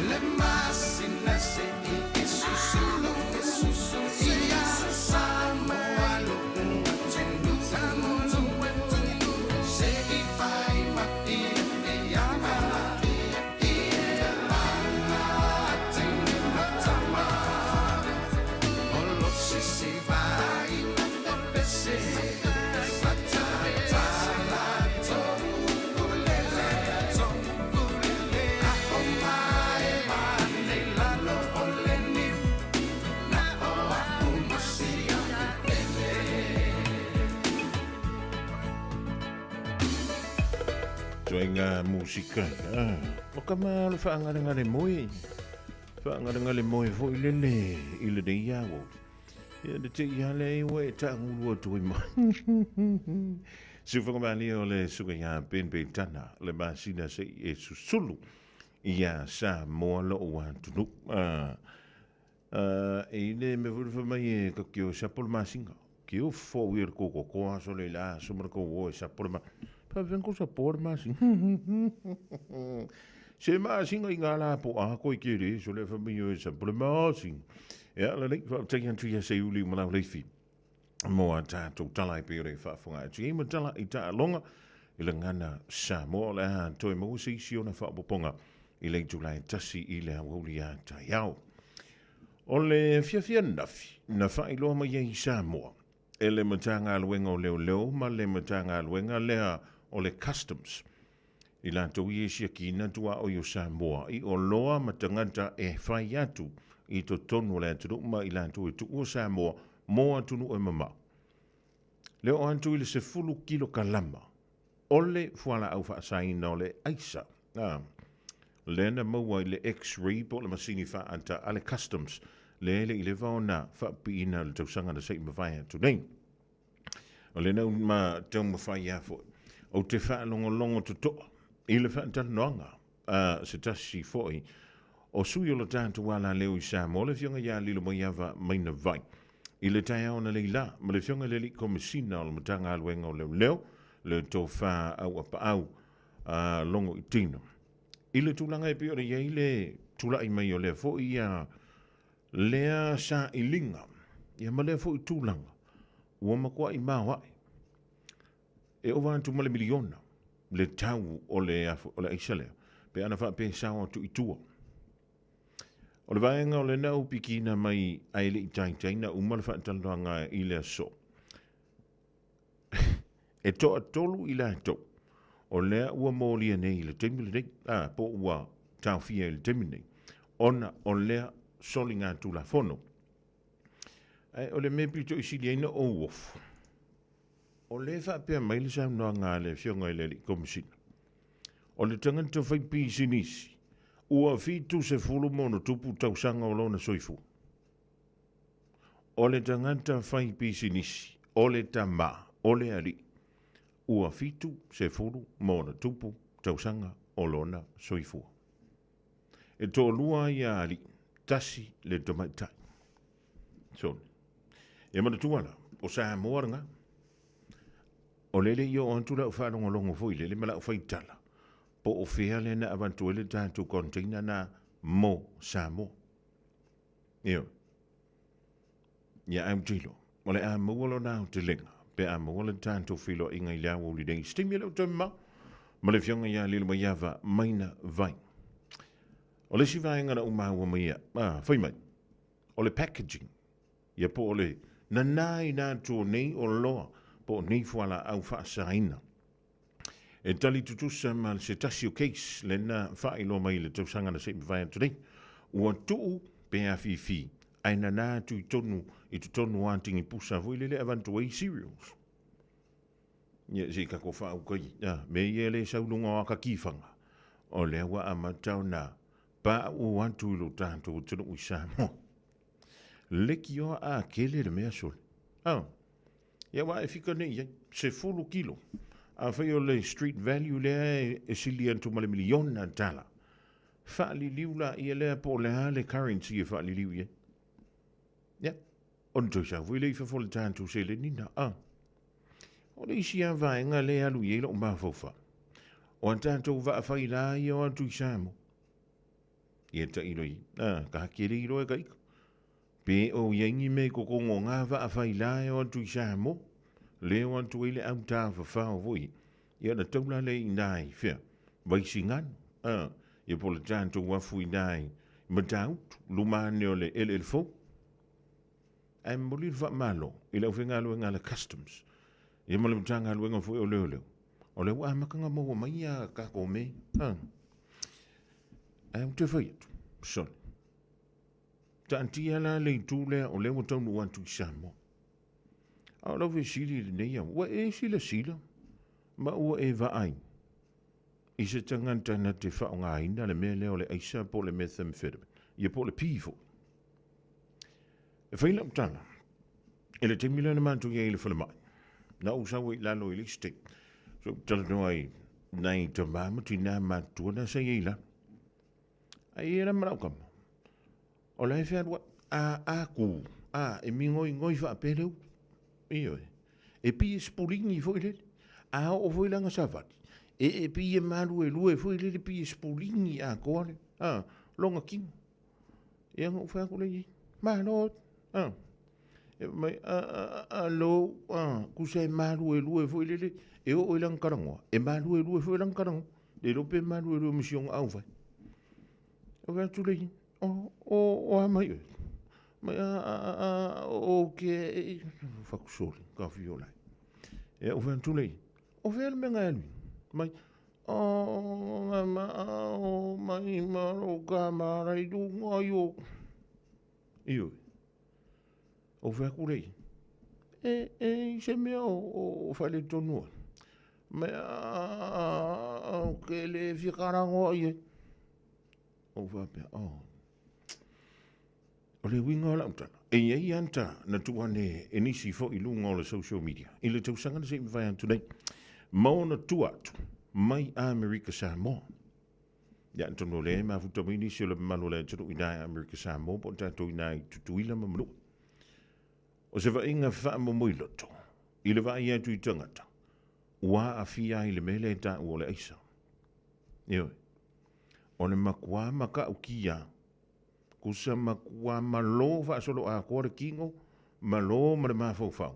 Le masina se i e susulu e susulu ia Samoa lo'u atunuu se i fai ma fiafiaga i ea lala teine ma tama o lo sisi vai ma pepese matatala tou ulele a o maeva ane lalo o le niu na o a'u ma sia'u pele. Tuaiga musika, ah, o ka ma o le faagalegale moe, faagalegale moe foi lele i lenei aoauli. Ia na te i ale ai ua e taagulu atu ai ma. Siufaga malie o le suka iā Ben Betana le masina se i e susulu iā Samoa lo'u atunuu. Ah, ah, e ile me foi le fai mai e ka kio sapo le masina. Kio fo i le koko koa aso le la aso ma le kou o e sapo le ma. Pa ven ko sapo le masina. Se masina i ngā la po a koe ke re so le fa mai o e sapo le masina. Ia lelei faafetai atu ia Seiuli ma lau leifi mo a tātou tala e pei o le faafofoga atu ai ma tala i taaloga i le gana Samoa o le a toe maua se isi ona faaopoopoga i le itula e tasi i le aoauli a taeao. O le afiafi ananafi na faailoa mai ai i Samoa e le Matagaluega o Leoleo ma le Matagaluega lea o le Customs i latou i e siakiina tuaoi o Samoa i oloa ma tagata e fai atu i totonu o le atunuu ma i latou e tuua Samoa mo atunuu e mamao. Le oo atu i le 10 kilokalama o le fualaau faasaina o le aisa, a, lea na maua i le X-ray po o le masini faaata a le Customs, lea e le i leva ona faapipiina i le tausaga na se i mavae atu nei. O lena ua ma taumafai lava foi ou te faalogologo totoa i le faatalanoaga a se tasi foi o sui o lo tatou alaleo i Samoa, le Afioga ia Lilomaiava Mainavai, i le taeao analeila ma le Afioga i le Alii Komesina o le Matagaluega o Leoleo, le Tofa Auapaau a Logoitino, i le tulaga e pei ona i ai le tulai mai o lea foi lea sailiga ia ma lea foi tulaga ua matuai maoae e ova atu ma le miliona le tau o le o le aisa lea pe ana faapea sao atu i tua. O le vaega o lena ua pikiina mai ae le i taitai na uma le faatalanoaga i le aso. E toatolu i latou o lea ua molia nei i le taimi lenei, a, po ua taofia i le taimi lenei, ona o lea soligatulafono. Ae o le mea pito i sili ai na ou ofo, o lea e faapea mai le saunoaga a le Afioga i le Alii Komesina, o le tagata fai pisinisi ua 70+ tausaga o lona soifua. O le tagata fai pisinisi, o le tamā, o le alii, ua 70+ tausaga o lona soifua. E toalua ia alii, tasi le tamaitai. Sole. Ia manatua la, o Samoa lena. O lele i oo atu lau faalogologo foi lele ma lau faitala, po o fea lea na avatu ai le tatou container na mo Samoa. Ioe. Ia ae ou te iloa, o le a maua lona aotelega pe a maua le tatou feiloaiga i le aoauli nei i se taimi e le o toe mamao ma le Afioga ia Lilomaiava Maina Vai. O le isi vaega na ou maua mai ia, fai mai, o le packaging, ia po o le nana i nā atu o nei oloa po o nei fualaau faasaina. E tali tutusa ma se tasi o case lena faailoa mai i le tausaga na se i mavae atu nei. Ua tuu pe afifi ae nana atu i tonu i totonu o atigi pusa foi lele avatu ai cereals. Ia se i tatou faauka i mea ia e le sau i luga o ata kifaga, o lea ua amata ona pauu atu i lo tatou atunuu i Samoa. Lekioa a kele le mea sole. Oh. Ia aua e fika nei i ai, 10 kilo. Afai o le street value lea e sili atu ma le miliona tala, faaliliu laia lea po o le a le currency e faaliliu i ai. Ia, ona toe sau foi lea i fafo o le tatou seleni na. A. O le isi lava vaega lea e alu i ai lou mafaufau, o a tatou vaa faila ia o atu i Samoa. Ia tailo i, a, ka kele iloa e ka ika. Pe o i ai ni mea i totonu o ngā vaa whai la e o atu i Samoa, le o atu ai le au tāwhawhao foi, ia na tau la le i nā i whea, Vaisigano, a, ia po le tātou afu i nā i Matautu, luma ane o le eleele fou. Ae momoli le faamalo i le aufaigaluega a le Customs, ia ma le Matagaluega foi o Leoleo, o lea ua amata ona maua mai ia tatou mea, a. Ae ou te fai atu, sole, Taatia la le itu lea o lea ua taunuu atu i Samoa. A o lau fesili i lenei au, ua e silasila ma ua e vaai i se tagata na te faaaogaina le mea lea o le aisa po o le methamphetamine, ia po o le pi foi. E fai lau tala, i le taimi lea na matou i ai i le falemai, na ou sau ai i lalo i le isi taimi, sa ou talanoa i nai tama ma tinā matutua na sa i ai i lalo. Ai e la ma lau kama. O la e fealuai. A, a ku, a, e migoigoi faapea le ulu. Ioe. E pei e sipuligi foi lele. A oo foi lana savali, e, e pei e maluelue foi lele, pei e sipuligi atoa le, a, lona kino. Ia na ou fai atu lea i ai, malo, a. E mai, a, a, a, alo, a, tusa e maluelue foi lele, e oo i lana talanoa, e maluelue foi lana talanoa. Le iloa pe maluelue ma si ona auvai. Ou fai atu lea, o, o, o a mai oe? Mai, a, a, a, a, o ke, fatu soli, ka whio lai. E ou fai atu lea, o fea le mea ngai alu? Mai, o, nga ma, o, mai, ma, o, ka, ma, rai, du, ngai, o. Ioe. Ou fai atu lea, e, e i se mea o, o, o faaletonu ai. Me a, o ke le fia i ai. Ou faapea, oh. O le uiga o lau tala, E i ai ata na tuu ane e nisi foi i luga o le social media i le tausaga na se i mavae atu nei, ma ona tua atu mai Amerika Samoa. Ia, atonu o lea e mafuta mai nisi o le mamalu o le atunuu i ina i Amerika Samoa po o tatou i ina i Tutuila ma Manua. O se vaaiga faamomoiloto i le vaai atu i tagata ua aafia ai i le mea lea e taua o le aisa. Ioe. O le matua matautia Kusa matua malo faasoloatoa le tino, malo ma le mafaufau.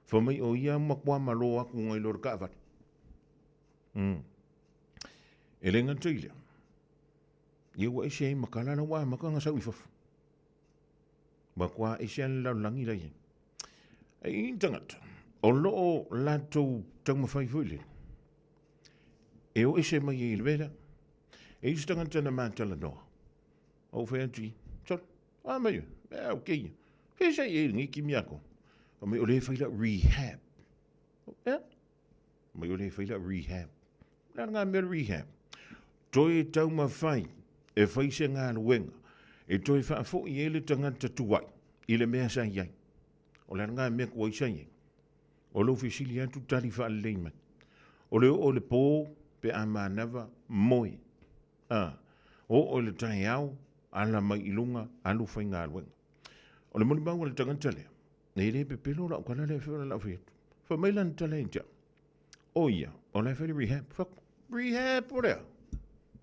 Fai mai o ia matua malo atu nai lo le taavale. E le gata i lea, ia ua ese ai ma tala la ua amata ona sau i fafo. Matua ese lava le lalolagi la i ai. E i ai tagata o lo o latou taumafai foi lele e o ese mai ai i le mea lea. E i ai se tagata na ma talanoa, Ou fai atu i, sole, a mai oe, mea au keia. Fea sa i ai lenei kimi ako. Fai mai o lea e fai lau rehab. Ea? Mai o lea e fai lau rehab. O le a lena mea o le rehab? Toe taumafai e fai se galuega e toe faafoi ai le tagata tuai i le mea sa i ai. O le a lena mea tuai sa i ai? O lou fesili atu tali faalelei mai. O le oo i le po pe a manava moe. A, oo i le taeao, ala mai i luga, alu faigaluega. O le molimau a le tagata lea, e le pepelo lau tala lea e lau fai atu. Fai mai lana tala ia te au, o ia, o la e fai le rehab. Fai atu, rehab o lea?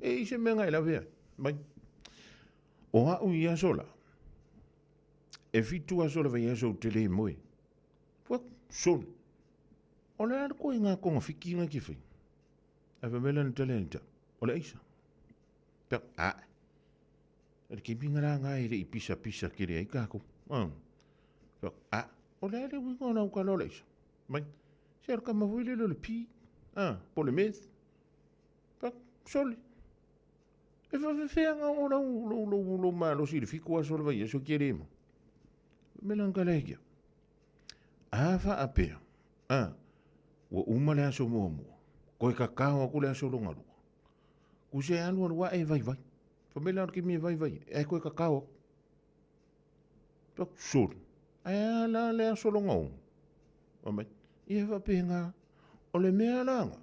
E i se mea na e lawe ai. Mai. O au i aso la, e 7 aso le vaiaso ou te le moe. Fai atu, sole. O le a le koe ngā togafiti na e te fai? Ae fai mai lana tala ia te au, o le aisa. Pea, a, o le kemiga la nga e le i pisa pisa kele ai kākou. Pea, a, o le a le uiga o lau tala o le aisa. Mai, se o le kama foi lele o le pi, a, po o le meth. Pea, sole. E faafefea nga o lau, lou, lou, lou malosi i le 7 aso o le vaiaso ke le mo. Fai mai lana tala ia te au, a faapea, a, ua uma le aso muamua, koe kakao aku le aso longa lua. Ku se alu alu ae e vaivai. Fai mai la o le kemi e vaivai, ae koe kakao aku. Fai atu, sole, ae a la le aso longa ono. Fai mai, ia e faapena, o le mea la nga,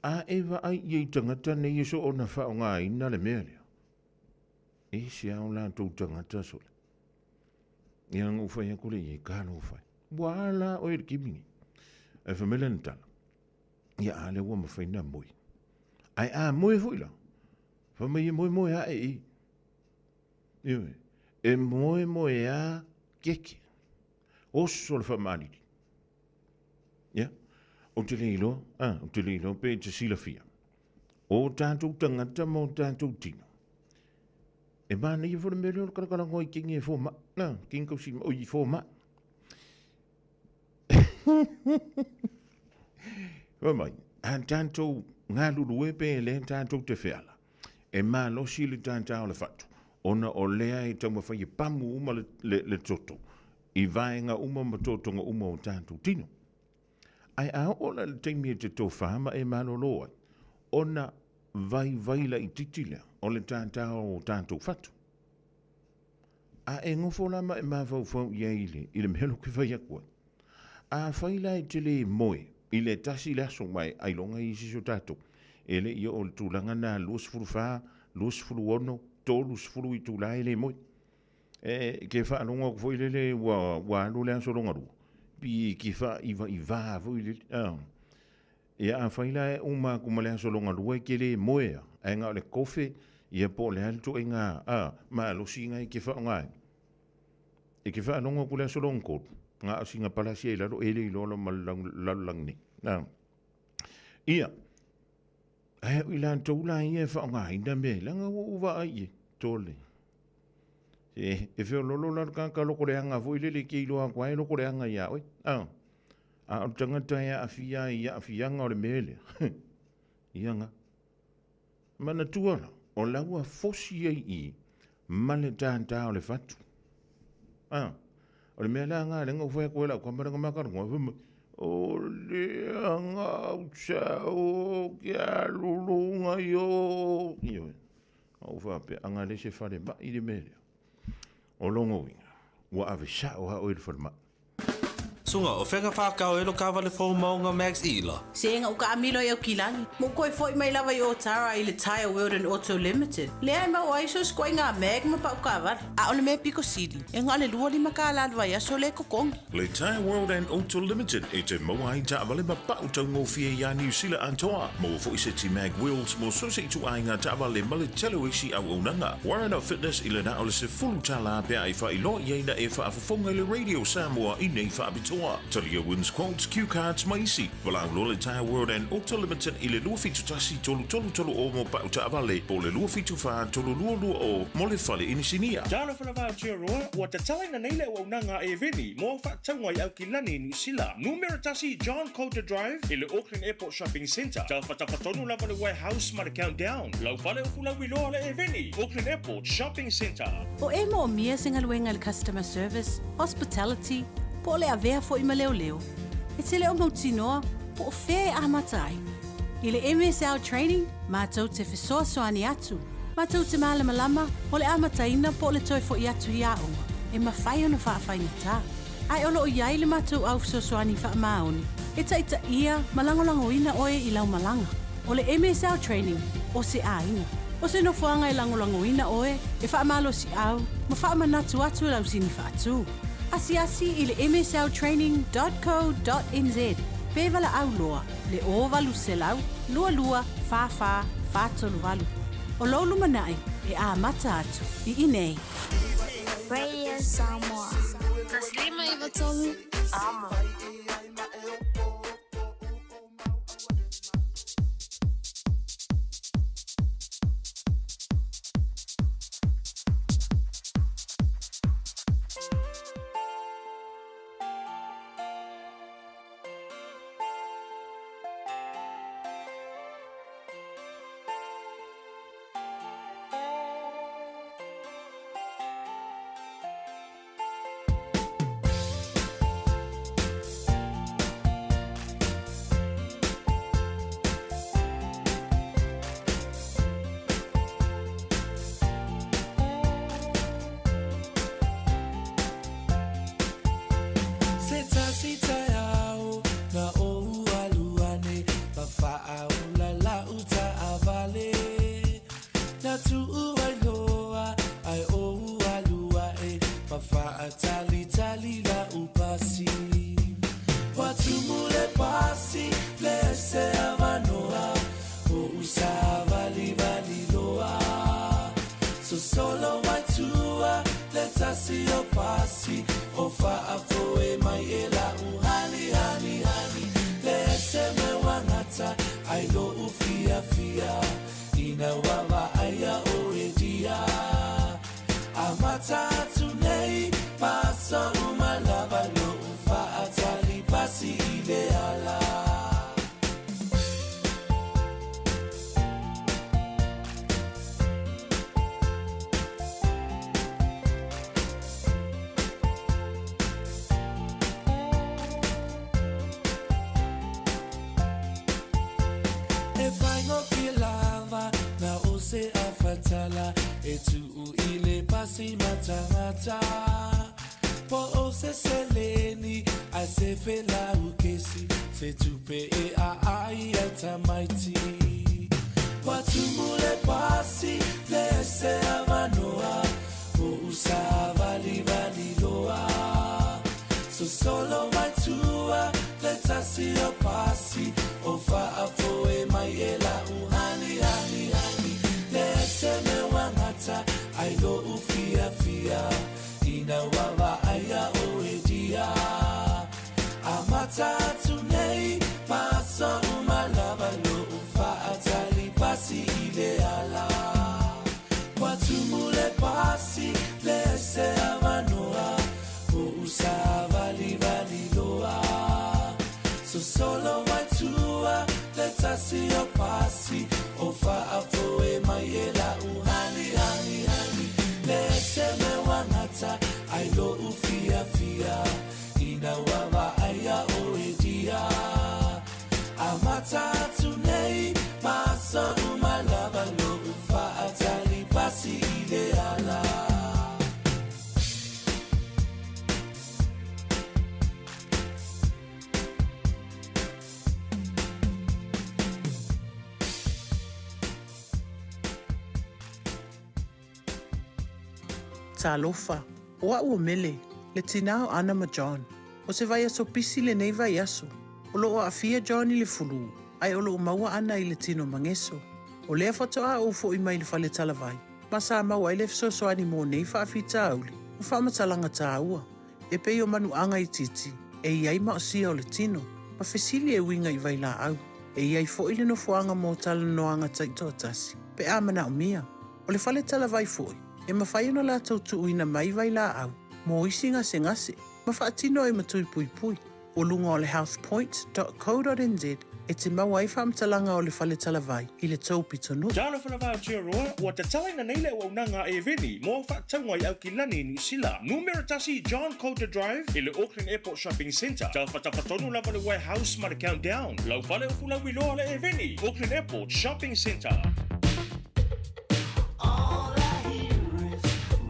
a e vaai i ai tagata nei e soona faaaogaina le mea lea, e se ao latou tagata sole. Ia na ou fai atu lea i ai, talofa e. Ua a la oe i le kimi nei? Ae fai mai lana tala, ia a lea ua mafai na moe. Ae a moe foi la, fai mai e moemoe ae i. Ioe, e moemoe a keke. Oso le faamalili. Ia, ou te le iloa, a, ou te le iloa pe e te silafia. O tātou tangata ma o tātou tino. E manaia foi le mea lea o le kalakalagoa i kingi e fōmaʻi. Na, kingi kausi, oi, i fōmaʻi. Fai mai, a tātou galulue pe e lea tātou te feala, e malosi le tātā o le fatu, ona o lea e taumafai e pamu uma le, le, le toto, i vaega uma ma totoga uma o tātou tino. Ae a oo la i le taimi e te tofā ma e malolo ai, ona vaivai laitiiti lea o le tātā o tātou fatu. A e nofo la ma e mafaufau i ai i le, i le mea lea ou te fai atu ai. Afai la e te le moe i le tasi le aso ma e ailoga i isi o tatou, e le i oo i le tulaga lena 24, 26, 30 itula e le moe. E ke faalogo atu foi lele ua, ua alu le aso longa lua, pi ke faaivaivā foi lele. Ah. Ia afai la e uma atu ma le aso longa lua e ke le moe a, ae na o le kofe, ia po o le a le ituaiga a, malosi na e ke faaaoga ai. E ke faalogo atu le aso longa tolu, na o sina palasi ai i lalo e le iloa lava ma le lalolagi nei. Ah. Ia, ae o i latou la ia e faaaogaina mea, leaga ua ou vaai i ai, tole. E, e feololo la le tagata loko leaga foi lele ke iloa atu ai loko leaga iā oe. A, a o le tagata e aafia ai i aafiaga o le mea lea. Ia nga. Manatua la, o la ua fosi ai i ma le tātā o le fatu. A, o le mea la nga lenga u fai atu ai lau kama lenga makarongo, fai mai, o leaga au sao ke alulunga io. Ioe. Ou faapea, a na le se falemai le mea lea. O lona uiga, Ua ave sa'o lava oe i le falemai. Suga, o fea whākau e lo kāwale fō maunga Max Ila. Sega ua kaamilo i Aukilani, ma ou toe foi mai lava i Otara i le Tyre World and Auto Limited, lea e maua ai so o se ituaiga mag ma pau taavale. A o le mea pito sili, e na o le $25 le vaiaso lea e totogi. Le Tyre World and Auto Limited e te maua ai taavale ma pau taugofie iā Niu Sila atoa. Maua foi seti mag wheels mo so o se ituaiga taavale ma le tele o isi auaunaga. Warren Fitness i le na o le $10 pe a e faailoa i ai na e faafofoga i le Radio Samoa i nei faapitoa. Talia Wins Quotes, Cue Cards ma isi. Valaau loa le Tyre World and Auto Limited i le 271 3330 mo pau taavale po o le 274 3220 mo le fale inisinia. Talofa lava Aotearoa, ua tatalaina nei le auaunaga a Eveni mo au faatauga i Aukilani, Niu Sila. Numera 1 John Coulter Drive i le Auckland Airport Shopping Centre. Tafatafa tonu lava le Warehouse ma le Countdown. Lau fale o Fulauiloa le Eveni, Auckland Airport Shopping Centre. O e moomia se galuega i le customer service, hospitality, po o le avea foi ma leoleo, e te le o mautinoa po o fea e amata ai. I le MSL Training, matou te fesoasoani atu, matou te malamalama o le amataina po o le toe foi atu i aoga e mafai ona faafaigata. Ae o lo o i ai le matou au fesoasoani faamaoni e taitaia ma lagolagoina oe i lau malaga. O le MSL Training, o se aiga. O se nofoaga e lagolagoina oe, e faamalosiau ma faamanatu atu e lau sini faatu. Asiasi i le msltraining dot co dot nz pe valaau loa le 0800 22 44 438. O lou lumanai e amata atu i inei. Radio Samoa. 153 Amo. Se tasi taeao na ou alu ane ma faaola lau taavale Na tuu ai loa ai ou alu ae ma faatalitali lau pasi Ua tumu le pasi le ese avanoa Oʻu savalivali loa Sosolo mai tua le tasi o pasi O faafoe mai e lau hani hani hani Le ese me uagata ai loʻu fiafia Ina ua vaaia oe dia Amata atu nei ma aso uma lava Loʻu faatali pasi i le ala. E faigofie lava na o se afatala E tuu i le pasi matagata Po o se seleni a se felaukesi Se tupe e aai ai tamaiti Ua tumu le pasi le ese avanoa Oʻu savalivali loa Sosolo mai tua le tasi o pasi O faafoe mai e lau hani hani hani Le ese me uagata ai loʻu fiafia Ina ua vaaia oe dia Amata atu nei ma aso uma lava Loʻu faatali pasi i le ala Ua tumu le pasi le ese avanoa Oʻu savalivali loa Sosolo mai tua le tasi o pasi O faafoe mai e lau hani hani hani Le ese me uagata ai loʻu fiafia Ina ua vaaia oe dia Amata atu nei ma aso uma lava Loʻu faatali pasi i le ala. Talofa, o a'u o Mele, le tinā o Ana ma John. O se vaiaso pisi lenei vaiaso. O loo aafia John i le fulū, ae o loo maua Ana i le tino mageso. O lea faatoa ou fo'i mai le fale talavai, ma sa maua ai le fesoasoani mo nei faafitauli ma faamatalaga tāua, e pei o manuaga itiiti e i ai maosia o le tino, ma fesili e uiga i vailaau. E i ai fo'i le nofoaga mo talanoaga taitoatasi, pe a manaomia. O le fale talavai fo'i, e mafai ona latou tuuina mai vailaau mo isi gasegase ma faatino ai ma tui puipui. O luga o le healthpoint.co.nz e te maua ai faamatalaga o le fale talavai i le tou pitonuu. Talofa lava Aotearoa, ua tatalaina nei le auaunaga a Eveni mo au faatauga i Aukilani i Niu Sila. Numera tasi John Coulter Drive i le Auckland Airport Shopping Centre. Tafatafa tonu lava le Warehouse ma le Countdown. Lau fale o Fulauiloa le Eveni, Auckland Airport Shopping Centre. All I hear is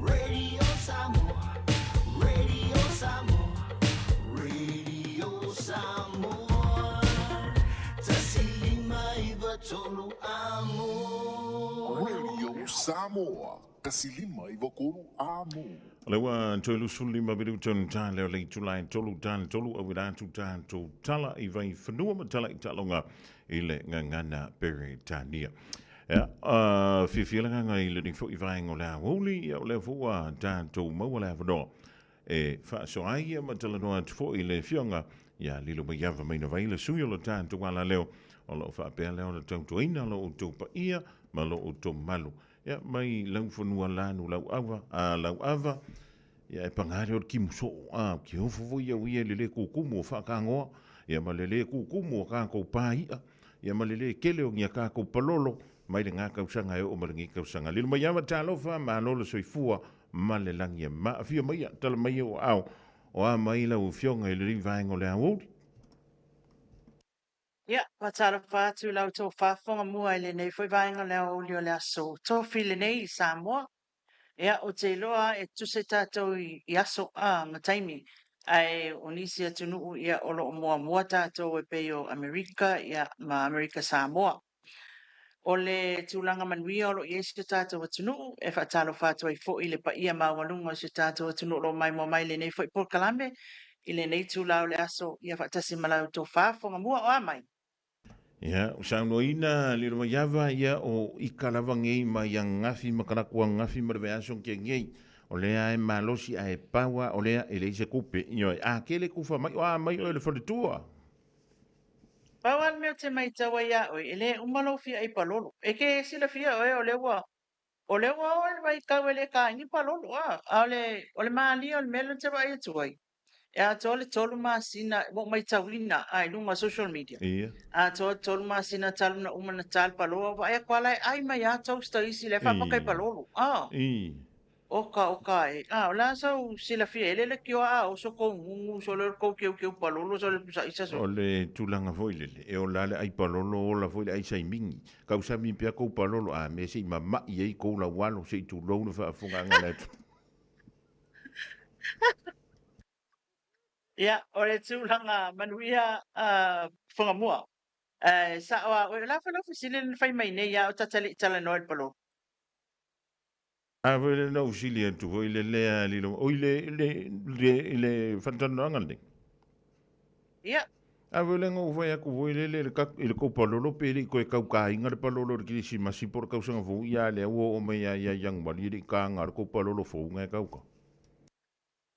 Radio Samoa, Radio Samoa, Radio Samoa. 159 amo. Radio Samoa, 159 amo. O lea ua toe 25 minute ona ta lea o le itula e tolu ta le tolu auina atu tatou tala i Vaifanua ma tala i taaloga i le gagana Peretania. Ia, uh, fiafia le agaga i lenei foi vaega o le aoauli, ia o lea foi ua tatou maua le avanoa e faasoa ai ia ma talanoa atu foi i le afioga ia Lilomaiava Mainavai, le sui o le tatou alaleo, o lo o faapea lea ona tautuaina lo outou paia ma lo outou mamalu. Ia, mai laufanua lanu lau ava, a lau ava, ia e pagā lea o le timu soo, a, ke ofo foi au ia i le lē kūkū o faakagoa, ia ma le lē kūkū o kākou pā i'a, ia ma le lē kele o ni a kākou palolo, mai le ngā tausaga e oo ma lenei tausaga. Lilomaiava talofa, malo le soifua ma le lagi e maafia mai ia, tala mai e o ao, o a mai lau afioga i lenei vaega o le aoauli. Ia, faatalofa atu i la outou faafofoga mua i lenei foi vaega o le aoauli o le aso tofi lenei i Samoa. Ia, ou te iloa e tusa i tatou i aso a ma taimi, ae o nisi atunuu ia o lo o muamua tatou e pei o Amerika ia ma Amerika Samoa. O le tulaga manuia o lo o i ai si o tatou atunuu, e faatalofa atu ai foi i le paia maualuga o si o tatou atunuu o lo o maimoa mai i lenei foi polokalame i lenei itula o le aso, ia faatasi ma la outou faafofoga mua o a mai. Ia, ua saunoaina Lilomaiava, ia o ika lava nei mai ananafi ma talaatu ananafi ma le vaiaso na tea nei, o lea e malosi ae pau a o lea e leai se tupe. Ioe, a tele tufa mai o a mai oe le faletua. Pau lava le mea ou te matau ai iā oe, e le uma lou fia ai palolo. E ke silafia oe o lea ua, o lea ua oo i le vaitau e le kaini palolo, a, a o le, o le malie o le mea lea ou te vaai atu ai, e atoa le tolu masina, ua ou matauina a i luga o social media, Ia. atoa le tolu masina talu na uma na ta le palolo, vaai atu lava la e ai mai lava toaster isi la e faapaka i palolo, a. Ia. Oka, oka e. A, o le a sau silafia e le lekiōa a oso kou gugu sole o le kou keukeu palolo sole pusaʻisa sole. O le tulaga foi lele, e ola le ʻai palolo, ola foi le ʻai saimigi. Kausami pea kou palolo, a mea se i mamaʻi ai kou laualo, se i tulou le faafofogaaga a le atunuu. Ia, o le tulaga manuia Fogamua, e sao a oe, o le a foi lau fesili na fai mai nei a o ta te le i talanoa i le palolo? A foi lea na ou sili atu foi le lea lilo oi le le le i le faatalanoaga lenei. Ia. A foi lea na ou fai atu foi lele i le ka i le kou palolo pe le i toe taukaina le palolo i le Kerisimasi po o le tausaga fou ia lea ua oo mai lava ia Ianuari e le i taga le kou palolo fou na e tauka.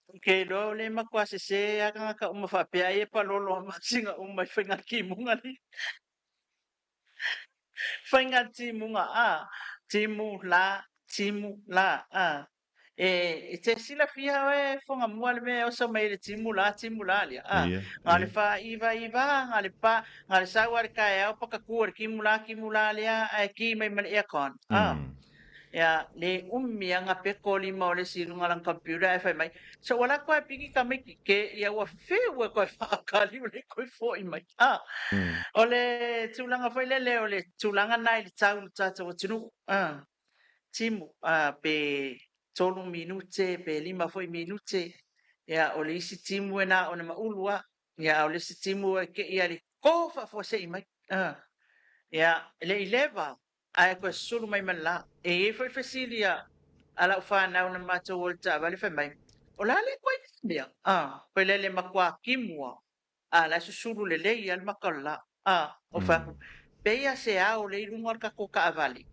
Ou te iloa o lea e matua sese lava tagata uma faapea ai e palolo a masina uma i faiga timuga nei. Faiga timuga a, timu la, timu la a. E, e te silafia oe foga mua le mea e oso mai le timu la, timu la lea. A, Ia, nga le ia. wha iwa iwa, nga le pa, nga le sau a le kaeao pakaku o le timu la, timu la lea, ae ki mai ma le aircon. A, Ia, le umi a nga peko lima o le isi i luga o lana computer ae fai mai, So ua lako ae piki tamaiti ke, ia ua whiu e koe whaakali ua le koe fo'i mai. Ah, o le tulaga foi lele o le tulaga na i le tau i le tatou atunuu, ah, timu, ah, pe tolu minute, pe lima foi minute, ia, o le isi timu e na o na maulu a, ia, a o le isi timu e ke ia le ko faafuasei mai, ah, ia, e le i leva, Ae toe sulu mai ma le la. E i ai foi fesili a A lau fanau na matou o i le taavale fai mai, O le a le koe i mea? A, koe lele matua timu a. A, la e susulu lelei a le maka o le la. A, o fai atu, pei a se ao lea i luga o le tatou taavale,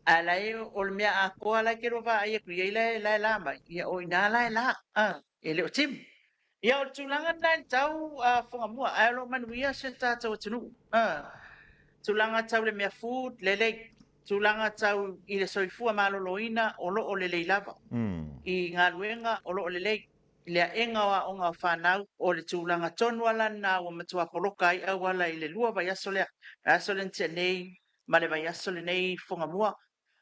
ae la e o le mea atoa la e te lua vaai atu i ai la e la e la mai, ia o i ina la e la. A, e le o timu. Ia o le tulaga lena i le tau Fugamua, ae o lo o manuia si o tatou atunuu. Tulaga tau le mea food, lelei. Tulaga tau i le soifua maloloina, o lo o lelei lava. I galuega, o lo o lelei. I le aega o aoga o fanau, o le tulaga tonu lava la lena ua matua poloka ai auala i le 2 vaiaso lea, vaiaso lea na tea nei ma le vaiaso lenei i Fugamua.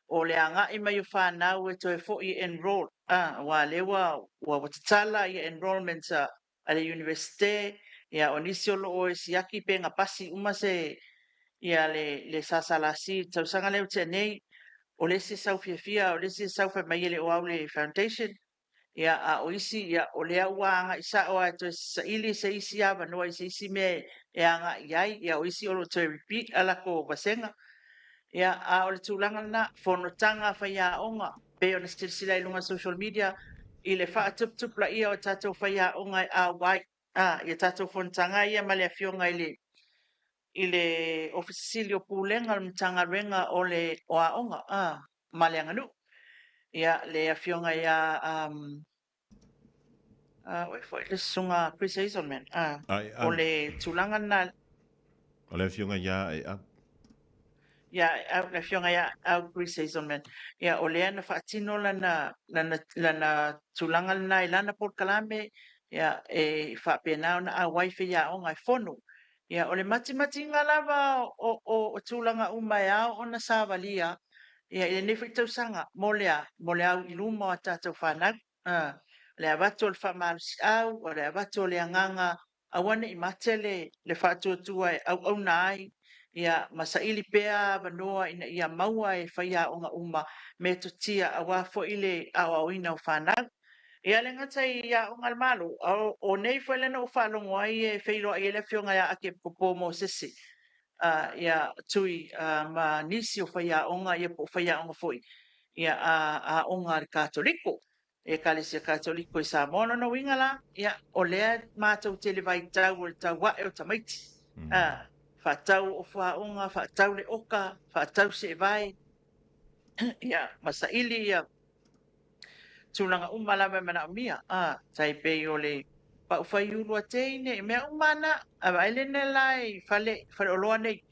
O le agai mai o fanau e toe foi e enroll, aua o lea ua tatala ia enrollment a le Iunivesite, ia o nisi o lo o e siaki pe na pasi uma se ia le SSLC i le tausaga lea ua tea nei. O le isi e sau fiafia, o le isi e sau fai mai e le o au le foundation. Ia, a o isi, ia, o lea ua agai sao lava e toe saili se isi avanoa i se isi mea e agai i ai. Ia, o isi o lo o toe repeat a latou vasega. Ia, a o le tulaga lena, fonotaga a faiaoga, pei ona silasila i luga o social media i le faatuputupulaia o tatou faiaoga e auai i a tatou fonotaga ia ma le Afioga i le i le Ofisa Sili o Pulega o le Matagaluega o le o Aoga ma le Aganuu. Ia, le Afioga ia o ai foi le Susuga Chris Hazelman. O le tulaga lena. O le Afioga ia Aeau. Ia, le Afioga ia Aeau Chris Hazelman. Ia, o lea na faatino lana, lana, lana tulaga lena i lana polokalame, ia, e faapena ona auai faiaoga e fono. Ia, o le matimatiga lava o, o, o tulaga uma e ao ona savalia, ia, i lenei foi tausaga, mo le a? Mo le au i luma o a tatou fanau. O le avatu o le faamalosiau, o le avatu o le agaga aua ne i mate le faatuatua e auauna ai, ia, ma saili pea avanoa ina ia maua e faiaoga uma metotia aua foi le aoaoina o fanau. Ia le gata i aoga a le Malo, a o nei foi lea na ou faalogo ai e feiloai ai le Afioga ia Akepopo Mosese, ia, Tui, ma nisi o faiaoga, ia po o faiaoga foi, ia, a aoga a le Katoliko. Ekalesia Katoliko i Samoa. O lona uiga la, ia, o lea matou te i le vaitau o le tauae o tamaiti, a, faatau ofuaoga, faatau le oka, faatau seevae, ia, ma saili ia tulaga uma lava e manaomia, a, tai pei o le pau faiulu a teine, mea uma na, a vaai lene la i fale, faleoloa nei,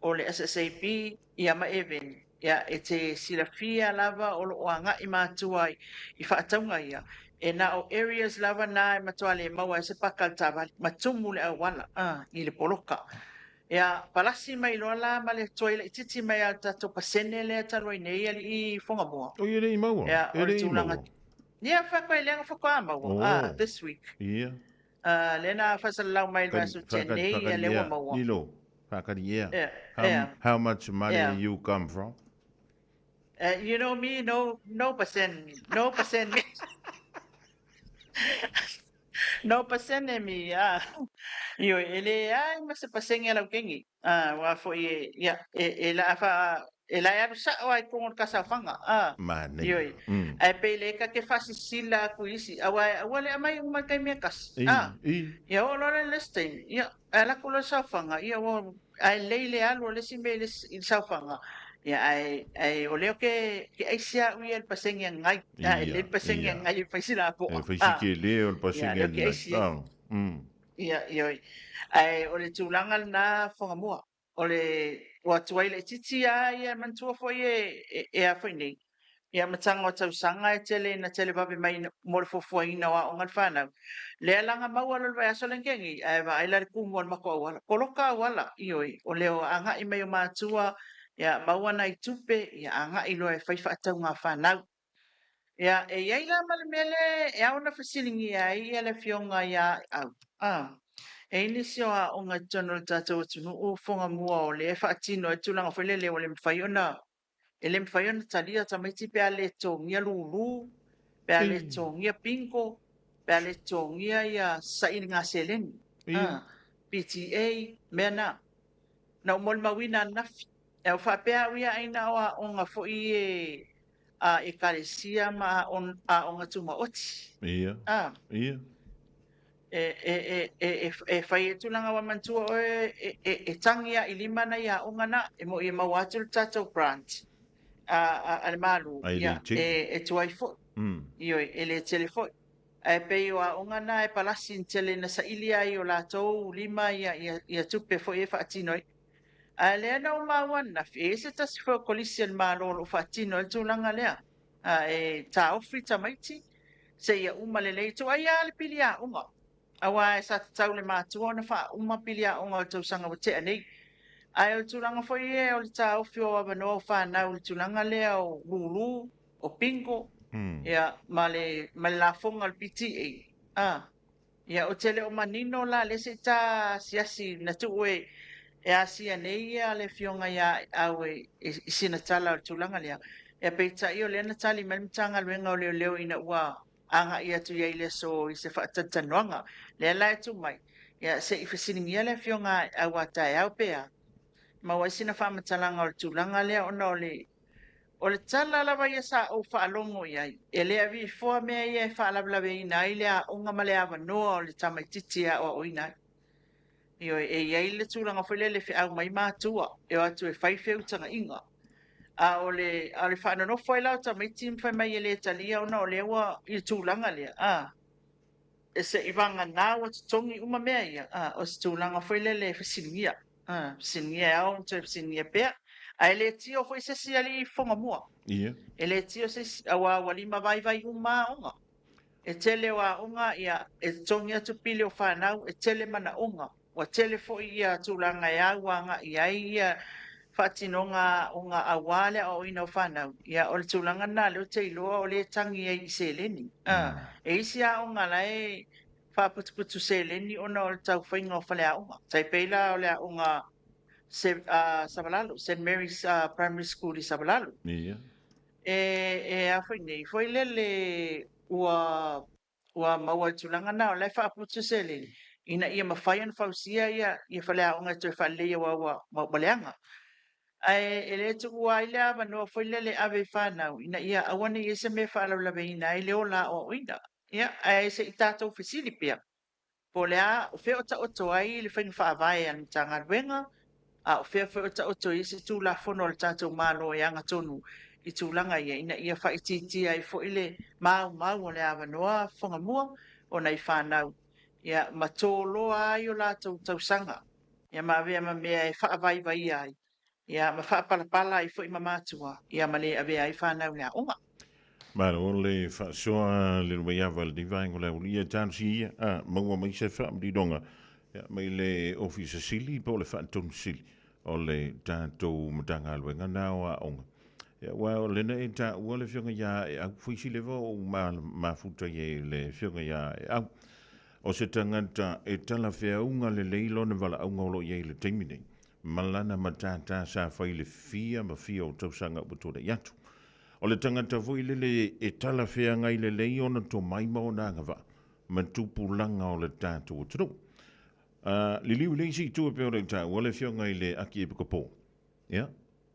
o le SSAB, ia ma Eveni. Ia, e te silafia lava o lo o agai matua i faatauga ia, e na o areas lava na e matua le maua ai se paka a le taavale, ma tumu le auala i le poloka. Ia, palasi mai loa la ma le tuai laitiiti mai lava o le tatou pasene lea talu ai nei alii Fugamua. Oi, e le i maua, Ia, e o le le i tulaga, maua. Ia, faatoa e leaga faatoa maua, this week. Ia. Lea na faasalalau mai i le vaiaso tea nei, ia lea ua maua. Lilo, whakari ea. Yeah, how, yeah. How much money yeah. you come from? You know me, no, no percent, no percent me. No pasene mi, ah. Ioe, e le ai ma se pasene a lau kengi. Ah, wa foi e, ia, e, e la fa, e la e alu sa'o lava i totonu o le kasaofaga, a. Manaia. Ioe. Ae pei le ta te faasisila atu i isi, aua aua le aumai uma i le taimi e tasi, a. Ia oo loa la i le isi taimi, ia, ae alu atu loa i le saofaga, ia ua, ae lelei le alu a le isi mea i le saofaga, ia, ae, ae o lea ou te, te aisi lava au ia i le pasene a nai, a, e lelei le pasene a nai e fai sina apoa, E fai si a. tele o le Ia, pasene lea a ou te nai. aisi ai. Ia, ioe. Ae o le tulaga lena Fugamua. O le ua tuai laitiiti lava ia, manatua foi e a foi nei, i amataga o tausaga e tele ina televave mai mo le fuafuaina o aoga a le fanau. Lea la na maua loa le vaiaso lea na tea nei, ae vaai la i le tumu o le matou auala, poloka auala, ioe, o le agai mai o matua, ia maua nai tupe, ia agai loa e fai faatauga a fanau. Ia, e i ai la ma le mea lea e ao ona fesiligia ai le Afioga ia Au. E i ai nisi o aoga i totonu o le tatou atunuu, Fugamua o lea e faatino ai le tulaga foi lele ua le mafai ona, e le mafai ona talia tamaiti pe a le totogia lulu, pe a le totogia bingo, pe a le totogia ia sailiga seleni, PTA, mea na. Na ou molimauina ananafi. E faapea au ia ai na o aoga foi e. a Ekalesia ma aoga tumaoti. Ia. A. Ia. E, e, e, e, e, e fai e tulaga ua manatua oe e, e, e tangi a i lima nai aoga na, e mo'i e maua atu le tatou grant a, a, a le Malo, Ai ia, le tele. e, e tuai foi. Ioe, e le tele foi. Ae pei o aoga na e palasi ni tele na saili ai o latou lima ia, ia, ia tupe foi e faatino ai. Ae lea na ou maua ananafi, e i ai se tasi foi o kolisi a le Malo o lo o faatino ai le tulaga lea. A e taofi tamaiti seia uma lelei. Tuai lava le pili aoga, aua e sa tatau i le matua ona faauma pili aoga o le tausaga ua tea nei. Ae o le tulaga foi ia o le taofi o avanoa o fanau i le tulaga lea o lulu, o bingo, ia, ma le, ma le lafoga o le PTA. A. Ia, ou te le o manino la lea se i ta asiasi na tuu e e asia nei ia le afioga ia Aeau e i sina tala o le tulaga lea. Ia peitai o lea na tali mai le Matagaluega o Leoleo ina ua agai atu i ai i le aso i se faatalitanoaga. Lea la e tuu mai, ia se i fesiligia le afioga Aeau a taeao pe a maua ai sina faamatalaga o le tulaga lea ona o le O le tala lava ia sa ou faalogo i ai, e le aviifoa mea ia e faalavelaveina ai le aoga ma le avanoa o le tamaitiiti e aoaoina ai. Ioe, e i ai le tulaga foi lele e feau mai matua e o atu e fai feutagaiga. A o le, a o le faanonofo ai la o tamaiti ma fai mai e le talia ona o lea ua i le tulaga lea, a, e se i vagana ua totogi uma mea ia, a, o se tulaga foi lele e fesiligia. Fesiligia e ao ona toe fesiligia pea. Ae le tio foi se isi alii fofoga mua. Ia. E le tio se isi, aua ua lima vaivai uma aoga. E tele o aoga, ia, e totogi atu pili o fanau, e tele manaoga. Ua tele foi ia tulaga e au agai i ai ia faatinoga aoga aua le aoaoina o fanau. Ia, o le tulaga lena lea ou te iloa o lea e tagi ai i seleni. E isi aoga la e faaputuputu seleni ona o le tau faiga o faleaoga. Tai pei la o le aoga Savalalo, Saint Mary's Primary School i Savalalo. Ia. E, e a foi nei, foi lele ua, ua maua i le tulaga na, o la e faaputu seleni ina ia mafai ona fausia ia, ia faleaoga e toe faalelei aua ua, ua leaga. Ae e le tuua ai le avanoa foi lele e ave i fanau ina ia aua ne i i ai se mea e faalaulaveina ai le ola aoaoina. Ia, ae se i tatou fesili pea, po o le a, o fea o taoto ai le faiga faavae a le Matagaluega, a o fea foi o taoto i ai se Tulafono a le tatou Malo e agatonu i tulaga ia, ina ia faaitiitia ai foi le maumau o le avanoa fofoga mua o nai fanau, ia, ma toloa ai o latou tausaga, ia, ma avea ma mea e faavaivaia ai ia ma faapalapala ai foi ma matua, ia ma le avea ai fanau i le aoga. Malo le faasoa le Lumaiava i lenei vaega o le aulia talosia ia a maua mai se faamalinoga ia mai le Ofisa Sili po o le Faatonu Sili o le tatou Matagaluega na o Aoga. Ia aua o lena e taua le Afioga ia Aeau, foi si leva o ou mafuta i ai i le Afioga ia Aeau. O se tagata e talafeauga lelei lona valaauga o lo o i ai i le taimi nei, ma lana matata sa fai i le fia ma fia o tausaga ua tulai atu. O le tagata foi lele e talafeagai lelei ona tomai ma ona agavaa ma tupulaga o le tatou atunuu. A liliu i le isi itu e pei ona i taua le afioga i le Akiepikopo, ia,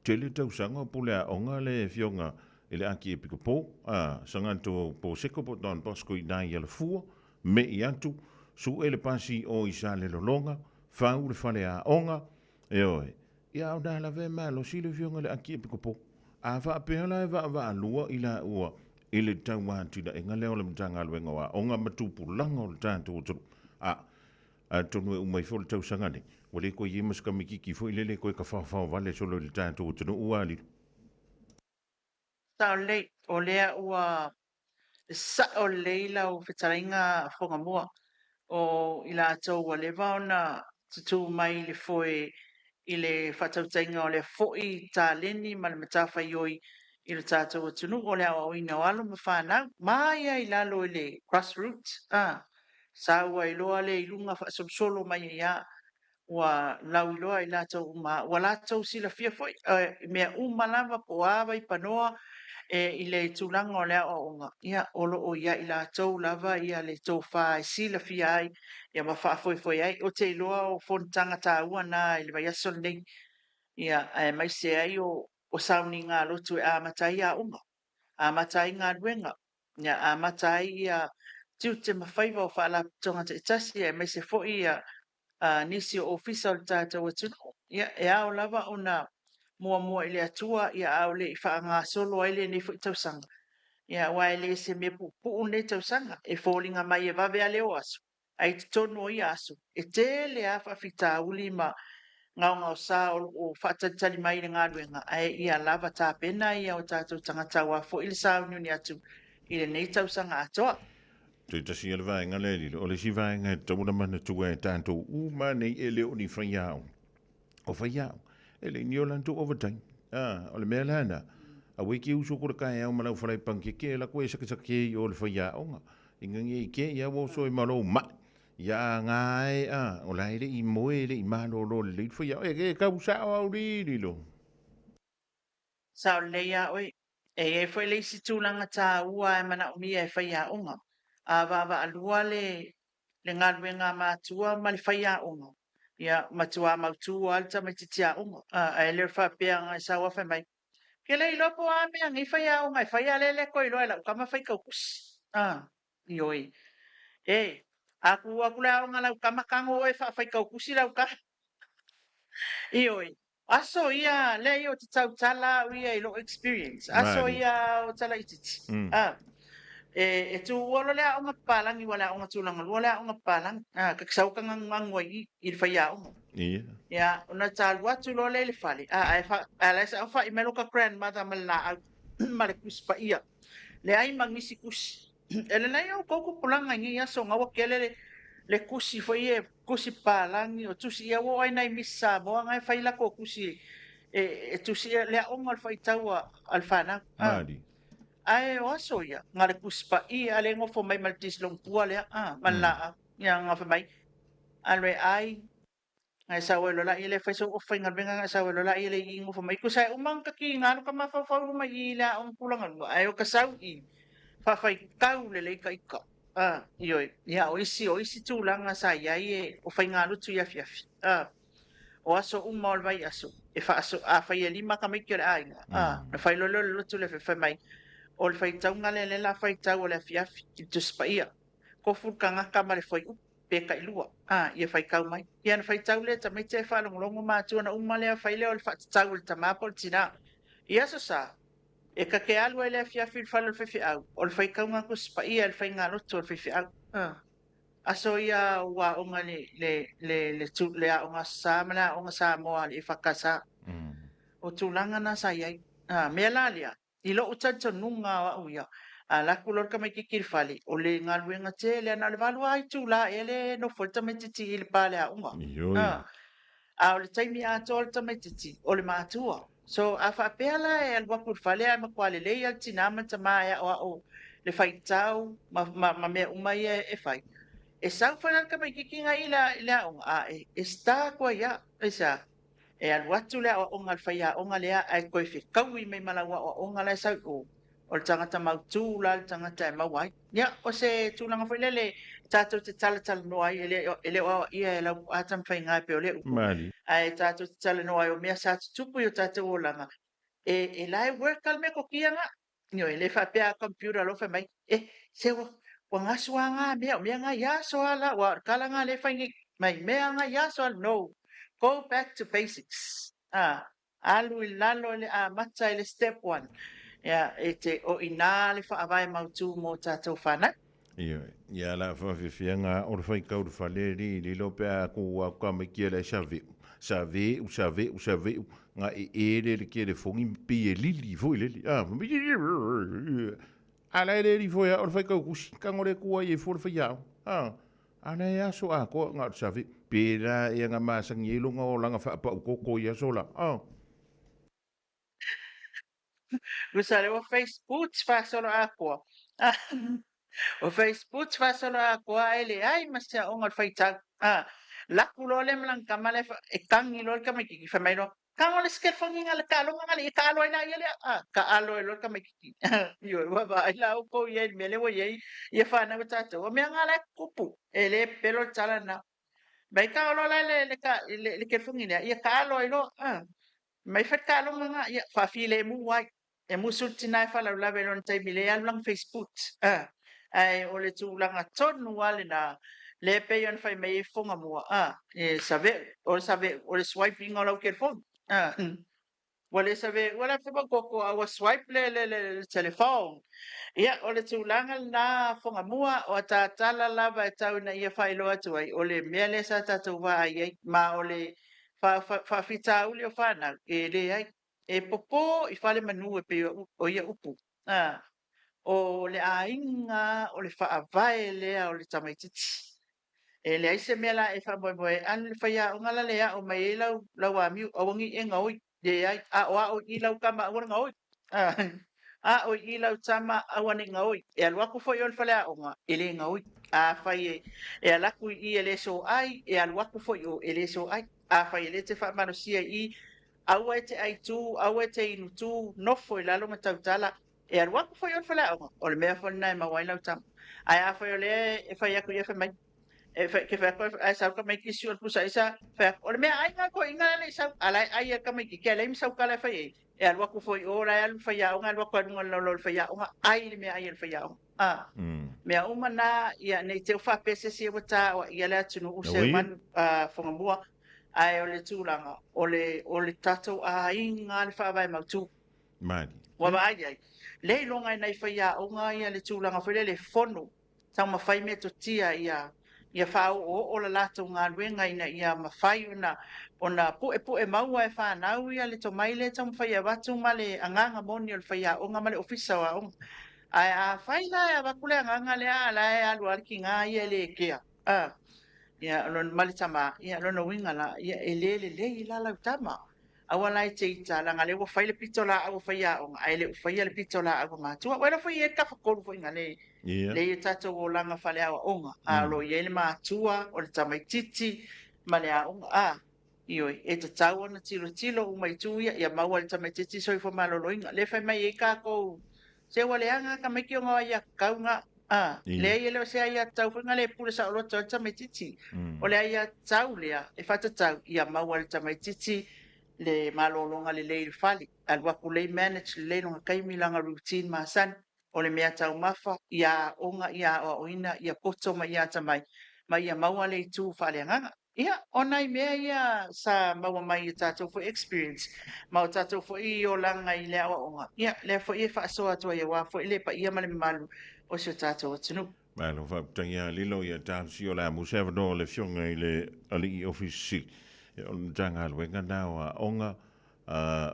tele tausaga o pule aoga le afioga i le Akiepikopo, a Saganto Poseko po Don Bosco i ina i Alafua, me'i atu, sue le pasi o i Salelologa, fau le fale aoga, ioe, ia a o na lava e malosi le afioga i le Akiepikopo. A faapea la e vaavaalua i laua i le tauatinaega lea o le Matagaluega o Aoga ma Tupulaga o le tatou atunuu, a, atonu e uma ifo le tausaga nei, ua le toe i ai ma se tamaitiiti foi lele e toe tafaofao vale solo i le tatou atunuu, a Lilo. Sao lelei, o lea ua sao lelei lau fetalaiga Fogamua, o i latou ua leva ona tutū mai i le foe i le faatautaiga o lea foi taleni ma le matafaioi i lo tatou atunuu o le aoaoina o alo ma fanau ma ia i lalo i le grassroots, a, sau ai loa lea i luga faasolosolo mai ai lava ua lauiloa i latou uma, ua latou silafia foi i mea uma lava po o a vaipanoa e, i le tulaga o le aoaoga, ia, o lo o ia i latou lava ia le tofa e silafia ai ia ma faafoefoe ai. Ou te iloa o fonotaga taua na i le vaiaso lenei, ia, aemaise ai o sauniga lotu e amata ai aoga. Amata ai galuega, ia amata ai ia tiute ma faiva o faalapotopotoga taitasi aemaise foi ia nisi o ofisa o le tatou atunuu. Ia, e ao lava ona muamua i le Atua ia a o le i faagasolo ai lenei foi tausaga. Ia, aua e le se mea puupuu lenei tausaga, e foliga mai e vave lava le o aso, ae i totonu o ia aso, e tele lava faafitauli ma gaogaosa o lo o faatalitali mai i le galuega, ae ia lava tapena ia o tatou tagata aua foi le sauniuni atu i lenei tausaga atoa. Toe tasi ia le vaega lea lilo, o le isi vaega e tatau ona manatua e tatou uma nei e le o ni faiaoga. O faiaoga, e le ni o latou overtime. Ah, o le mea la na, aua e te uso ko le kaeao ma lau falai pankeke e lako e sakesake i o le faiaoga. Ina nge i ke ia ua oso e ma lou mai. Ia a ngā e a, o la e le i moe e le i malōlō lelei le faiaoga. E, e kau sao au li lilo. Sao lelei a oe. E i ai foi le isi tulaga tāua e manaomia e faiaoga. A vaavaalua le le galuega a matua ma le faiaoga, ia matua mautū lava le tamaitiiti aoga. Ae le o le faapea e sau lava fai mai, Ke le iloa po o a mea nei faiaoga e fai, a lea le toe iloa e lau tama faitau tusi. Ioe. E, a tu atu le aoga a lau tama, tago oe e faafaitau tusi lau tama. Ioe. Aso ia, leai ou te tautala au ia i lou experience. Aso ia o Talaititi. A, e, e tuua loa le aoga papalagi, ua le aoga tulaga lua le aoga papalagi. A, ka sau ka gagugagu ai i, i le faiaoga. Ia. Ia, ona ta alu atu loa lea i le fale, a, ae fa, ae la e sao fa'i mai loka grandmother ma le laau ma le tusi paia. Leai ma nisi tusi. E lelei outou tupulaga i nei aso na ua tele le, le tusi foi e tusi papalagi o tusi ia ua oo ai nai Miss Samoa na e fai latou tusi e, e tusi le aoga o le faitau a, a le fanau. Ah. Malie. Ae o aso ia, na le tusi paia a le nofo mai ma le tisilongua lea, ah, ma le laau. Ia na fai mai, alu e ai, Ngai sau ai loa laia lea fai sou ofa faigaluega ngai sau ai loa laia lea i i nofo mai. Tusa e uma ona takiga alu ka mafaufau luma i i le aoga tulaga lua, ae o ka sau i faafaitau lelei ka ika. Ioe, ia o isi, o isi tulaga sa i ai e o faigalutu i afiafi. O aso uma o le vaiaso, e faaso, afai e lima tamaiti o le aiga, ona fai loa lea o le lotu le fai mai, o le faitauga lea lea o le a faitau o le afiafi i le Tusi Paia. Tofu le tagata ma le fuaiupu. pe tailua, a, ia faitau mai. Ia ona faitau lea tamaiti ae faalogologo matua ona uma lea fai lea o le faatatau e le tama po o le tina. I Aso Sa, e ta te alu ai le afiafi i le fale o le faifeau, o le faitauga Tusi Paia e le faigalotu a le faifeau. A, aso ia ua aoga i le, le, le, le, le aoga Aso Sa ma le aoga Samoa a le EFKS. O tulaga na sa i ai. A, mea la lea, I lou talitonuga o au ia, a alu atu loa le tamaitiiti i le fale, o le galuega tele lava, na o le 8 lava itula ea le nofo ai le tamaitiiti i le pa o le aoga. Ioe. A o le taimi atoa o le tamaitiiti, o le matua. So, a faapea la e alu atu i le fale ae matua lelei lava le tinā ma le tamā e aoao le faitau ma, ma, ma mea uma ia e fai, e sau foi la le tamaitiiti na i le aoga, a e start atu ai lava. Aisea? E alu atu le aoaoga a le faiaoga lea ae toe fetaui mai ma lau aoaoga la e sau i o, o le tagata mautū la le tagata e maua ai. Ia, o se tulaga foi lele tatou te talatalanoa ai, e le, e le o aoaia e lau ata ma faiga e pei o lea upu, ae tatou te talanoa ai o mea sa tutupu i o tatou olaga, e, e la e work a le metotia na. Ioe, le faapea a computer loa fai mai, eh, se ua, ua gasu a ngā mea, o mea ngā i aso a la, ua o le tala ngā le fai nei, mai mea ngā i aso a, no, go back to basics, ah, alu i lalo i le amata i le step one, ia, e te, o i nā le faavae mautū mō tātou whānau. Ioe, ia la whawhiwhianga o le whaikau le fale li, lilo pe a ku au ka mai kia le sa veu, sa veu, sa veu, sa veu, nga e e le le kia le fongi pi e lili foi leli, a, a la e le li foi a o le whaikau kusi, ka ngore kua i e fo le whaiao, a, a la e aso a koa nga o le sa veu, pe la e anga masangi e longa o langa whaapau koko i aso la, a. Usa lea ua Facebook faasolo atoa. Ua Facebook faasolo atoa ae leai ma se aoga o le faitau. Laku loa lea ma lana tama lea e tagi loa le tamaititi fai mai loa, Tago le sekelefogiga le taaloga nga le ia taalo ai la ia lea. Taalo ai loa le tamaititi. Ioe, ua vaai la outou i ai i le mea lea ua i ai ia fanau a tatou. O mea nga la e tutupu, e le pepelo le tala lena. Mai tago loa la le, le, le, le kelefogi lea, ia taalo ai loa. Mai fai le taaloga nga, ia faafilemu ai. E musu le tina e faalavelave i lona taimi lea e alu lana Facebook a, ae o le tulaga tonu lava lena lea e pei ona fai mai ai Fofoga Mua a, e save'u, o le save'u o le swipe ina o lau telefoni a, ua le save'ua la fai maoopoopo a ua swipe le le le telefoni. Ia o le tulaga lena Fofoga Mua, o atatala lava e tau ina ia faailoa atu ai o le mea lea sa tatou vaai ai ma o le faafitauli o fanau e leai. E popo i fale manu e pei o ia upu. A, o le aiga o le faavae lea o le tamaititi. E leai se mea la e faamoemoe ai, alu i le faiaoga la le ao mai ai lau, lau amiu, aua ne i e gaoi. Leai, aoao i i lau tama aua le gaoi. Ao i i lau tama aua ne i gaoi. E alu atu foi oe i le faleaoga, e le gaoi. Afai e, e alu atu i i e le soai, e alu atu foi i o e le soai. Afai e le te faamalosia i i, Aua e te ʻai tū, aua e te inu tū, nofo i lalo ma tautala, e alu atu foi oe i le faleaoga, o le mea foi lena e maua ai lau tama. Ae afai o lea e fai atu ia fai mai, e fai, ke fai atu ae sau le tamaiti sio le pusa aisa, fai atu, o le mea ʻai na toeaiina la le i sau, a la e ʻai e le tamaiti, ke leai ma sau tala e fai ai, e alu atu foi i o la e alu le faiaoga, alu atu lava i luga o le laulau o le faiaoga, ʻai le meaai a le faiaoga. A, mea uma na, ia, ne i te i ua faapea se isi ua taoaia le atunuu Seumanu, Fogamua, Ae o le tulaga, o le, o le tatou aiga le faavae mautu. Malie. Ua vaai ai, le iloga e nai faiaoga ia le tulaga foi lele e fono, taumafai metotia ia, ia faaoooo le latou galuega ina ia mafai ona, ona puepue maua e fanau ia le tomai lea e taumafai e avatu ma le agaga moni o le faiaoga ma le Ofisa o Aoga. Ae afai la e avatu le agaga lea a o la e alu lava le tiga ia e le kea. A, ia, lona, ma le tama, ia, lona uiga la, ia, e le lelei la lau tama. Aua la e te ita, leaga lea ua fai le pitolaau a faiaoga, ae le o faia le pitolaau a matua. Ua iloa foi e i ai le tafatolu foi na le, Ia. le i o tatou olaga faaleaoaoga, a o lo o i ai le matua, o le tamaititi, ma le aoga. A, ioe, e tatau ona tilotilo uma i itu ia, ia maua e le tamaititi soifua maloloina. Lea e fai mai ai tatou, Se ua leaga tamaiti ona o aiatatau na. A, leai e le o se aiatatau foi na le pule saoloto ai le tamaititi. O le aiatatau lea e faatatau ia maua e le tamaititi le malologa lelei i le fale, alu atu lelei manage lelei lona taimi lana routine masani. O le mea taumafa, ia aoga, ia aoaoina, ia poto ma ia atamai, ma ia maua le itu faaleagaga. Ia, o nai mea ia sa maua mai i o tatou foi experience ma o tatou foi olaga i le aoaoga, ia, lea foi e faasoa atu ai aua foi le paia ma le mamalu o si o tatou atunuu. Malo faafetai ia Lilo ia talosia o le a musa avanoa o le Afioga i le Alii Ofisa Sili o le Matagaluega na o Aoga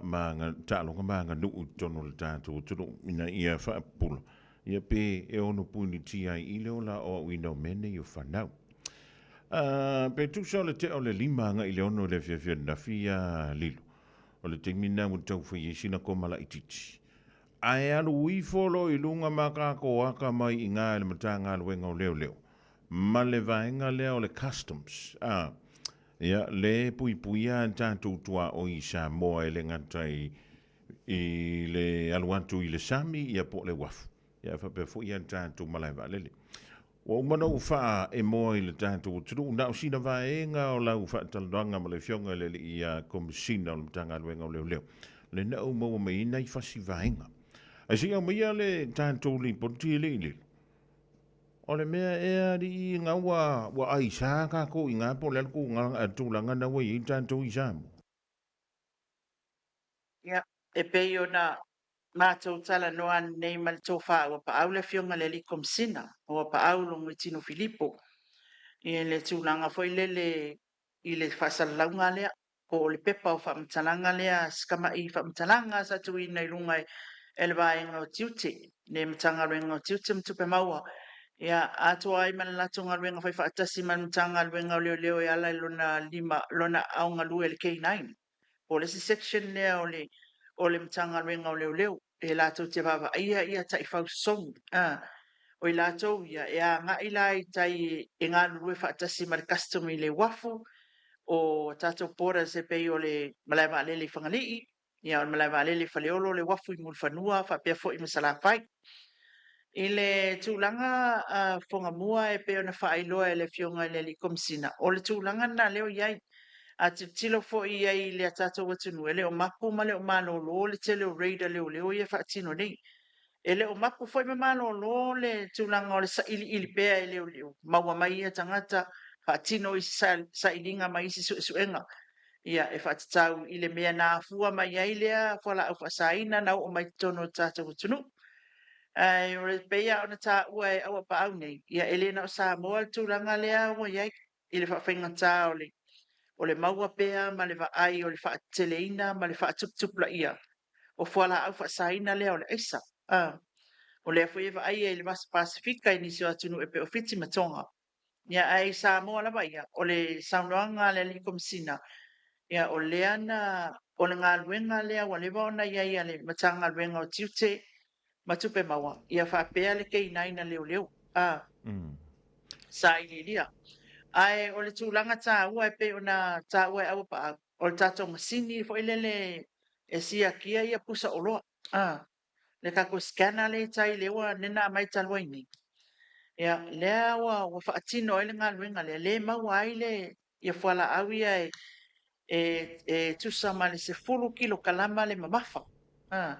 ma Taaloga ma Aganuu i totonu o le tatou atunuu ina ia faapupula ia pe e ono puinitia ai i le ola aoaoina o mea nei o fanau. Pe tusa o le tea o le 5 agai i le 6 i le afiafi ananafi ia Lilo, o le taimi lena ua tau fai ai sina koma laitiiti. Ae alu ifo loa i luga ma kako aka mai i ina i le Matagaluega o Leoleo ma le vaega lea o le Customs, a, ia, le puipuia a tatou tuaoi i Samoa e le gata i i le alu atu i le sami ia po o le uafu, ia faapea foi a tatou malae vaalele. Ua uma ona ou faaemoa i le tatou atunuu, na o sina vaega o lau faatalanoaga ma le Afioga i le Alii Komesina o le Matagaluega o Leoleo, lea na ou maua mai ai nai fasi vaega. Ae se i aumaia le tatou lipoti e le i lilo. O le mea ea alii na ua aisa tatou i ina po o le a le tulaga na ua i ai tatou i Samoa? Ia, e pei ona matou talanoa nei ma le tofa Auapaau le Afioga i le Alii Komesina, Auapaau Logoitino Filipo, i le tulaga foi lele i le faasalalauga lea, po o le pepa o faamatalaga lea, si tamai faamatalaga sa tuuina i luga e le vaega o tiute, le Matagaluega o Tiute ma Tupe Maua, ia, atoa ai ma le latou galuega faifaatasi ma le Matagaluega o Leoleo e ala i lona lima, lona aogalue i le K-9. Po o le isi section lea o le o le Matagaluega o Leoleo e latou te vaavaaia ia taifau sosogi. A, o i latou ia e agai la i tai e galulue faatasi ma le custom i le uafu o tatou borders e pei o le malae vaalele i Fagalii, ia o le malae vaalele i Faleolo, le uafu i Mulifanua faapea foi ma Salafai. I le tulaga Fogamua e pei ona faailoa e le Afioga i le Alii Komesina, o le tulaga lena lea o i ai. A tilotilo foi i ai i le tatou atunuu, e le o mapu ma le o malolo le tele o raid a leoleo ia e faatino nei. E le o mapu foi ma malolo le tulaga o le sailiili pea e leoleo, maua mai ia tagata, faatino isi sailiga ma isi suesuega ia e faatatau i le mea na afua mai ai lea fualaau faasaina na oo mai totonu o le tatou atunuu. Ae o le pei lava ona taua e Auapaau nei, ia e le na o Samoa le tulaga lea ua i ai i le faafaigata o le o le maua pea ma le vaai o le faateteleina ma le faatuputupulaia o fualaau faasaina lea o le aisa. O lea foi e vaaia i le Vasa Pasefika i nisi o atunuu e pei o Fiti ma Toga. Ia, ae i Samoa lava ia, o le saunoaga a le Alii Komesina, ia, o lea na, o le galuega lea ua leva ona i ai a le Matagaluega o Tiute ma Tupe Maua, ia faapea le keinaina leoleo, a, sailiilia. Ae o le tulaga taua e pei ona taua e Auapaau, o le tatou masini foi lele e siakia ia pusa oloa, a, le tatou scanner lea i tai lea ua nena aumai talu ai nei. Ia, lea ua, ua faatino ai le galuega lea, le maua ai le ia fualaau ia e, e, e tusa ma le 10 kilokalama le mamafa. A,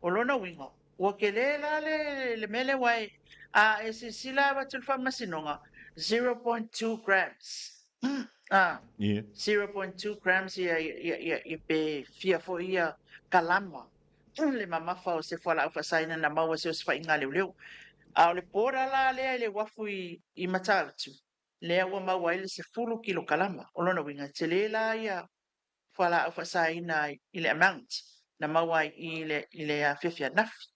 o lona uiga, ua tele la le, le mea lea ua e, a e silasila avatu le faamasinoga, 0.2 grams. A, Yeah. 0.2 grams ia, ia, ia, ia pe fia foi ia kalama le mamafa o se fualaau faasaina na maua se osofaiga a leoleo. A o le border la lea i le uafu i, i Matautu, lea ua maua ai le 10 kilokalama. O lona uiga, e tele la ia fualaau faasaina i le amount na maua ai i le, i le afiafi ananafi.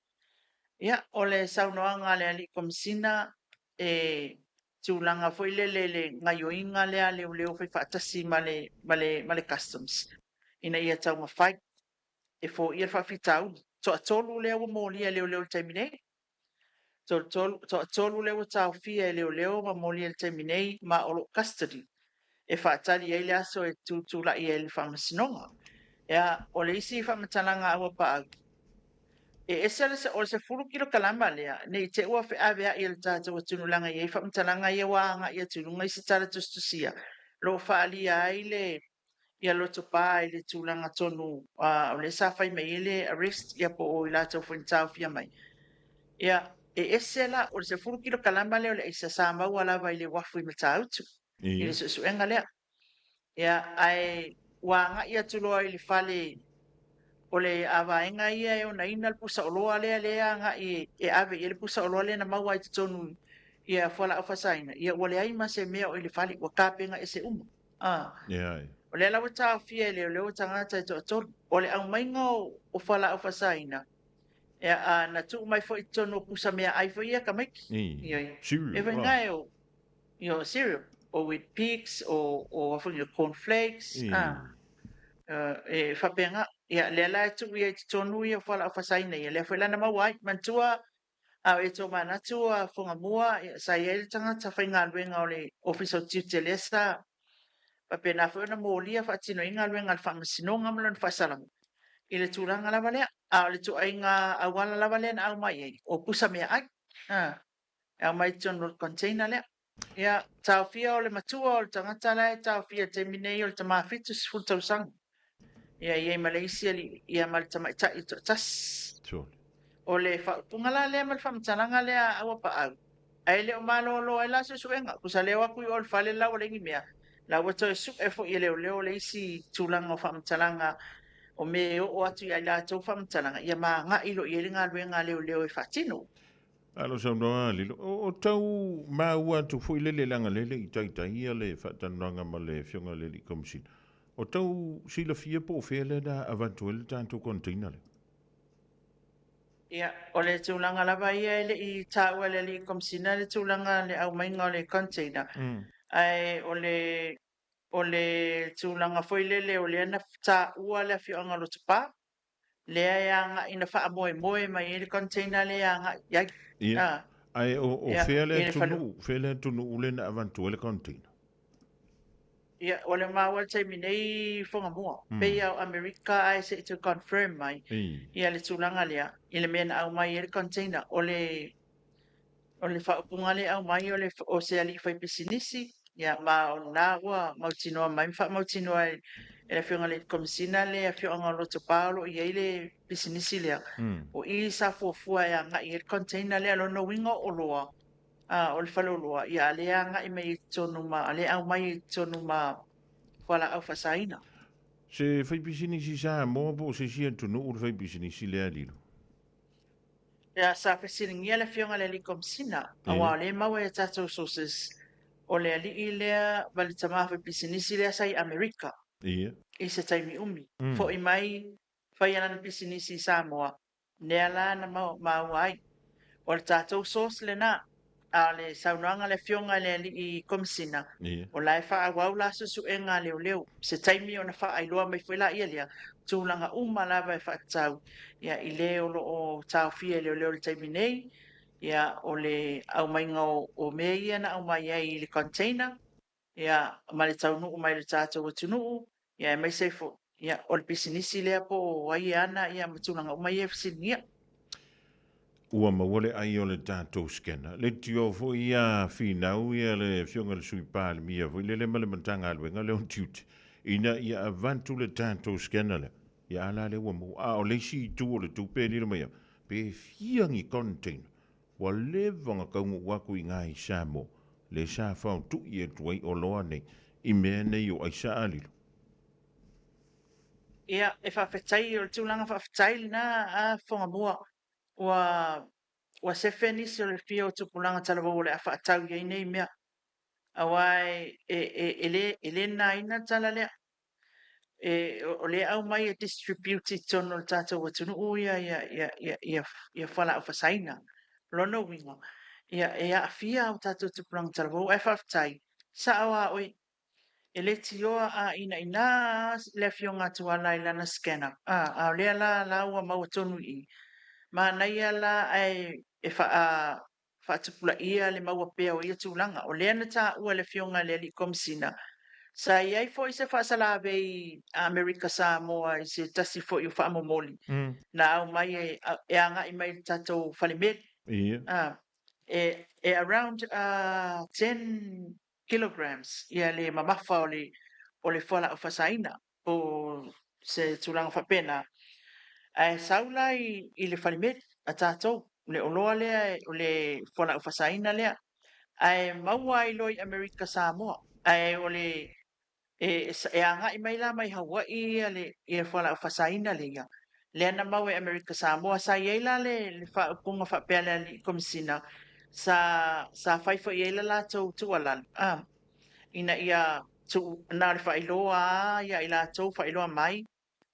Ia, o le saunoaga a le Alii Komesina, e tulaga foi lele le gaioiga lea a leoleo fai faatasi ma le, ma le, ma le customs, ina ia taumafai e foia le faafitauli. Toatolu lea ua molia e leoleo i le taimi nei. Toatolu lea ua taofia e leoleo ma molia i le taimi nei ma o lo o custody e faatali ai le aso e tutulai ai le faamasinoga. Ia, o le isi faamatalaga a Auapaau, e ese le, o le 10 kilokalama lea, ne i te ua feaveai e le tatou atunuu leaga e i ai faamatalaga ia ua agai atu i luga i se tala tusitusia, o lo o faaalia ai le ia Lotopa i le tulaga tonu o lea sa fai mai ai le arrest ia po o i latou foi na taofia mai. Ia, e ese la, o le 10 kilokalama lea o le aisa sa maua lava i le uafu i Matautu, i le suesuega lea. Ia, ae ua agai atu loa i le fale o le vaega ia e onaina le pusa oloa lea, lea e agai e ave i ai le pusa oloa lea na maua ai i totonu ia fualaau faasaina, ia ua leai ma se mea o i le fale, ua tapena ese uma. A. Leai. O lea la ua taofia e leoleo tagata e toatolu. O le aumaiga o fualaau faasaina, ia, a, na tuu mai foi i totonu o pusa meaai foi ia tamaiti. Ioe. Cereal, E fai nga e o, io, cereal, o Weet-Bix, o, o a foi o corn flakes, a, e faapena. Ia, lea la e tuu i ai i totonu ia fualaau faasaina ia, lea foi la na maua ai. Manatua, A o e tomanatu a Fogamua, sa i ai le tagata faigaluega o le Ofisa o Tiute lea sa faapena foi ona molia faatino ai galuega a le Faamasinoga ma lona faasalaga i le tulaga lava lea. A o le ituaiga auala lava lea na aumai ai, o pusa meaai, e aumai i totonu o le container lea. Ia, taofia o le matua o le tagata la e taofia i le taimi nei o le tama 70 tausaga. Ia, e i ai ma le isi alii, ia ma le tamaitai e toatasi. Sure. O le faaupuga la lea ma le faamatalaga lea a Auapaau, ae le o malolo ai la suesuega, tusa lea o atu i o i le fale la ua leai ni mea, la ua toe sue foi e leoleo le isi tulaga o faamatalaga o mea e oo atu ia i latou faamatalaga, ia ma agai loa i ai le galuega a leoleo e faatino. Alo saunoa Lilo, o tau maua atu foi lele leaga lele i taitai ia le faatalanoaga ma le Afioga i le Alii Komesina. O tau silafia po o fea lea na avatu ai le tatou container lea? Ia, o le tulaga lava ia e le i taua e le Alii Komesina le tulaga le aumaiga o le container, ae o le o le tulaga foi lele o lea na taua le afioaga o Lotopa, lea e agai na faamoemoe mai ai le container lea e agai i ai. Ia. Ah. Ae o, o fea le atunuu, fea le atunuu lea na avatu ai le container? Ia, o le maua le taimi nei Fogamua. Pei o Amerika ae se i toe confirm mai ia le tulaga lea i le mea na aumai ai le container. O le, o le faaupuga lea e aumai o, le, o se alii faipisinisi Ia, ma o lena ua mautinoa mai ma faamautinoa e le Afioga i le Komesina le afioaga o Lotopa o lo o i ai le pisinisi lea. O i sa fuafua e agai i ai le container lea, lona uiga o oloa, o le faleoloa, ia a lea e agai mai i totonu ma, a lea e aumai i totonu ma fualaau faasaina. Se faipisinisi Samoa po o se isi atunuu le faipisinisi lea Lilo? Ia, sa fesiligia le Afioga i le Alii Komesina, aua o lea e maua i a tatou sources, o le alii lea ma le tama faipisinisi lea sa i Amerika i se taimi umi. Foi mai, fai lana pisinisi i Samoa, lea la na maua ai. O le tatou source lena, a o le saunoaga a le Afioga i le Alii Komesina, o la e faaauau la suesuega a leoleo. Se taimi ona faailoa mai foi laia lea, tulaga uma lava e faatatau ia, i le o lo o taofia e leoleo i le taimi nei, ia, o le aumaiga o mea ia na aumai ai i le container, ia, ma le taunuu mai i le tatou atunuu, ia, aemaise ai foi, ia, o le pisinisi lea po o ai e ana, ia, ma tulaga uma ia e fesiligia. Ua maua le ai o le tatou scanner. Le tio foi ia finau ia le Afioga i le Sui Palemia foi lele ma le Matagaluega lea o Tiute ina ia avatu le tatou scanner lea. Ia a la lea ua maua. A o le isi itu o le tupe e lilo mai ai, pe fia ni container ua leva ona taunuu atu i ina i Samoa lea sa faotui atu ai oloa nei i mea nei o aisa a lilo. Ia, e faafetai, o le tulaga faafetai lena a Fogamua. Ua sefe nisi o le fia o tupulaga talavou o le a faatau i ai nei mea. Aua e le nanaina le tala lea. O lea e aumai e distribute i totonu o le tatou atunuu ia fualaau fasaina. O lona uiga, e aafia o tatou tupulaga talavou. Ae faafetai, sao lava oe, E le tioa a inaina le afioga a Tuala i lana scanner, a o lea la la ua maua tonu i i. Manaia la ae e faatupulaia le maua pea o ia tulaga. O lea na taua e le afioga i le Alii Komesina, sa i ai foi se faasalavei a Amerika Samoa i se tasi foi o faamomoli na aumai e agai mai i le tatou falemeli. E around 10 kilograms ia le mamafa o le o le fualaau fasaina po o se tulaga faapena. Ae sau la i le falemeli a tatou le oloa lea o le fualaau fasaina lea ae maua ai loa i Amerika Samoa. Ae o le e agai mai la mai Hawaii ia le ia fualaau fasaina lea, lea na maua e Amerika Samoa. Sa i ai la le faaupuga faapea a le Alii Komesina, sa fai foi i ai le latou tuualalo, ina ia tuu, na o le faailoa lava ia i latou, faailoa mai,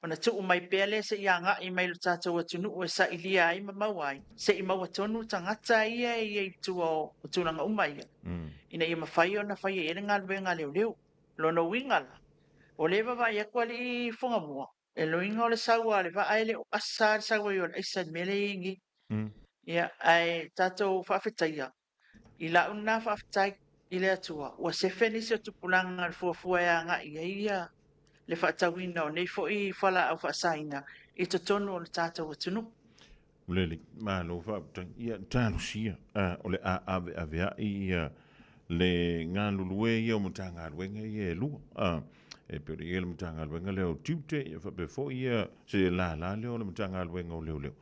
ona tuu mai pea lea seia agai mai i lo tatou atunuu e sailia ai ma maua ai, se i maua tonu tagata ia e i ai i tua o tulaga uma ia, ina ia mafai ona faia i ai le galuega a leoleo. Lona uiga la, o lea e vaavaai atu alii Fugamua, e loiga o le sau a le vaa e le o asa le sau ai o le aisa i le mea lea e i ai nei. Ia, ae tatou faafetaia, I lau lena faafetai i le Atua, ua sefe nisi o tupulaga o le fuafua e agai i ai ia le faatauina o nei foi fualaau faasaina i totonu o le tatou atunuu. Lelei, malo faafetai. Ia, talosia, o le a aveaveai ia le galulue ia o Matagaluega ia e lua. E pei ona i ai le Matagaluega lea o Tiute, ia faapea foi ia se lala lea o le Matagaluega o Leoleo.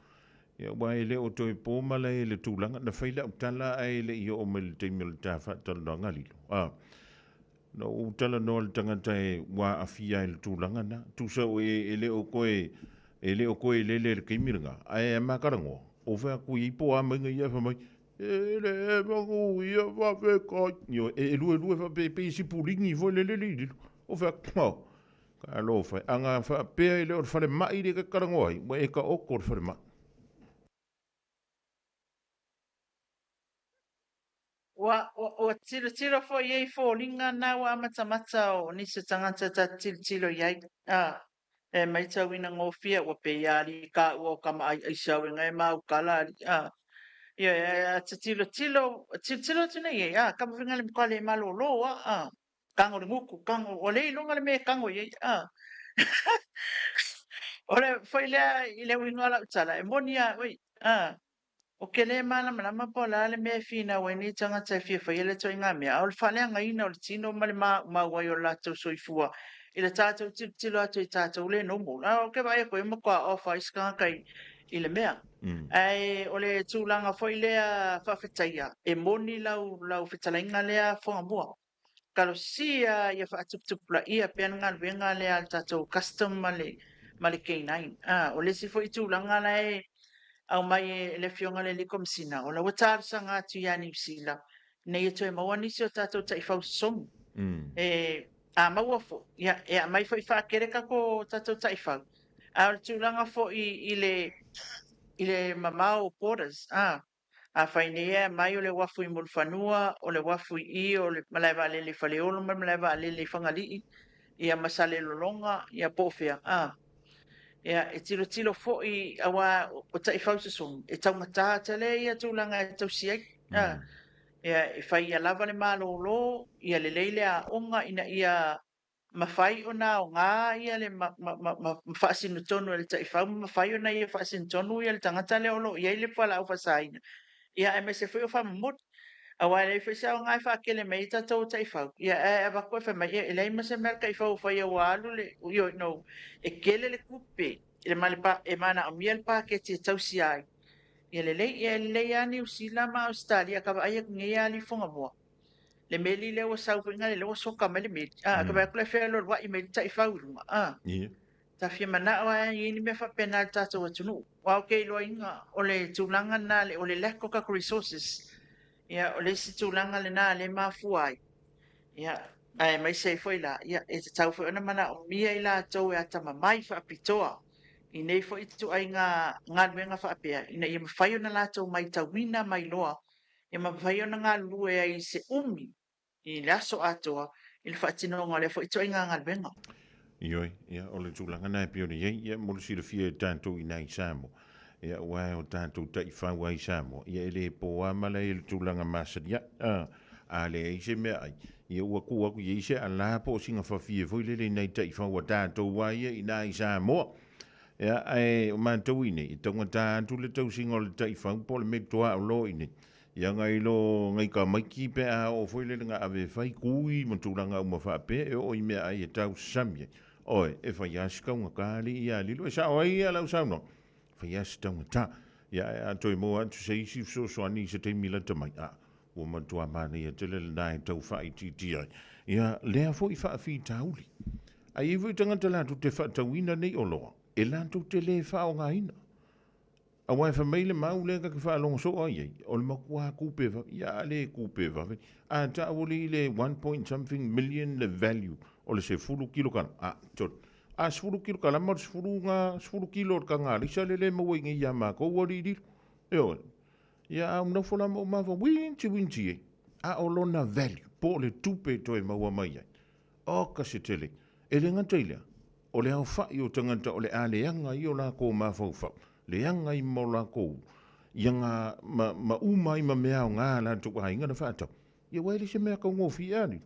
Ia aua e le o toe po malae i le tulaga na fai lau tala ae le i oo mai le taimi o le ta faatalanoaga lilo. A, na ou talanoa i le tagata e ua aafia ai i le tulaga na. Tusa o e, e le o koe, e le o koe lele i le taimi lena, ae a ma talanoa, o fai atu i ai po o a maiga ia fai mai, e le manuia faafetai. Ioe, e luelue faapea e pei e sipuligi foi lele le lilo. O fai atu, oh, Talofa e, ana faapea e le o le falemai lea e ta talanoa ai, ua e taoto le falemai. Ua tilotilo foi i ai foliga na ua amatamata o nisi o tagata ta te tilotilo i ai. E matauina gofie ua pei a alii kaua o kama ai aisa uega e maukala alii. Ioe, a ta tilotilo, tilotilo atu nei ai, a, kama faiga le matua le malolo a. Kago le guku, kago, ua le iloga le mea e kago i ai, a. O le foi lea i le uiga o lau tala, e moni a oi, a. Ou te le malamalama po o le a le mea e finau ai nei tagata e fia faia lea ituaiga mea, a o le faaleagaina o le tino ma le maumau ai o le latou soifua i le tatou tilotilo atu i tatou le normal. A ou te vaai atu ai ua matua off lava isi tagata i le mea. Ae o le tulaga foi lea faafetaia, e moni lau lau fetalaiga lea Fuagamua. Talosia ia faatuputupulaia pea le galuega lea a le tatou custom ma le ma le K9. A, o le isi foi tulaga la e aumai e le Afioga i le Alii Komesina, o la ua talosaga atu ia Niu Sila ina ia toe maua nisi o tatou taifau sosogi. E, a maua foi, ia, e aumai foi faatele tatou, tatou taifau. A o le tulaga foi i le, i le mamao o borders, a, Afai nei e aumai o le uafu i Mulifanua, o le uafu i i o le malae vaalele i Faleolo ma le malae vaalele i Fagalii, ia ma Salelologa, ia po o fea, a. Ia, e tilotilo foi aua o taifau sosogi, e taugata tele ia tulaga e tausi ai, a. Ia, e fai ia lava le malolo, ia lelei le aoga ina ia mafai ona aoga ia le ma faasino tonu e le taifau ma mafai ona ia faasino tonu ia le tagata lea o lo o i ai le fualaau faasaina, ia aemaise foi o faamomoli. Aua e leai foi se aoga e faatele mai ai tatou taifau, ia ae avatu ae fai mai, ia e leai ma se mea a le taifau o faia ua alu le, you know, e tele le tupe e manaomia le paketi e tausia ai. Ia lelei, ia e lelei lava Niu Sila ma Ausetalia, ka vaai atu nei lava alii Fuagamua. Le meli lea ua sau foi lea ua soka mai le meli. A, ka vaai atu la e fealualuai mai le taifau i luga. A, ta fia manao lava e i ai ni mea faapena i le tatou atunuu. Aua ou te iloaina o le tulaga lena o le lack o tatou resources. Ia, o le isi tulaga lena lea e mafua ai. Ia, aemaise ai foi la, ia, e tatau foi ona manaomia i latou e atamamai faapitoa i nei foi ituaiga galuega faapea, ina ia mafai ona latou matauina ma iloa e mafai ona galulue ai i se umi i le aso atoa i le faatinoga o lea foi ituaiga galuega. Ioe, ia, o le tulaga lena e pei ona i ai, ia, mo le silafia e tatou i ina i Samoa, ia, aua o tatou taifau lava i Samoa, ia, e le po lava mala i le tulaga masani ai, a, a leai se meaai, ia, ua tuu atu i ai se ala po o sina fafie foi lele i nai taifau a tatou lava ia i ina i Samoa. Ia, ae o matou i inei, e taugata atu le tausiga o le taifau po o le mea tuaolo i inei. Ia nai lo nai tamaiti pe a oo foi lele na ave e fai tui ma tulaga uma faapea e oo i meaai e tausami ai. Oe, e fai lava si taugata alii ia lilo. E sao ai ia lau saunoaga, e fai lava si taugata. Ia, ae a toe maua atu se isi fesoasoani i se taimi lata mai, a, ua matua manaia tele lena e tau faaitiitia ai ia lea foi faafitauli. Ae i ai foi tagata latou te faatauina nei oloa e latou te le faaaogaina. Aua e fai mai le mau lea ta te faalogo soo ai ai, o le matua tupe vave. Ia a le tupe vave, a tau alii le one point something million le value o le 10 kilokalama, a, sorry, a 10 kilokalama o le 10 ga, 10 kilo o le taga alaisa lea e maua i nei ia matou alii lilo. Ioe. Ia a ou nofo la ma ou mafaufau, winti winti e, a o lona value, po o le tupe e toe maua mai ai. Oka se tele. E le gata i lea, o le aofai o tagata o le a leaga ai o lakou mafaufau, leaga ai ma o lakou ia ga, ma, ma uma ai ma mea aoga a latou aiga na faatau. Ia ua e le se mea taugofie a lilo.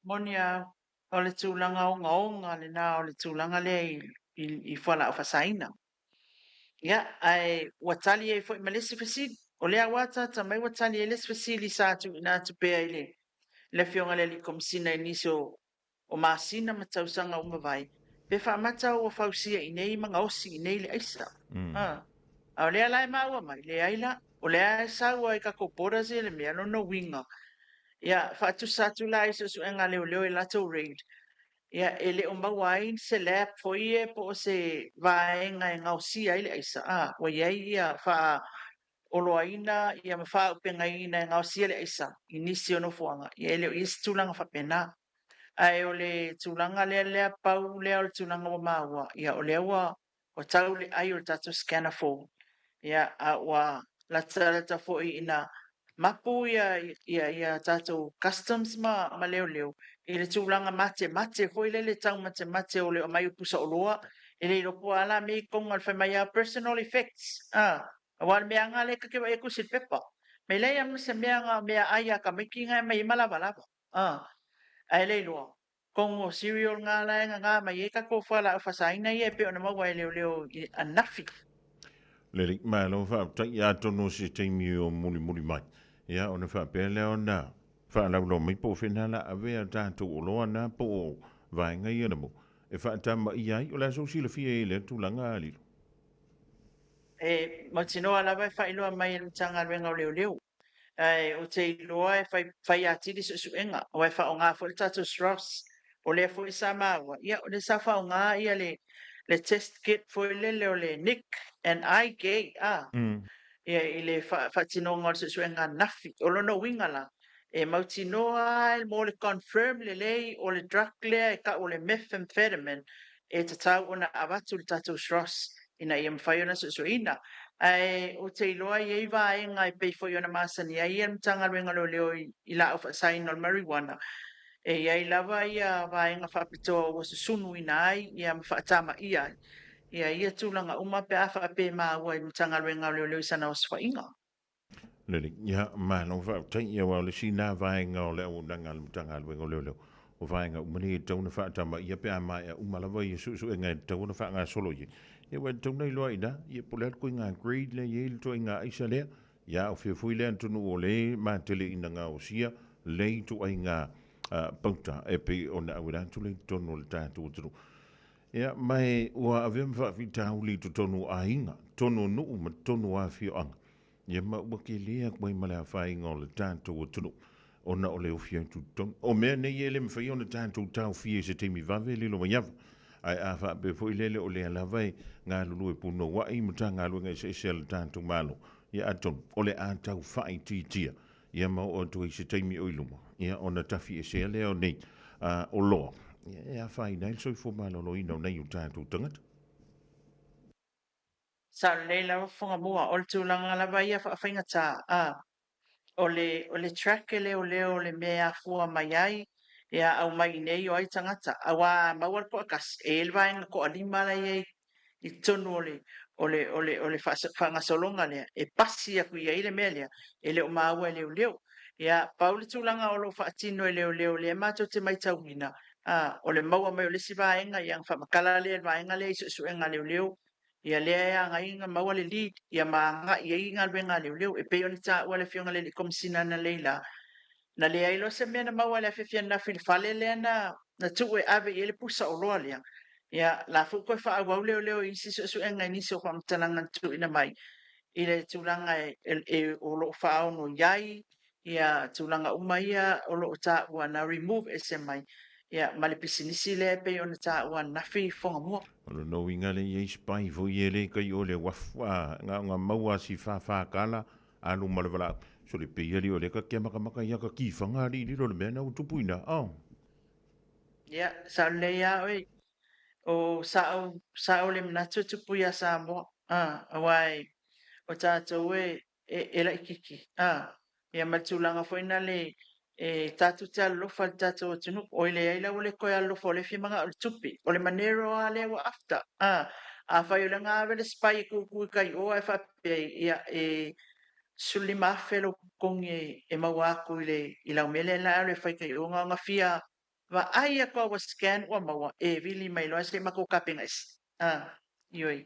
Moni a, o le tulaga ogaoga lena o le tulaga lea i, i, i fualaau faasaina. Ia, ae ua tali ai foi ma le isi fesili. O lea ua ataata mai ua tali ai le isi fesili sa tuuina atu pea i le le Afioga i le Alii Komesina i nisi o o masina ma tausaga ua mavae, pe faamata ua fausia i inei ma gaosi i inei le aisa. A, a o lea la e maua mai, leai la, o lea e sau lava i tatou borders ia le mea, lona uiga, ia, faatusa atu la i suesuega a leoleo i latou raid, Ia, e le o maua ai se lab foi ia po o se vaega e gaosia ai le aisa, a, ua i ai ia faaoloaina ia ma faaaupegaina e gaosia le aisa i nisi o nofoaga, ia e le o i ai se tulaga faapena. Ae o le tulaga lea lea pau lea o le tulaga ua maua, ia o lea ua ua tau le ai o le tatou scanner fou, ia, a ua latalata foi ina mapu ia, ia, ia tatou customs ma, ma leoleo i le tulaga matemate foi lele tau matemate o le aumai o pusa oloa, e le iloa po o a la mea i totonu o le fai mai a personal effects, a, aua o le mea lava lea ta te vaai atu i se pepa, ma e leai lava ma se mea na o meaai a tamaiti na e aumai ai ma lavalava, a, ae le iloa Kongo cereal nga la e gagā mai ai tatou fualaau fasaina ia e pei ona maua e leoleo i ananafi. Lelei, malo faafetai, atonu o se taimi o mulimuli mai, ia ona faapea lea ona faalaulau mai po o fea na la ave a tatou oloa na po o vaega ia na maua e faatamaia ai. O le a sou silafia i lea tulaga, Lilo? E mautinoa lava e faailoa mai e le Matagaluega o Leoleo. Ae ou te iloa e fai, fai atili suesuega, aua e faaaoga foi le tatou SROS. O lea foi sa maua, ia o lea sa faaaoga ia le, le test kit foi lele o le Nick and I-Gay, a, ia i le faatinoga o le suesuega ananafi. O lona uiga la, e mautinoa lava mo le confirm lelei o le drug lea e tau o le methamphetamine, e tatau ona avatu i le tatou SROS ina ia mafai ona suesueina. Ae ou te iloa e i ai vaega e pei foi ona masani ai le Matagaluega o Leoleo i laau faasaina o le marijuana, e i ai lava ia vaega faapitoa ua susunuina ai ia ma faatamaia ai ia ia tulaga uma pe a faapea e maua i le Matagaluega o Leoleo i sana osofaiga. Lelei. Ia, malo faafetai. Ia, aua o le isi lena vaega o le auaunaga a le Matagaluega o Leoleo, o vaega uma nei e tatau ona faatamaia pe a maea uma lava ia suesuega e tatau ona faagasolo i ai. Ia, aua e tatau ona iloa i ina, ia po o le a le ituaiga grade lea e i ai le ituaiga aisa lea, ia a o fea foi lea atunuu o lea e matele ina gaosia lea ituaiga pauta e pei ona auina atu lea i totonu o le tatou atunuu. Ia, ma e ua avea ma faafitauli i totonu o aiga, totonu o nuu ma totonu o afioaga. Ia ma ua tele atu ai ma le afaina o le tatou atunuu ona o le ofi atu i totonu. O mea nei e le mafai ona tatou taofia i se taimi vave lilo mai ava. Ae a faapea foi lele o lea lava e galulue punouai Matagaluega eseese a le tatou Malo, ia atonu o le a tau faaitiitia ia ma oo atu ai i se taimi o i luma, ia ona tafiesea lea o nei oloa, ia e afaina ai le soifua maloloina o nai o tatou tagata. Sao lelei lava Fofoga Mua, o le tulaga lava ia faafaigata, a, o le, o le track e leoleo o le mea e afua mai ai, ia aumai iinei o ai tagata, aua a maua le toatasi, e i ai le vaega toalima la e i ai i totonu o le, o le, o le, o le faagasologa lea, e pasi atu i ai le mea lea, e le o maua e leoleo. Ia, pau le tulaga o lo o faatino e leoleo lea matou te matauina, a, o le maua mai o le isi vaega, ia ona faamatala lea e le vaega lea i suesuega a leoleo, ia lea e agai ona maua le lead, ia ma agai i ai galuega a leoleo. E pei ona taua e le Afioga i le Alii Komesina analeila, na leai loa se mea na maua i le afiafi ananafi i le fale lea na na tuu e ave i ai le pusa oloa lea, ia la foi ua toe faaauau leoleo i isi suesuega i nisi o faamatalaga na tuuina mai i le tulaga e, e, o lo o faaono i ai ia tulaga uma ia o lo o taua na remove ese mai ia ma le pisinisi lea e pei ona taua ananafi i Fogamua. O lona uiga lea i ai spy foi e le kai o le uafu a na ona maua si whawhā kala alu ma le valaau. So le pei ali o le ka kia makamaka ia ka kiwhanga ali lilo le mea na utupu ina. Oh. Ia, sao lelei lava oe. O sao, sao le manatu e tupu iā Samoa, a, aua e, o tatou e, e, e laitiiti, a, ia ma le tulaga foi na le, e tatou te alolofa i le tatou atunuu. Oi leai la ua le toe alolofa o lea e fia manao i le tupe. O le manero lava lea ua after, a. Afai o lea na ave le spy e tutu i tai o ae faapea, ia, e 15,000 lou totogi e, e maua atu i le, i lau mea lea la e alu e fai tai o, na ona fia Vaai atu a ua scan ua maua e vili mai loa se i matou tapena ese. A, ioe.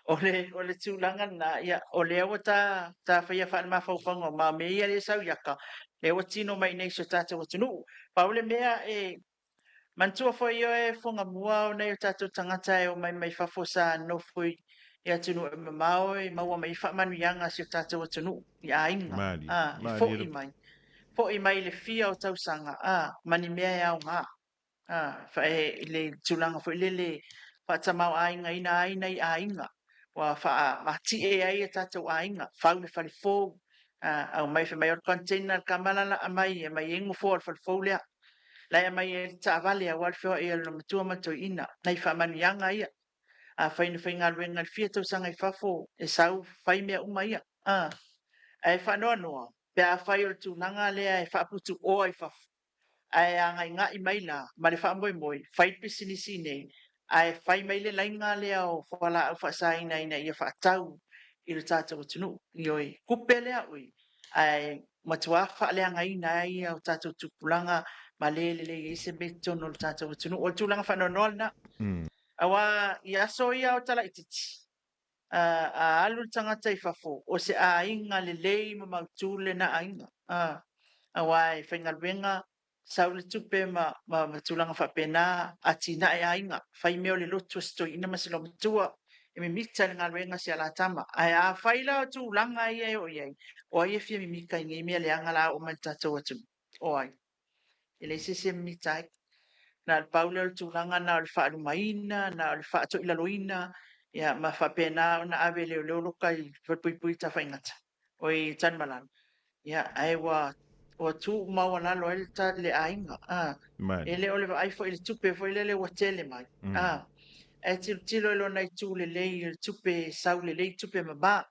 O le, o le tulaga lena, ia, o lea ua ta, ta faia faale-mafaufauga ma mea ia lea e sau i ata, lea ua tino mai nei i si o tatou atunuu. Pau le mea e, manatua foi oe Fogamua o nai o tatou tagata e omai mai fafo sa nofo i, i atunuu e mamao e maua mai ai faamanuiaga a si o tatou atunuu. i aiga, ā, e foʻi mai, foʻi mai i le fia o tausaga, ā, ma ni mea e aoga, ā, i le tulaga foi lele faatamaoaigaina ai nai aiga, ua faamati'e ai a tatou aiga, fau le fale fou, ā, aumai fai mai o le container a le tama la la aumai e aumai ai nofoa o le fale fou lea, la e aumai ai le taavale aua le feoai o lona matua ma le toeaina, nai faamanuiaga ia. Afai na faigaluega i le fia tausaga i fafo, e sau fai mea uma ia. A. Ae faanoanoa, pe afai o le tulaga lea e faaputuoa i fafo, ae agaigai mai la ma le faamoemoe, fai le pisinisi iinei, ae fai mai le laiga lea o fualaau faasaina ina ia faatau i lo tatou atunuu. Ioe, tupe lea oi, ae matua faaleagaina ai o tatou tupulaga ma le lelei ai se mea i totonu o le tatou atunuu. O le tulaga faanoanoa lena. Aua i aso ia o talaititi, A alu le tagata i fafo, o se aiga lelei ma mautu lena aiga, aua e faigaluega, sau le tupe ma tulaga faapena, atinae aiga, fai mea o le lotu a si toeaina ma si olomatua, e mimita i le galuega a si alatama. Ae afai la o tulaga ia e oo i ai, o ai e fia mimita i nei mea leaga o le a oo mai i le tatou atunuu? O ai? E leai se isi e mimita ai. Na o le pau lea o le tulaga na o le faalumaina, na o le faatoilaloina, ia ma faapena ona ave e leoleo loka i falepuipui Tafaigata, oi Tanumalala, ia ae ua ua tuu maualalo ai le aiga. A, e le o le vaai foi i le tupe foi lele ua tele mai. A, ae tilotilo i lona itu lelei, o le tupe sau lelei, tupe mama.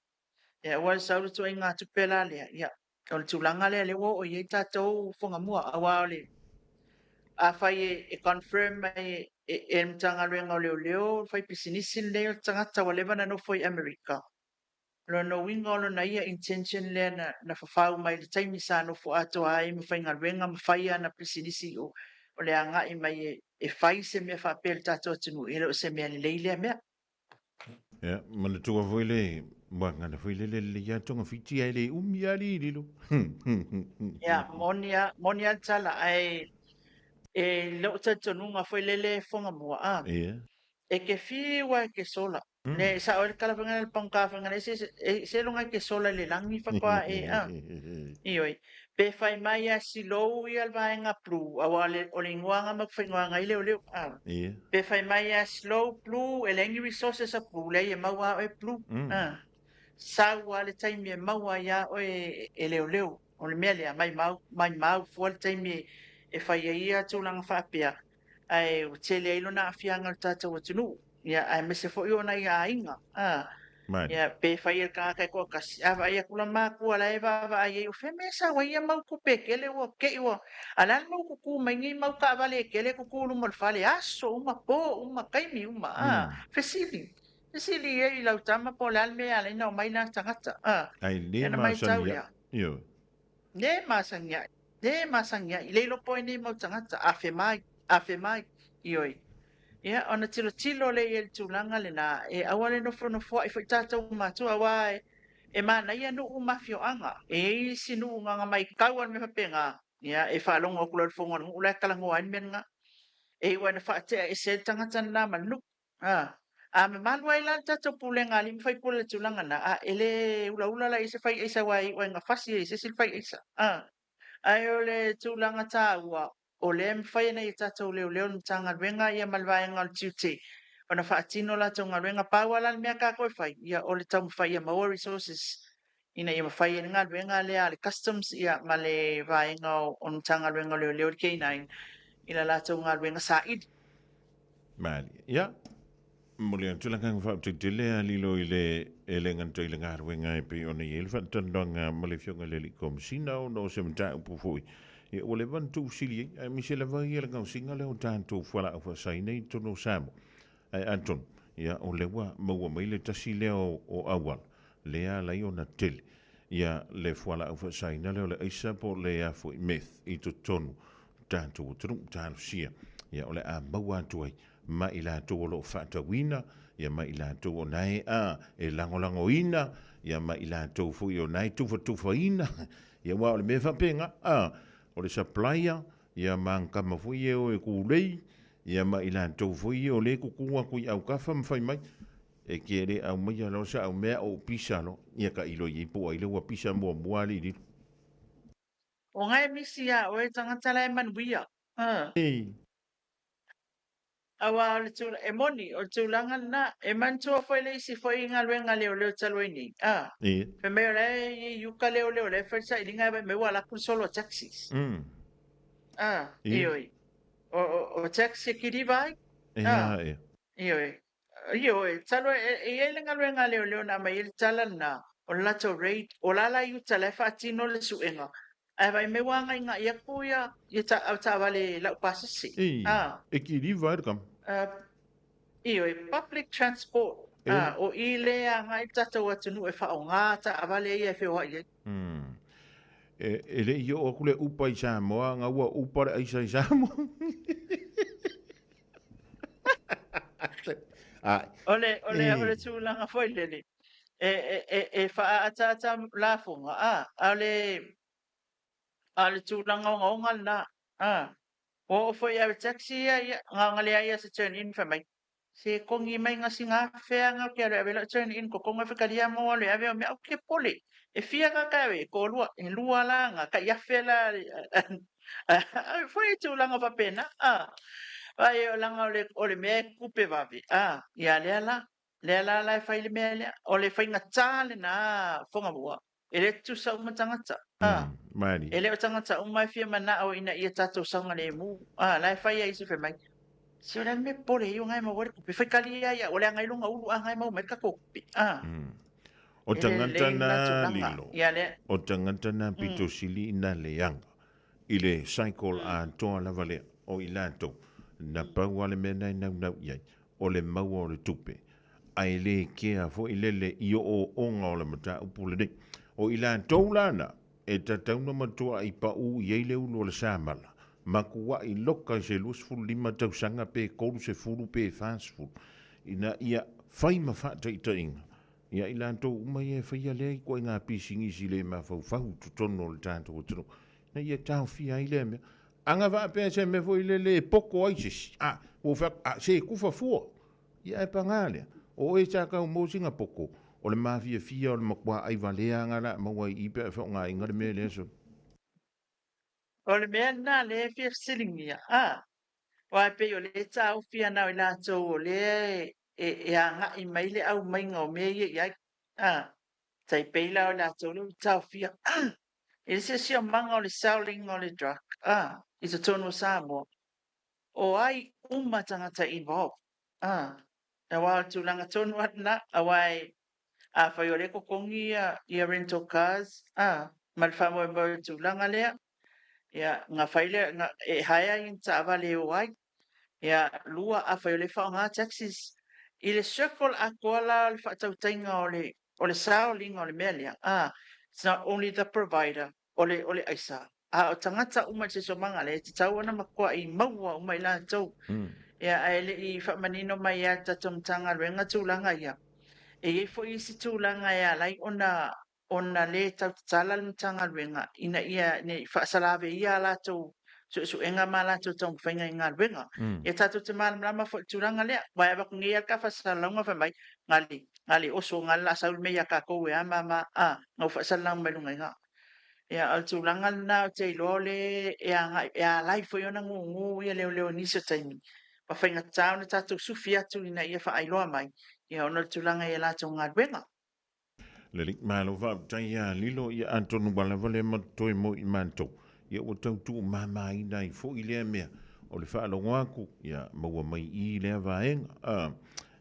Ia aua le sau le ituaiga tupe la lea, ia o le tulaga lea lea ua oo i ai tatou Fuagamua, aua o le afai e confirm mai e le Matagaluega o Leoleo le faipisinisi lenei o le tagata ua leva ona nofo i Amerika, o lona uiga o lona ia intention lea na fafau mai i le taimi sa nofo atoa ai ma faigaluega ma fai ana pisinisi o le agai mai e fai se mea faapea i le tatou atunuu, e le o se mea lelei lea mea. Ia, manatua foi le uagana foi lele lelei lava togafiti ae le umi lava le lilo. Ia, moni a, moni a le tala, ae e lou talitonuga foi lele Fuagamua, a, Ia. e ke fiu a e ke sola. Le sao ai le tala foi lea le pagota foi lea se seiloga e ke sola i le lagi faatoa e, a. Ioe. Pe fai mai a silou ia le vaega blue, aua o le igoa nga ma faigōanga ai leoleo, a. Ia. Pe fai mai a slow blue, e leai ni resources a blue, leai e maua a oe blue, a. Sau a le taimi e maua ai a oe e leoleo. O le mea lea, maimau, maimau fua le taimi e fai ai ia tulaga faapea, ae ua tele ai lona aafiaga o le tatou atunuu, ia, aemaise foi o nai aiga, a, ia, pe fai e le tagata e toatasi, a vaai atu la matua la e vaavaai ai, o fea mea e sau ai ia mau tupe e tele ua te i ua, a o le a le mea ua tutu mai nei mau taavale e tele e tutu i luma o le fale, aso uma, po uma, taimi uma, a, fesili, fesili i ai i lau tama po o le a le mea e ala ai ona omai la tagata, a, Ai le ona matau masani lea. Ioe. Le masani ai, le masani ai, le iloa po o ai nei mau tagata, afe mai, afe mai, ioe. Ia, ona tilotilo lea i ai i le tulaga lena, e aua le nofonofoa'i foi tatou matua, aua e manaia nuu ma afioaga. E i ai isi nuu na ona matau lava i le mea faapena, ia, e faalogo atu loa i le fono a le nuu la e talanoa ai le mea lena. E iu lava ina faatea ese ai le tagata lena ma le nuu. A, a mamalu ai la le tatou pulega a alii ma faipule i le tulaga lena, a e le ulaula la i ai se faiaisa aua e iu lava ina fasi e se isi le faiaisa. A, ae o le tulaga taua, o lea e mafai e nai a tatou leoleo le Matagaluega ia ma le vaega o le tiute ona faatino latou galuega. Pau lava la le mea a tatou e fai, ia o le taumafai ia maua resources ina ia mafai ai le galuega lea a le Customs ia ma le vaega o le Matagaluega o Leoleo le K9 i la latou galuega saili. Malie. Ia, momoli atu le agaga faafetai tele a lilo i le e le gata i le galuega e pei ona i ai le faatalanoaga ma le Afioga i le Alii Komesina ona o se mataupu foi ia ua leva ona tuufesili ai aemaise lava ia le gaosiga lea o tatou fualaau faasaina i totonu o Samoa. Ae atonu, ia o lea ua maua mai le tasi lea o auala lea ala ai ona tele ia le fualaau faasaina lea o le aisa po o le a foi meth i totonu o tatou atunuu. Talosia ia o le a maua atu ai ma i latou o lo o faatauina, ia ma i latou o nae a e lagolagoina, ia ma i latou foi o nae tufatufaina, ia aua o le mea faapena, a o le supplier, ia ma ana tama foi ia e o e kulei, ia ma i latou foi ia o lea e tutu atu i autafa ma fai mai, e te le aumaia loa sa au mea ou pisa loa, ia tailo i ai po o ai lea ua pisa muamua alii lilo. O nga e misi ia oe tagata la e manuia. Ei. Aua o le tulaga, e moni, o le tulaga lena. E manatua foi le isi foi galuega leoleo talu ai nei, a. Ia. Fai mai o la e i ai uka leoleo o la e fai le sailiga ae vaai mai ua alu atu le solo a taxis. A, ioe. O taxi e kiliva ai. Ia, ia. Ioe. Ioe, talu ai, e i ai le galuega a leoleo na aumai ai le tala lena, o le latou raid, o la la i uta la e faatino le suega, ae vaai mai ua agaigai atu ia taavale laupasese. Ei, e kiliva ai le tama. Ioe, public transport, o i le agai le tatou atunuu e faaaoga taavale ia e feoai ai. E le i oo atu le upa i Samoa, na ua upa le aisa i Samoa. Ai. O le, o le, o le tulaga foi lele, e, e, e, e faaataata lafoga, a, a o le, a o le tulaga ogaoga lena, a. Ua oo foi i le taxi ia, ia, na ona leai lava se turn in fai mai, se kogi mai nga singa fea nga ke alu e ave lau turn in kokonga e fekalia mo alu e ave o mea au ke pole. E fia ka ka ave, ko lua, e lua la nga kai afe la ai foi e tulaga faapena, a. Ai o langa o le, o le mea e kupe vave, a, ia lea la, lea la la e fai le mea lea. O le faigata lena Fogamua, E le tutusa uma tagata. A. Malie. E le o tagata uma e fia manao ina ia tatou saogalemu. A, la e fai ai se fai mai. Se o le a le mea pole i o ngai maua le kupe. Fai kali ia ia, o le a ngai longa ulu a ngai maua mai le tatou kupe. A. O E le tagata lelei na lena tulaga. lilo. Ia lea. O tagata na pito sili ina leaga i le cycle atoa lava lea o i latou na pau a le mea na e naunau i ai o le maua o le tupe ae le kea foi lele i oooga o le mataupu lenei. O i latou la na, e tatau na matuaʻi paʻū i ai le ulu o le samala, makuaʻi loka i se 25 tausaga pe 30 pe 40, ina ia fai ma faataitaiga ia i latou uma ia e faia lea ituaiga pisinisi le mafaufau i totonu o le tatou atunuu, ina ia taofia ai lea mea. Aga faapea se mea foi lele e poko ai se isi, a, ua ou fai atu, a, se kufa fua. Ia ae pagā lea, o oe sa kau mo sina poko, o le mafiafia o le matua ai valea nga la maua i i pe a faogaina le mea lea so. O le mea lena lea e fia fesiligia, a, aua e pei o lea e taofi ana o i latou o lea e, e agai mai le aumaiga o mea ia i ai, a, tai pei la o i latou lea ua taofia i le siosiomaga o le selling o le drug, a, i totonu o Samoa. O ai uma tagata involved? Ah, aua o le tulaga tonu lava lena, aua e, afai o lea e totogi ia, ia rental cars, ah, ma le faamoemoe o le tulaga lea, ia, na fai lea, na, e hire ai ni taavale e o ai. Ia, lua, afai o lea e faaaoga taxis, i le circle atoa la o le faatautaiga o le, o le saoliga o le mea lea, ah, it's not only the provider, o le, o le aisa, a o tagata uma i le siosiomaga lea, e tatau ona matuai maua uma i latou. Ia, ae le i faamanino mai lava e le tatou Matagaluega tulaga ia. E i ai foi isi tulaga e ala ai ona, ona le tau tatala le Matagaluega ina ia, ne i faasalaveia a latou suesuega ma a latou taumafaiga i galuega. Ia tatou te malamalama foi i le tulaga lea, aua e avatu nei lava le ta faasalalauga fai mai, na le, na le oso, na le laa sau le mea ia tatou e a ma ma, a, na ua faasalalau mai luga i ina. Ia, o le tulaga lena ou te iloa o lea e agai, e ala ai foi ona gugu ia leoleo i nisi o taimi, ma faigata ona tatou sufi atu ina ia faailoa mai, ia ona o le tulaga i a latou galuega. Lelei, malo faafetai ia Lilo, ia atonu ua lava lea ma toe mo i matou, ia ua tau tuumamaina ai foi lea mea o le faalogo atu, ia maua mai i lea vaega, a,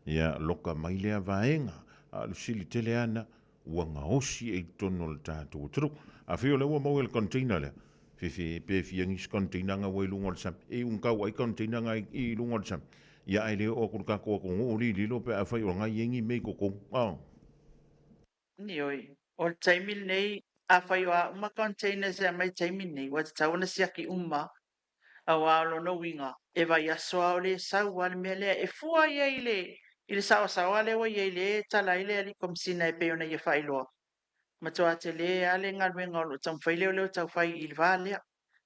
ia loka mai lea vaega, a o le sili tele ana, ua gaosi ai i totonu o le tatou atunuu. Afai o lea ua maua i le container lea, fefe pe fia nisi container nga ua i luga o le sami, e iu tau ai container nga i luga o le sami, ia ae le oo atu i le tatou atunuu lililo pe afai o nga i ai ni mea i totonu. A. Ioe, o le taimi lenei, afai o a uma containers e aumai i le taimi lenei, ua tatau ona siaki uma aua o lona uiga, e vaiaso lava o le sau lava le mea lea. E fua ia i le, i le saoasaoa lea ua i ai lea e tala ai le alii Komesina e pei ona ia faailoa, matua tele lava le galuega o lo o taumafai leoleo e tau fai i le va lea.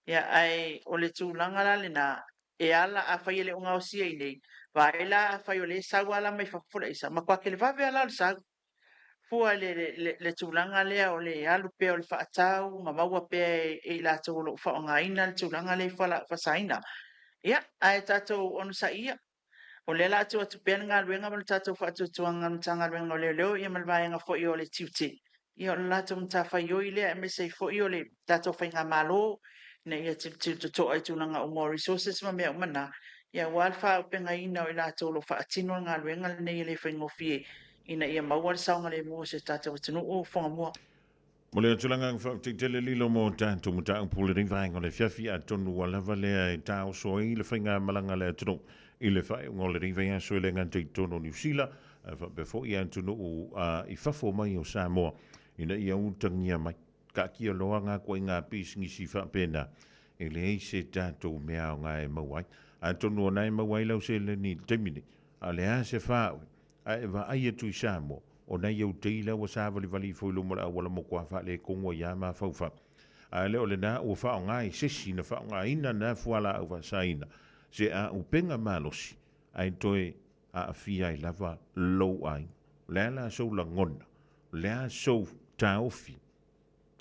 Ia, ae o le tulaga la lena, e ala, afai e le o gaosia i inei, vaai la afai o lea e sau lava la mai fafo le aisa, matua televave lava la o le sau. Fua le, le, le tulaga lea o le alu pea o le faatau ma maua pea e, e i latou o lo o faaaogaina le tulaga lea i fualaau faasaina. Ia, ae tatou onosaia, o lea o le a tuu atu pea le galuega ma le tatou faatuatuaga i le Matagaluega o Leoleo ia ma le vaega foi o le Tiute. Ia o le latou matafaioi lea aemaise ai foi o le tatou faigamalo ina ia tilotilo totoa i tulaga uma o resources ma mea uma na, ia aua le faaaupegaina o i latou o lo o faatino le galuega lenei e le faigofie ina ia maua le saogalemu o si o tatou atunuu Fogamua. Mo le tulaga faafetai tele lilo mo tatou mataupu lenei vaega o le afiafi, atonu ua lava lea e taoso ai le faigamalaga a le atunuu i le faaiuga o lenei vaiaso e le gata i totonu o Niu Sila ae faapea foi atunuu i fafo mai o Samoa ina ia utagia mai. Taatia loa ngā ituaiga pisinisi faapena, e leai se tatou mea aoga e maua ai. Atonu o na e maua ai lau seleni i le taimi nei. A o le a se fā'u, a e vaai atu i Samoa, o nai au teila ua savalivali ifo i luma o le auala mokuā faaletonu ai lava mafaufau. A le o lenā ua faaaoga e sesi na faaaogaina na fualaau faasaina se āupega malosi ae toe aafia ai lava lou aiga. O le a la sou lagona? O le a sou taofi?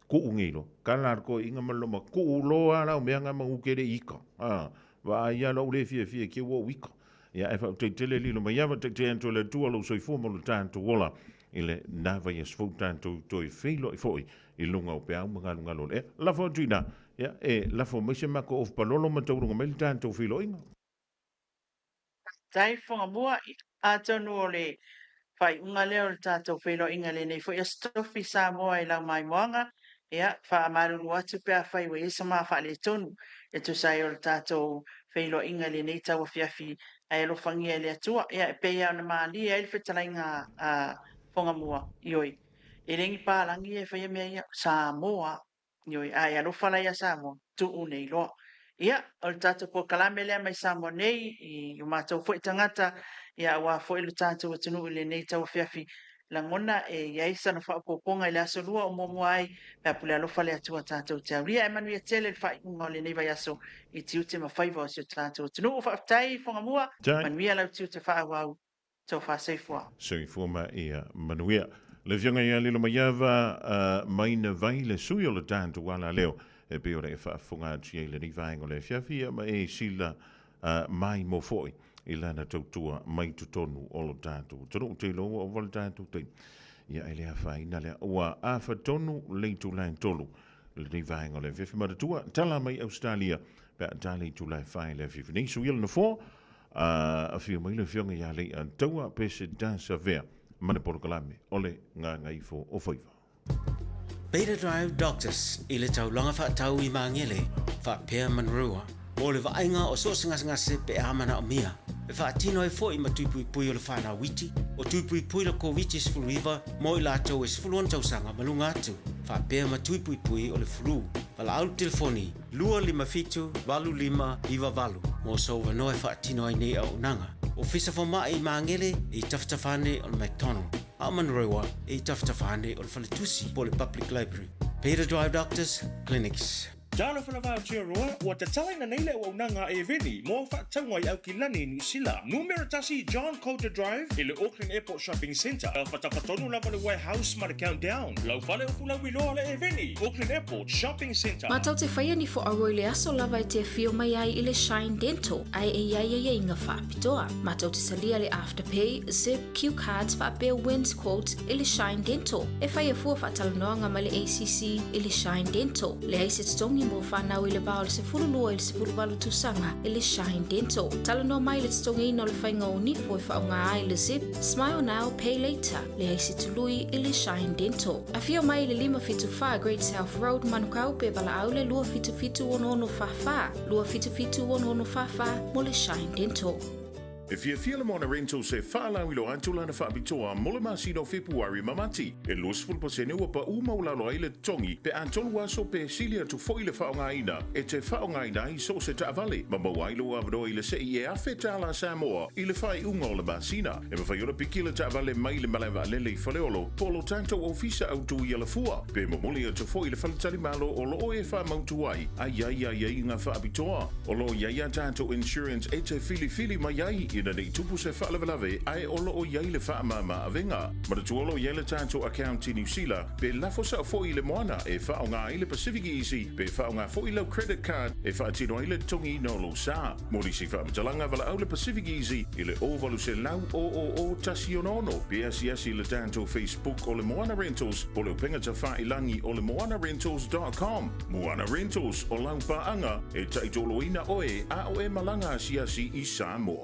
Kuu nei loa. Kala a le toeaina ma le loma, kuu loa a lau mea na manu tele ika. A, vaai a lou le fiafia ke ua ou ika. Ia ae faafetai tele lilo mai ava taitai atu e le Atua lou soifua ma lo tatou ola i le na vaiaso fou tatou toe feiloai foi i luga o peau ma galugalu o le ea. Lafo atu i ina, ia e lafo mai se matou ofu palolo ma tauluga mai le tatou feiloaiga. Faafetai Fogamua, atonu o le faaiuga lea o le tatou feiloaiga i lenei foi Aso Tofi Samoa i lau maimoaga. Ia, faamalulu atu pe afai ua i ai se ma faaletonu e tusa ai o le tatou feiloaiga i lenei tauafiafi ae alofagia e le Atua. Ia, e pei lava ona malie ai le fetalaiga a Fogamua, ioe, e le ni palagi e faia mea ia, Samoa Ioe, a e alofa la ia Samoa, tuu nei loa. Ia, o le tatou polokalame lea mai Samoa nei, i o matou foi tagata, ia aua foi lo tatou atunuu i lenei tauafiafi, lagona e i ai sana faaopoopoga i le aso Lua o muamua ai, pe a pule alofa le Atua tatou te aulia. Ae manuia tele le faaiuga o lenei vaiaso i tiute ma faiva o si o tatou atunuu. Faafetai Fogamua, manuia lau tiute faaauau. Tofa soifua. Soifua ma ia manuia. Le Afioga ia Lilomaiava Maina Vai, le sui o le tatou alaleo, e pei ona e faafofoga atu i ai i lenei vaega o le afiafi, ia ma e sila mai mo foi i lana tautua mai totonu o lo tatou atunuu. Ou te iloa ua ova le tatou taimi, ia e le afaina lea. Ua afa tonu le itula e 3 lenei vaega o le afiafi. Manatua, tala mai Ausetalia pe a ta le itula e 4 i le afiafi nei. Suia le nofoa, A afio mai le Afioga ia Leiataua Pese Dasavea ma le polokalame o le Gagaifo o Faiva. Beta Drive Doctors i le taulaga faatau i Magele faapea Manurewa mo le vaaiga o so o se gasegase pe a manaomia. E faatino ai foi ma tui puipui o le fanau iti, o tui puipui le Koviti-19 mo i latou e 16 tausaga ma luga atu, faapea ma tui puipui o le flu. Valaau le telefoni 257 8598 mo sou avanoa e faatino ai nei auaunaga. Ofisa Fomai i Magele e i tafatafa ane o le McDonald, a o Manurewa e i tafatafa ane o le Faletusi po o le Public Library. Peter Drive Doctors Clinics. Talofa lava Aotearoa, ua tatalaina nei le auaunaga a Eveni mo au faatauga i Aukilani i Niu Sila. Numera 1 John Coulter Drive i le Auckland Airport Shopping Centre. Tafatafa tonu lava le Warehouse ma le Countdown. Lau fale o Fulauiloa le Eveni, Auckland Airport Shopping Centre. Mātou te whaia ni whoaua i le aso lava e te awhio mai ai i le Shine Dental, ae e iai aiaiga whaapitoa. Mātou te talia le Afterpay, Zip, Cue Cards whaapea Wins Quote i le Shine Dental. E whai afua whaatalanoanga mai le ACC i le Shine Dental. Leai se totogi mo whanau i le va o le 12 i le 18 tausaga i le Shine Dental. Talanoa mai le totogiina o le whainga o nifo e whaonga ai le Zip, Smile Now, Pay Later. Leai se tului i le Shine Dental. Afio mai i le 574 Great South Road, Manukau, pe valaau le 277 6644, 277 6644 mo le Shine Dental. E fiafia le Moana Rentals e faalauiloa atu lana faapitoa mo le masina o Fepuari ma Mati. E 20% ua paʻu maualalo ai le totogi pe a tolu aso pe sili atu foi le faaaogaina e te faaaogaina ai so o se taavale ma maua ai lou avanoa i le seʻi e $1,000 Samoa i le faaiuga o le masina. E mafai ona piki le taavale mai le malae vaalele i Faleolo po o lo tatou ofisa autu i Alafua pe momoli atu foi i le faletalimalo o lo o e faamautu ai a i ai aiaiga faapitoa. O lo o i ai a tatou insurance e te filifili mai ai ina nei tupu se faalavelave ae o lo o i ai le faamama avega. Manatua o lo o i ai le tatou account i Niu Sila pe lafo sao foi i le moana e faaaoga ai le Pacific Easy pe faaaoga foi lau credit card e faatino ai le totogiina o lou sa. Mo nisi faamatalaga valaau le Pacific Easy i le 0800 000 166 pe asiasi i le tatou Facebook o le Moana Rentals po o le upega tafailangi o le moanarentals.com. Moana Rentals, o lau paaga e taitoloina oe a o e malaga asiasi i Samoa.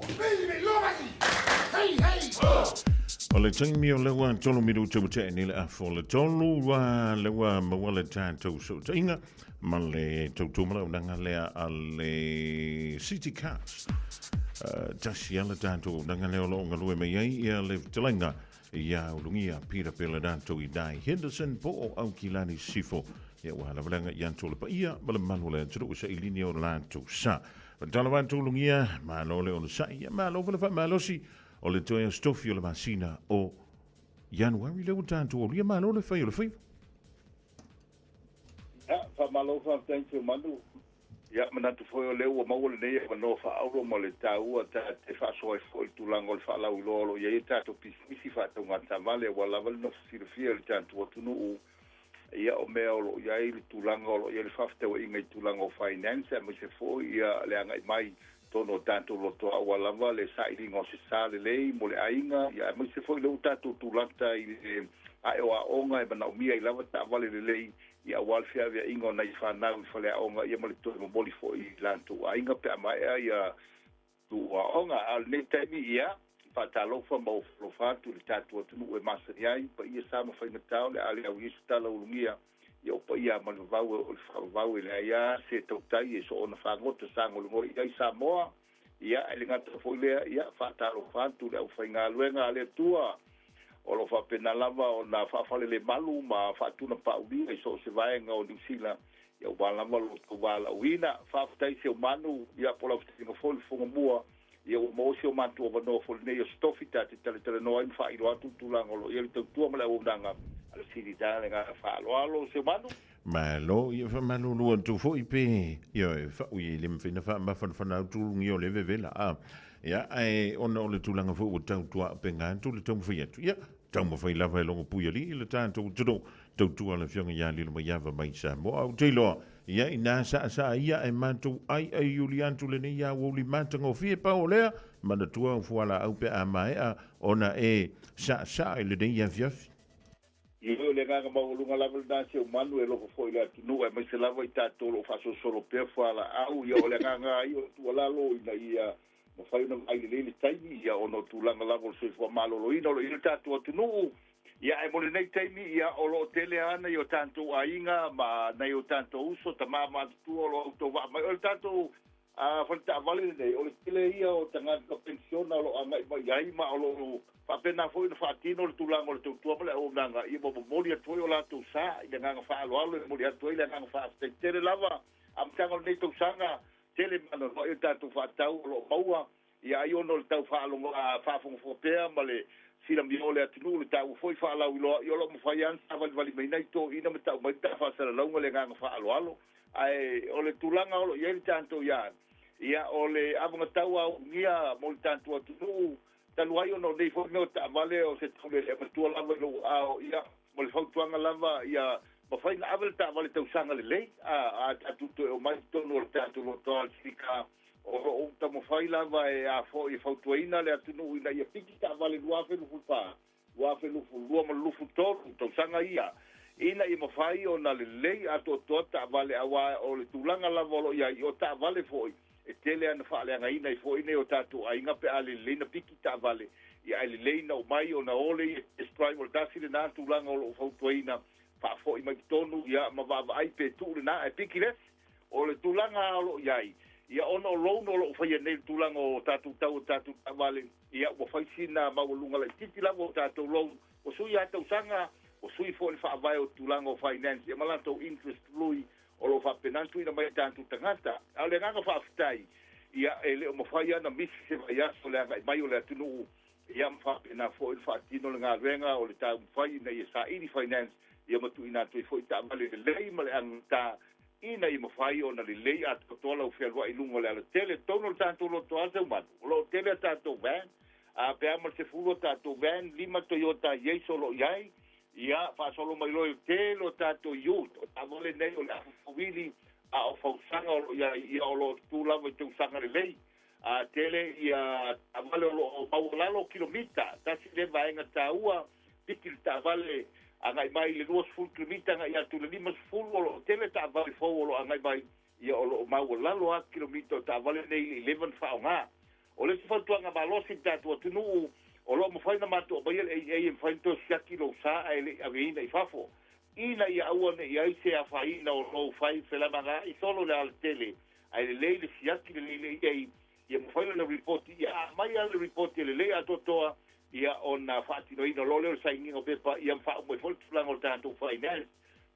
O le taimi o lea ua tolu minute ua tea nei le afa o le tolu, ua lea ua maua le tatou fesootaiga ma le tautua malaunaga lea a le City Cars. Tasi lava le tatou auaunaga lea o lo o galue mai ai ia le fetalaiga ia Ulugia Peter Pelenato i Dai Henderson po o Aukilani Sifo. Ia ua lavalanga i atu o le paia ma le malu o le atunuu sailini o latou sa. Talo atu Ulugia, malo le onosai, ia malo foi le faamalosi. O le toe Aso Tofi o le masina o Ianuari lea ua tatou aulia. Malo le fai o le faiva. Ia, faamalo faafetai Seumanu. Ia, manatu foi o lea ua maua lenei avanoa faaauro ma le taua ta te faasoa ai foi i le tulaga o le faalauiloa o lo o i ai a tatou pisinisi faataugatavale aua lava le nofo silafia i le tatou atunuu ia o mea o lo o i ai le tulaga o lo o i ai le faafetauaiga i tulaga o finance aemaise foi ia le agai mai totonu o tatou lotoa aua lava le sailiga o se sa lelei mo le aiga ia aemaise foi lea ua tatou tulata i le ae o aoga e manaomia ai lava taavale lelei ia aua le feaveaiga o nai fanau i faleaoga ia ma le toe momoli foi i latou aiga pe a maea ia tuuaoga. A o lenei taimi ia faatalofa ma ofo atu i le tatou atunuu e masani ai paia sa ma faigata o le a le au i ai se tala ulugia ia o paia ma le vavau e oo i le faavavau e leai lava se tautai e soona fagota sagolegole i ai Samoa. Ia e le gata foi lea, ia faatalofa atu i le aufaigaluega a le Atua o lo o faapena lava ona faafalelemalu ma faatunapaulia i so o se vaega o Niu Sila, ia aua lava lo outou valaauina. Faafetai Seumanu, ia po o lau fetalaiga foi le Fofoga Mua, ia ua maua si o matou avanoa foi lenei Aso Tofi ta te talatalanoa ai ma faailoa atu le tulaga o lo o i ai le tautua ma le auaunaga a le Sili Da. Le agaga faaaloalo Seumanu. Malo, ia faamalulu atu foi pe, ioe, faui e le mafai ona faamafanafana atu lugia o le vevela, a. Ia, ae ona o le tulaga foi ua tautuaupega atu le taumafai atu, ia, taumafai lava e logo puialii le tatou atunuu, tautua le Afioga ia Lilomaiava mai Samoa. Ou te iloa, ia, inā saasaa ia e matou aiaiuli atu lenei aoauli matagofie, pau o lea, manatua au fualaau pe a maea ona e saasaa i lenei afiafi. Ioe, o le agaga maualuga lava lena si ou manu e alofa foi i le atunuu aemaise lava i tatou o lo o faasolosolo pea fualaau. Ia, o le agaga lava ia o le tuualalo ina ia mafai ona vaai lelei le taimi, ia, ona o tulaga lava o le soifua maloloina o lo o i ai le tatou atunuu. Ia, ae mo lenei taimi, ia, o lo o tele lava nai o tatou aiga ma nai o tatou uso, tama ma matutua o lo o autovaa mai. O le tatou faletaavale lenei, o le tele ia o tagata penisiona o lo o agai mai ai, ma o lo o faapena foi ona faatino le tulaga o le tautua ma le auaunaga, ia ma momoli atu ai o latou sa i le agaga faaaloalo e momoli atu ai le agaga faafetai tele lava. Amataga o lenei tausaga, tele maanoanoa o tatou faatau o lo o maua, ia ai ona o le tau faafogafoga pea ma le silamia o le atunuu, le taua foi faalauiloa, ia o lo o mafai lava ona savalivali mai nai toeaiina ma tau mai le ta faasalalauga le agaga faaaloalo. Ae o le tulaga o lo o i ai le tatou ia, ia o le avagatau augia mo le tatou atunuu, talu ai ona o nei foi mea o taavale o se taulelea matua lava i lou aao, ia mo le fautuaga lava ia mafai ona ave le taavale tausaga lelei, a tatou toe omai i totonu o le tatou lotoa le Sika o lo o taumafai lava e a foi e fautuaina le atunuu ina ia piki taavale 2024, 2022 ma le 23 tausaga ia, ina ia mafai ona lelei atoatoa taavale, aua o le tulaga lava o lo o i ai, o taavale foi e tele ana faaleagaina ai foi nei o tatou aiga pe a lelei na piki taavale, ia ae lelei na omai ona o lea ia test drive. O le tasi lena tulaga o lo o fautuaina, faafoi mai totonu ia ma vaavaai pe tuu lena ae piki le isi. O le tulaga o lo o i ai, ia ona o loan o lo o faia nei i le tulaga o tatou tau o tatou taavale, ia ua fai sina maualuga laitiiti lava o tatou loan, ua sui lava tausaga, ua sui foi le faavae o tulaga o finance ia ma latou interest lui o lo o faapena ona tuuina mai i tatou tagata. A o le agaga faafetai, ia e le o mafai lava ona misi se vaiaso le agai mai o le atunuu ia ma faapena foi ona faatino le galuega o le taumafai ina ia saili finance ia ma tuuina atu ai foi taavale lelei ma le agata ina ia mafai ona lelei atoatoa lau fealuai i luga o le alatele. Totonu o le tatou lotoa Seumanu, o lo o tele a tatou van, a pe a ma le 10 a tatou van, 5 Toyota Yaris o lo o i ai, ia faasolo mai loa i le tele o tatou youth, o taavale nei o le afu fauili, a o fausaga o lo o i ai, ia o lo o tutu lava i tausaga lelei. A tele ia taavale o lo o maualalo kilomita, tasi lea vaega taua, piki le taavale agai mai le 20 kilomita agai atu i le 50, o lo o tele taavale fou o lo o agai mai, ia o lo o maualalo lava kilomita o taavale nei i le leva ona faaaoga. O le isi fautuaga malosi i le tatou atunuu, o lo o mafai ona matou aumaia le AA e mafai ona toe siaki lou sa ae le i aveina i fafo, ina ia aua ne i ai se afaina o lou fai felamagaai solo i le alatele, ae lelei le siaki lelei le AA ia mafai ona ripoti, ia a aumai lava le ripoti e lelei atoatoa, ia ona faatinoina loa lea o le sainiga o pepa, ia ma faauma ai foi le tulaga o le tatou finance,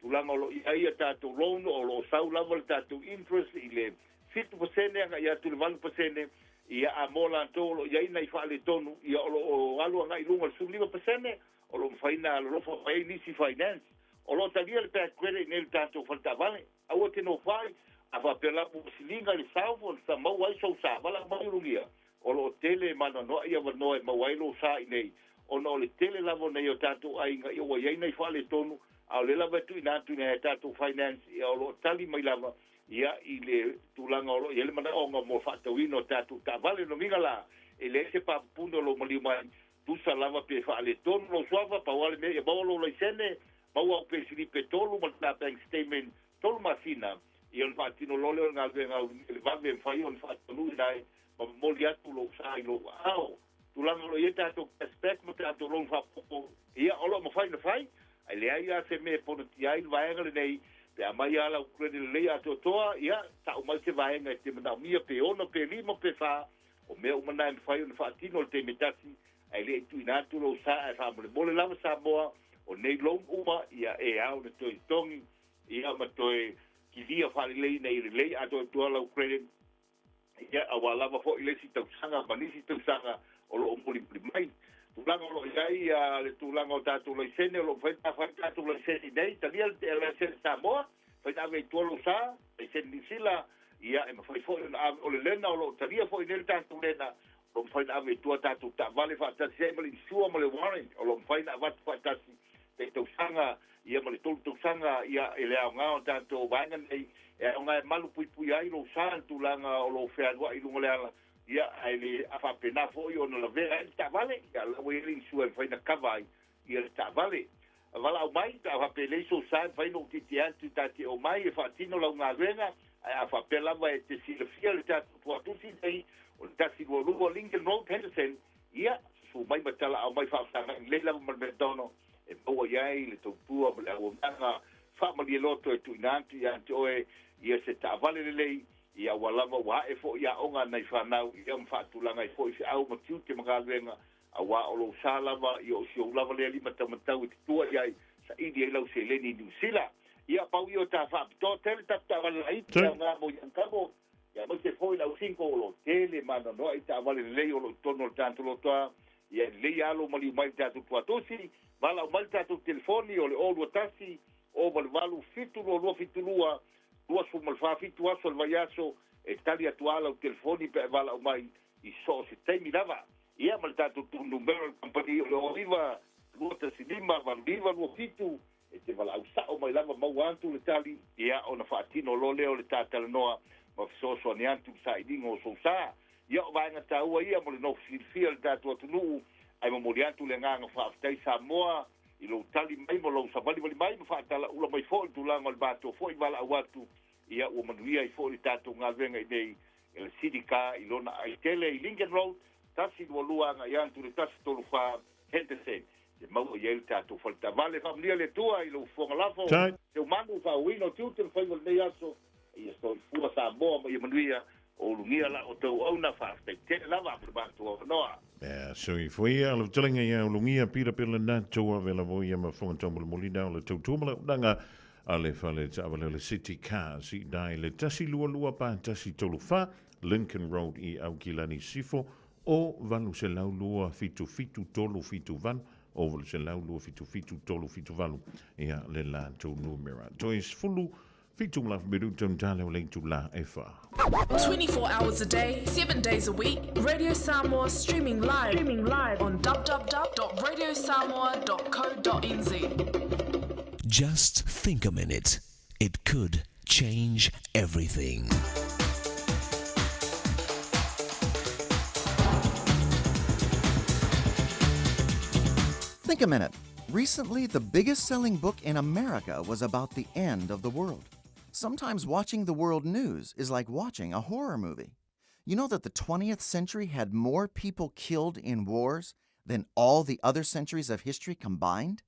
tulaga o lo o i ai a tatou loan, o lo o sau lava le tatou interest i le 7% agai atu i le 8%. Ia, a mo latou o lo o i ai nai faaletonu, ia o lo o alu agai i luga o le 15%, o lo o mafai ona alolofa mai ai nisi finance. O lo o talia le bad credit i inei i le tatou fale taavale. Aua e te nofoai, a faapea lava ua siliga i le south ona maua ai sou sa, valaau mai Ulugia. O lo o tele ma anoanoai avanoa e maua ai lou sa i inei, ona o le tele lava o nai o tatou aiga ia ua i ai nai faaletonu, a o lea lava e tuuina atu i nai a tatou finance, ia o lo o tali mai lava ia i le tulaga o lo o i ai le manaoga mo le faatauina o tatou taavale. Lona uiga la, e leai se papupuni o lou maliu mai, tusa lava pe faaletonu lou suafa, pau lava le mea ia maua lou laisene, maua au peisilipi e tolu ma le ta bank statement tolu masina, ia ona faatino loa lea o le galuega au i le vave e mafai ona faataunuuina ai ma momoli atu lou sa i lou aao. Tulaga o lo o i ai tatou cash back ma tatou loan faaopoopo, ia o lo o mafai ona fai, ae leai lava se mea e ponatia ai le vaega lenei, pe aumai lava lau credit lelei atoatoa, ia tau mai se vaega e te manaomia pe ono pe lima pe fa, o mea uma na e mafai ona faatino i le taimi e tasi, ae le i tuuina atu lou sa ae faamolemole lava Samoa, o nei loan uma, ia e ao ona toe totogi, ia ma toe kilia faalelei ina ia lelei atoatoa lau credit, ia aua lava foi le isi tausaga ma nisi tausaga o lo o mulimuli mai. Tulaga o lo o i ai ia le tulaga o tatou laisene, o lo o mafai ona fai tatou laisene i inei, talia le laisene Samoa, mafai ona ave i tua lou sa, laisene Niu Sila, ia e mafai foi ona ave, o le lena o lo o talia foi i inei le tatou lena, o lo o mafai ona ave i tua tatou taavale faatasi ai ma le insure ma le warrant, o lo o mafai ona avatu faatasi tai tausaga ia ma le tolu tausaga ia e le aoga o tatou vaega nei e aoga e malu puipuia ai lou sa i le tulaga o lou fealuai i luga o le ala ia ae le a faapena foi ona lavea ai le taavale ia la ua i ai le insure e mafai ona cover ai ia le taavale. Valaau mai pe a faapea e leai sou sa e mafai ona ou tietie atu ta te omai e faatino lau galuega ae a faapea lava e te silafia le tatou tuatusi nei o le 122 Lincoln Road Henderson Ia, susu mai ma talaau mai faafesagai lelei lava ma le McDonald e maua i ai le tautua ma le auaunaga faamalie loto e tuuina atu ia te oe ia se taavale lelei, ia ua lava ua ae foi aoga a nai fanau ia ma faatulaga ai foi feau ma tiute ma galuega, aua o lou sa lava ia o si ou lava lea limataumatau e te tua i ai, saili ai lau seleni i Niu Sila. Ia, pau ia o ta faapitoa tele tatou taavale laiti, aoga mo Young Ia aemaise foi le au single o lo o tele ma anoanoai taavale lelei o lo o i totonu o le tatou lotoa. Ia lelei alo maliu mai le tatou tuatosi, valaau mai le tatou telefoni o le 021 088 722 72 24 7 aso o le vaiaso e tali atu lava lau telefoni pe a e valaau mai i so o se taimi lava. Ia ma le tatou numera o le kamupani o le 09 215 8927 E te valaau sao mai lava maua atu le tali, ia ona faatino loa lea o le ta talanoa ma fesoasoani atu i le sailiga o sou sa. Ia o vaega taua ia mo le nofo silafia i le tatou atunuu, ae momoli atu le agaga faafetai Samoa i lou tali mai ma lou savalivali mai ma faatalaula mai foi i le tulaga o le matou foi valaau atu, ia ua manuia ai foi le tatou galuega i nei e le City Car i lona aai tele i Lincoln Road, 122 agai atu i le 134 Henderson. E maua i ai le tatou faletaavale. Faamanuia le Atua i lou fofoga lafo, Seumanu, faauuina o tiute ma faiva o lenei aso. Ia soifua Samoa ma ia manuia o ulugia la outou auauna. Faafetai tele lava mo le matou avanoa. Ea, soifua ia lau fetalaiga ia ulugia pila pila na tou ave lava ia ma fofoga taumolimoli na o le tautua ma le auaunaga a le fale taavale o le City Cars i dai le 122 pa 134 Lincoln Road i Aukilani Sifo O 802 77 378, o 802 77 378, ia le latou numera. Toe sefulu fitu ma le afa minuta ona tala o le itula e fa. 24 hours a day, 7 days a week, Radio Samoa streaming live, streaming live on www.radiosamoa.co.nz. Just think a minute. It could change everything. Think a minute. Recently, the biggest selling book in America was about the end of the world. Sometimes watching the world news is like watching a horror movie. You know that the 20th century had more people killed in wars than all the other centuries of history combined?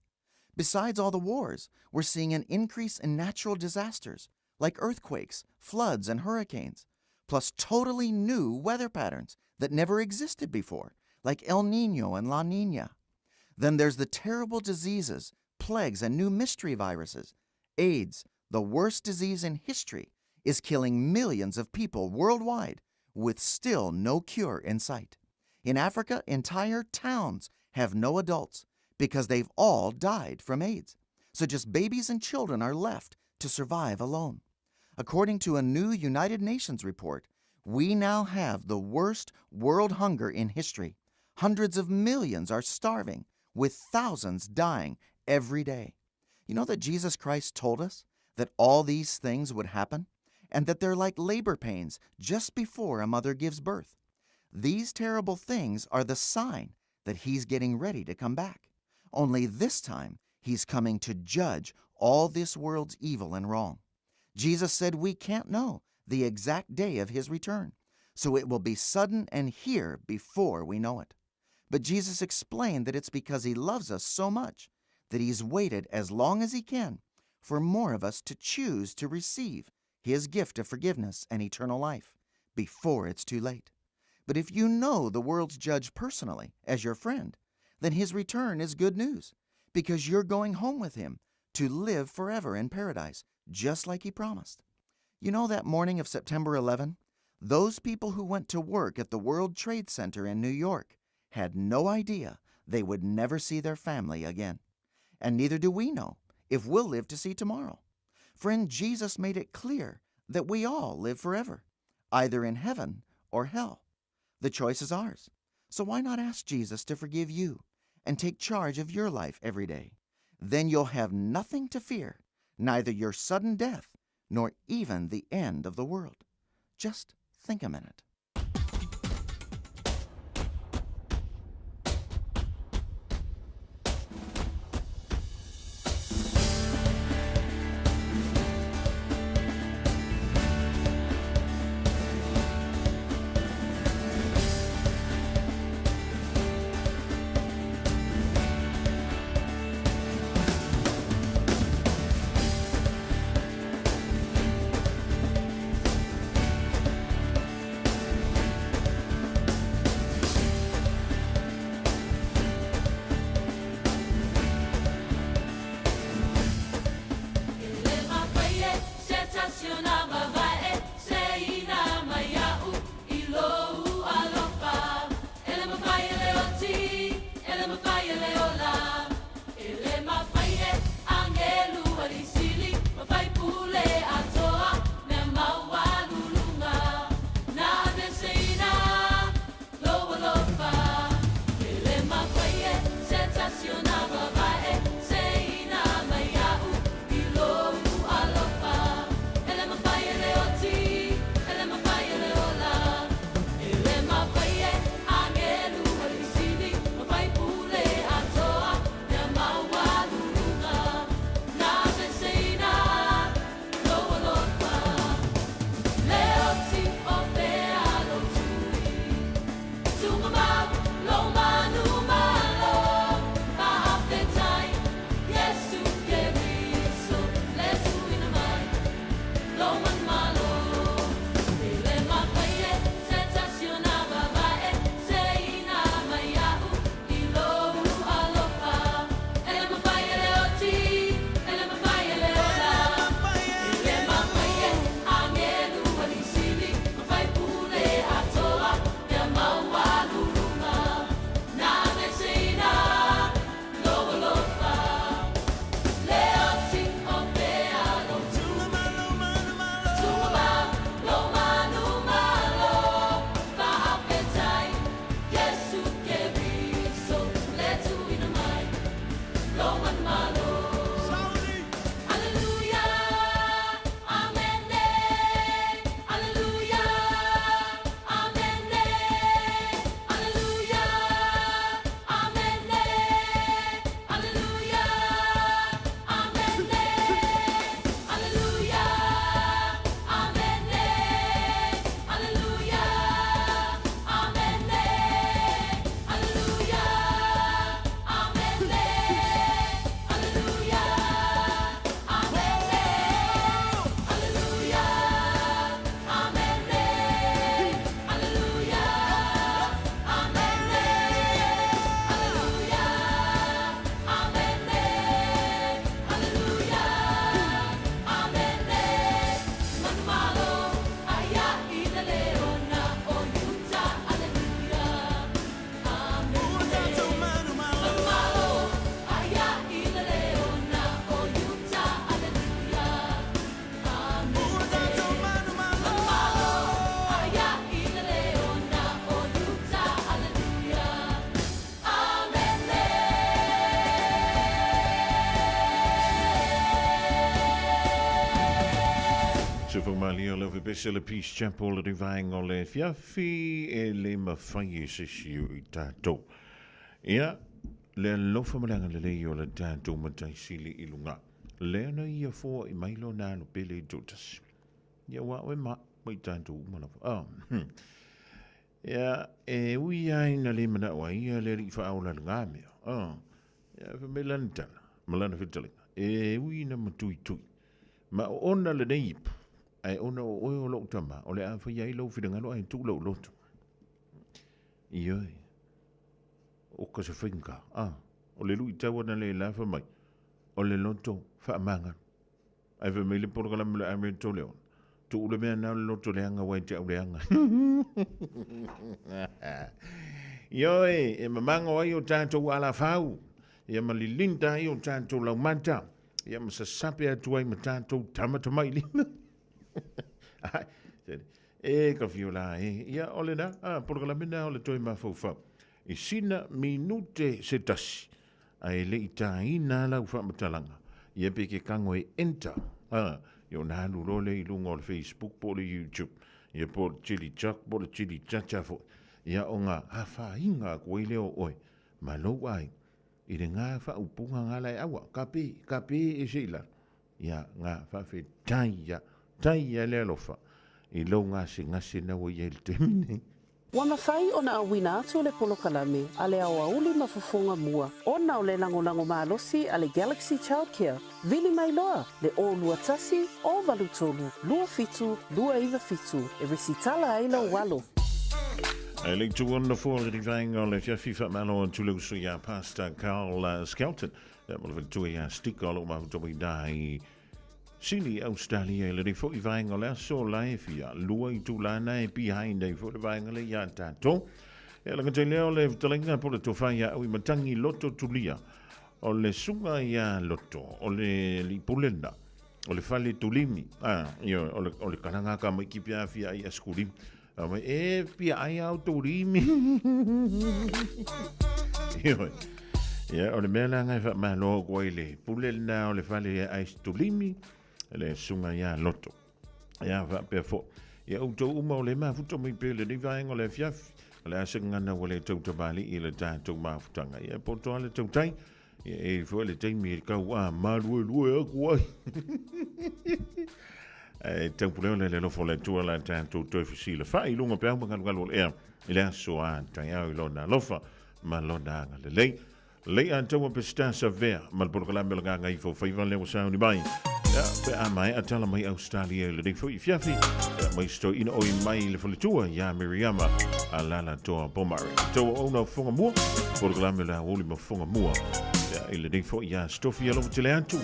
Besides all the wars, we're seeing an increase in natural disasters like earthquakes, floods, and hurricanes, plus totally new weather patterns that never existed before, like El Nino and La Nina. Then there's the terrible diseases, plagues, and new mystery viruses. AIDS, the worst disease in history, is killing millions of people worldwide with still no cure in sight. In Africa, entire towns have no adults because they've all died from AIDS. So just babies and children are left to survive alone. According to a new United Nations report, we now have the worst world hunger in history. Hundreds of millions are starving, with thousands dying every day. You know that Jesus Christ told us that all these things would happen and that they're like labor pains just before a mother gives birth. These terrible things are the sign that he's getting ready to come back. Only this time, he's coming to judge all this world's evil and wrong. Jesus said we can't know the exact day of his return, so it will be sudden and here before we know it. But Jesus explained that it's because he loves us so much that he's waited as long as he can for more of us to choose to receive his gift of forgiveness and eternal life before it's too late. But if you know the world's judge personally as your friend, then his return is good news because you're going home with him to live forever in paradise, just like he promised. You know that morning of September 11, those people who went to work at the World Trade Center in New York had no idea they would never see their family again. And neither do we know if we'll live to see tomorrow. Friend, Jesus made it clear that we all live forever, either in heaven or hell. The choice is ours. So why not ask Jesus to forgive you and take charge of your life every day? Then you'll have nothing to fear, neither your sudden death nor even the end of the world. Just think a minute. Australia, o le ofepese le Peace Chapel le vaenga o le afiafi e le mafai e se isi o i tatou. Ia, le alofa ma le agalelei o le tatou Matai Sili i luga. Lea na ia foai mai lona alo pele i toatasi. Ia ua oe ma, ma i tatou uma lava. Oh. Ia, e ui ai na le manao ai ia le alii faaola i lena mea. Oh. Ia, fai mai lana tala, ma lana fetalaiga, e ui ina matuitui, ma oona lenei ipu, ae ona o oe o lou tama, o le a faia ai lou finagalo ae tuu lou loto. Ioe, o ka se faiga, ah, o le luitau ana le la fai mai, o le loto faamagalo. Ae fai mai le polokalame o le Amerito Leon, tuu le mea na o le loto leaga ua e te au leaga. Ioe, e mamago ai o tatou alafau, ia ma lilinda ai o tatou laumata, ia ma sasape atu ai ma tatou tamatamailima. E ka fio la e, ia o le na, a, polokalame na o le toe mafaufau. I sina minute se tasi, ae le i tāina lau faamatalaga, ia pe ke kago e enter, a, ia ona alu loa lea i luga o le Facebook po o le YouTube, ia po o le Chili Chuck po o le Chili Chacha foi, ia ona afaina atu ai lea o oe ma lou aiga i le ga faaupuga ga la e aua, ka pe, ka pe e se i lalo, ia ga faafetai ia, tai ia le alofa i lou gasegase na ua i ai i le taimi nei. Ua mafai ona auina atu le polokalame a le aoauli ma fofoga mua ona o le lagolago malosi a le Galaxy Childcare. Vili mai loa le 021 083 27 297 e resitala ai lou alo. E le itu ona fua le vaenga o le afiafi faamalo atu le uso iā Pastor Carl Skelton ma le faletua iā Stika o lo o mafuta mai ina i Sini, Australia, i lenei foi vaega o le aso la e fia lua itula na e behind ai foi le vaega lea iā tatou. E ala gatai lea o le fetalaiga po o le tofa ia au i matangi loto tulia o le suga ia loto o le lipule lena o le fale tulimi a io o le o le kalanga ka mai ki pia fia ai askulimi a mai e fia ai au tulimi io Ia, o le mea la ngai whaamalo ko ai le pule lena o le fale ai tulimi le sunga ia loto. Ia whaapea fo. Ia outou uma o le mafuta mai pea i lenei vaega o le afiafi, o le a se gagana ua le tautamali'i i le tatou mafutaga. Ia poto lava le tautai, ia e i ai foi le taimi e tau a maluelue atu ai. Ae taupulea le alofa o le Atua la tatou toe fesilafai i luga peau ma galugalu o le ea i le aso a taeao i lona alofa ma lona agalelei. Lei a taua Pesita Savea ma le polokalame o le Gagaifo Faiva lea ua sauni mai. Ia, pe a maea tala mai Australia i lenei foi fiafi, ia mai stoeina oi mai le faletua ia Miriama a Lala Toa Pomare. Taua ona o Foga Mua, polokalame o le aoauli ma Foga Mua. Ia, i lenei foi ia Stofi alofa tele atu,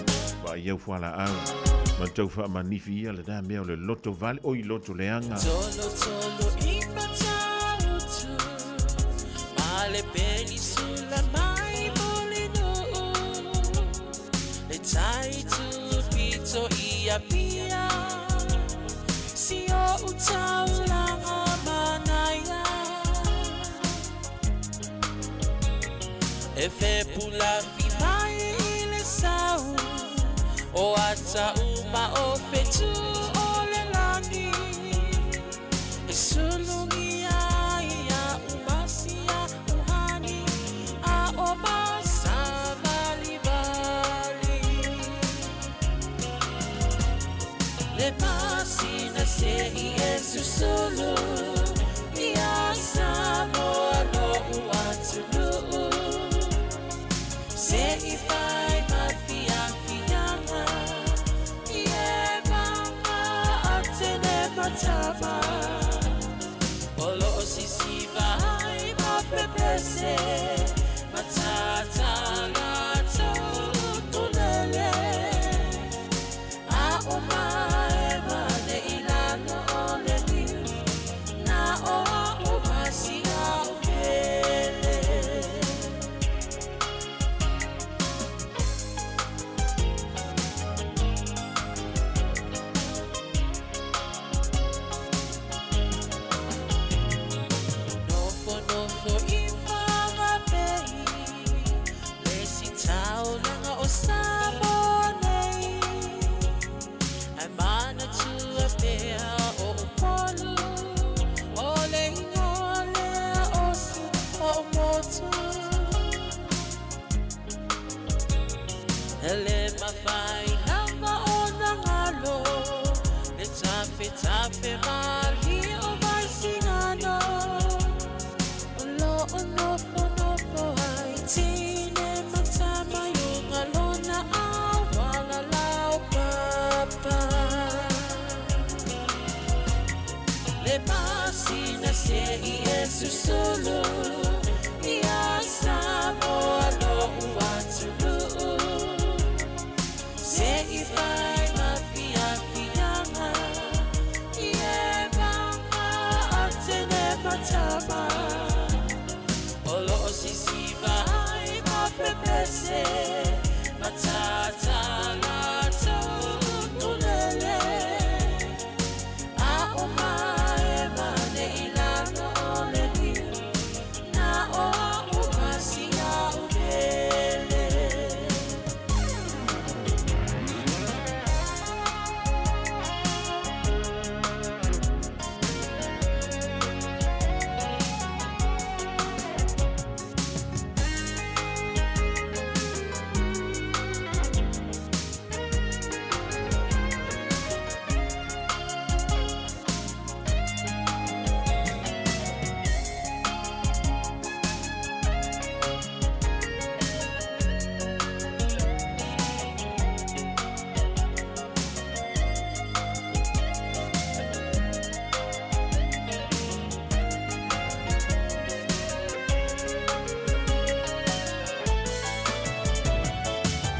vaai au fualaau, ma tau faamanifi ia lena mea o le loto vale, oi loto leaga. Tolo tolo i Matautu Ma le penisula mai Mulinuu Le tai tupito i Apia Si o'u taulaga manaia E fepulafi mai i le sau O ata uma o fetu o le lagi E sulugia ai a'u masia uhani A o masavalivali Le masina se'i e susulu Ia Samoa lo'u atunuu Se'i fai ma fiafiaga I e mama a tele matama. Tafe malie o Vaisigano O loo nofo nofo ai Tine matama i luga lona auala laupapa Le masina se'i e susulu Ia Samoa lo'u atunuu Se'i fai ma fiafiaga I e maga Atene ma Tama O loo sisiva ai ma pepese Matata latou ukulele A'o maemae i lalo o le niu Na o a'u ma si a'u mele.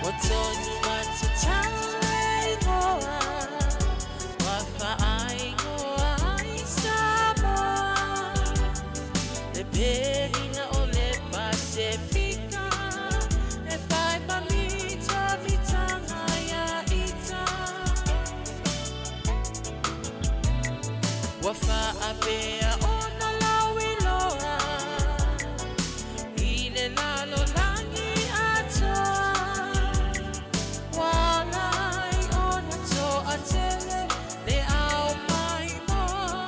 Ua tonu atu tau e igoa Ua faaigoa ai Samoa Le pelina o le Pasefika E whai ma mita mitanga ia ita Ua faapea ona lauiloa I le lalolagi atoa Ua ala ai ona toatele Le ao maimoa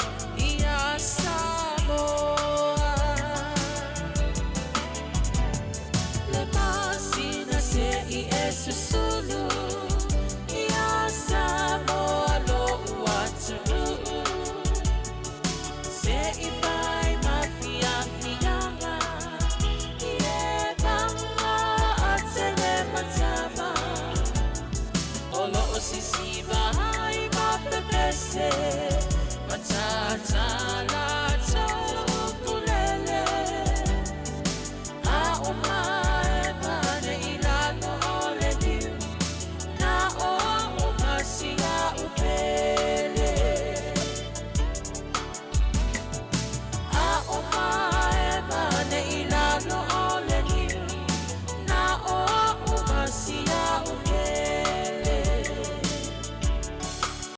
ia Samoa Le masina se'i e susulu Ia Samoa lo'u atunuu Se'i fai ma fiafiaga I e maga Atene ma Tama O loo sisiva ai ma pepese Matata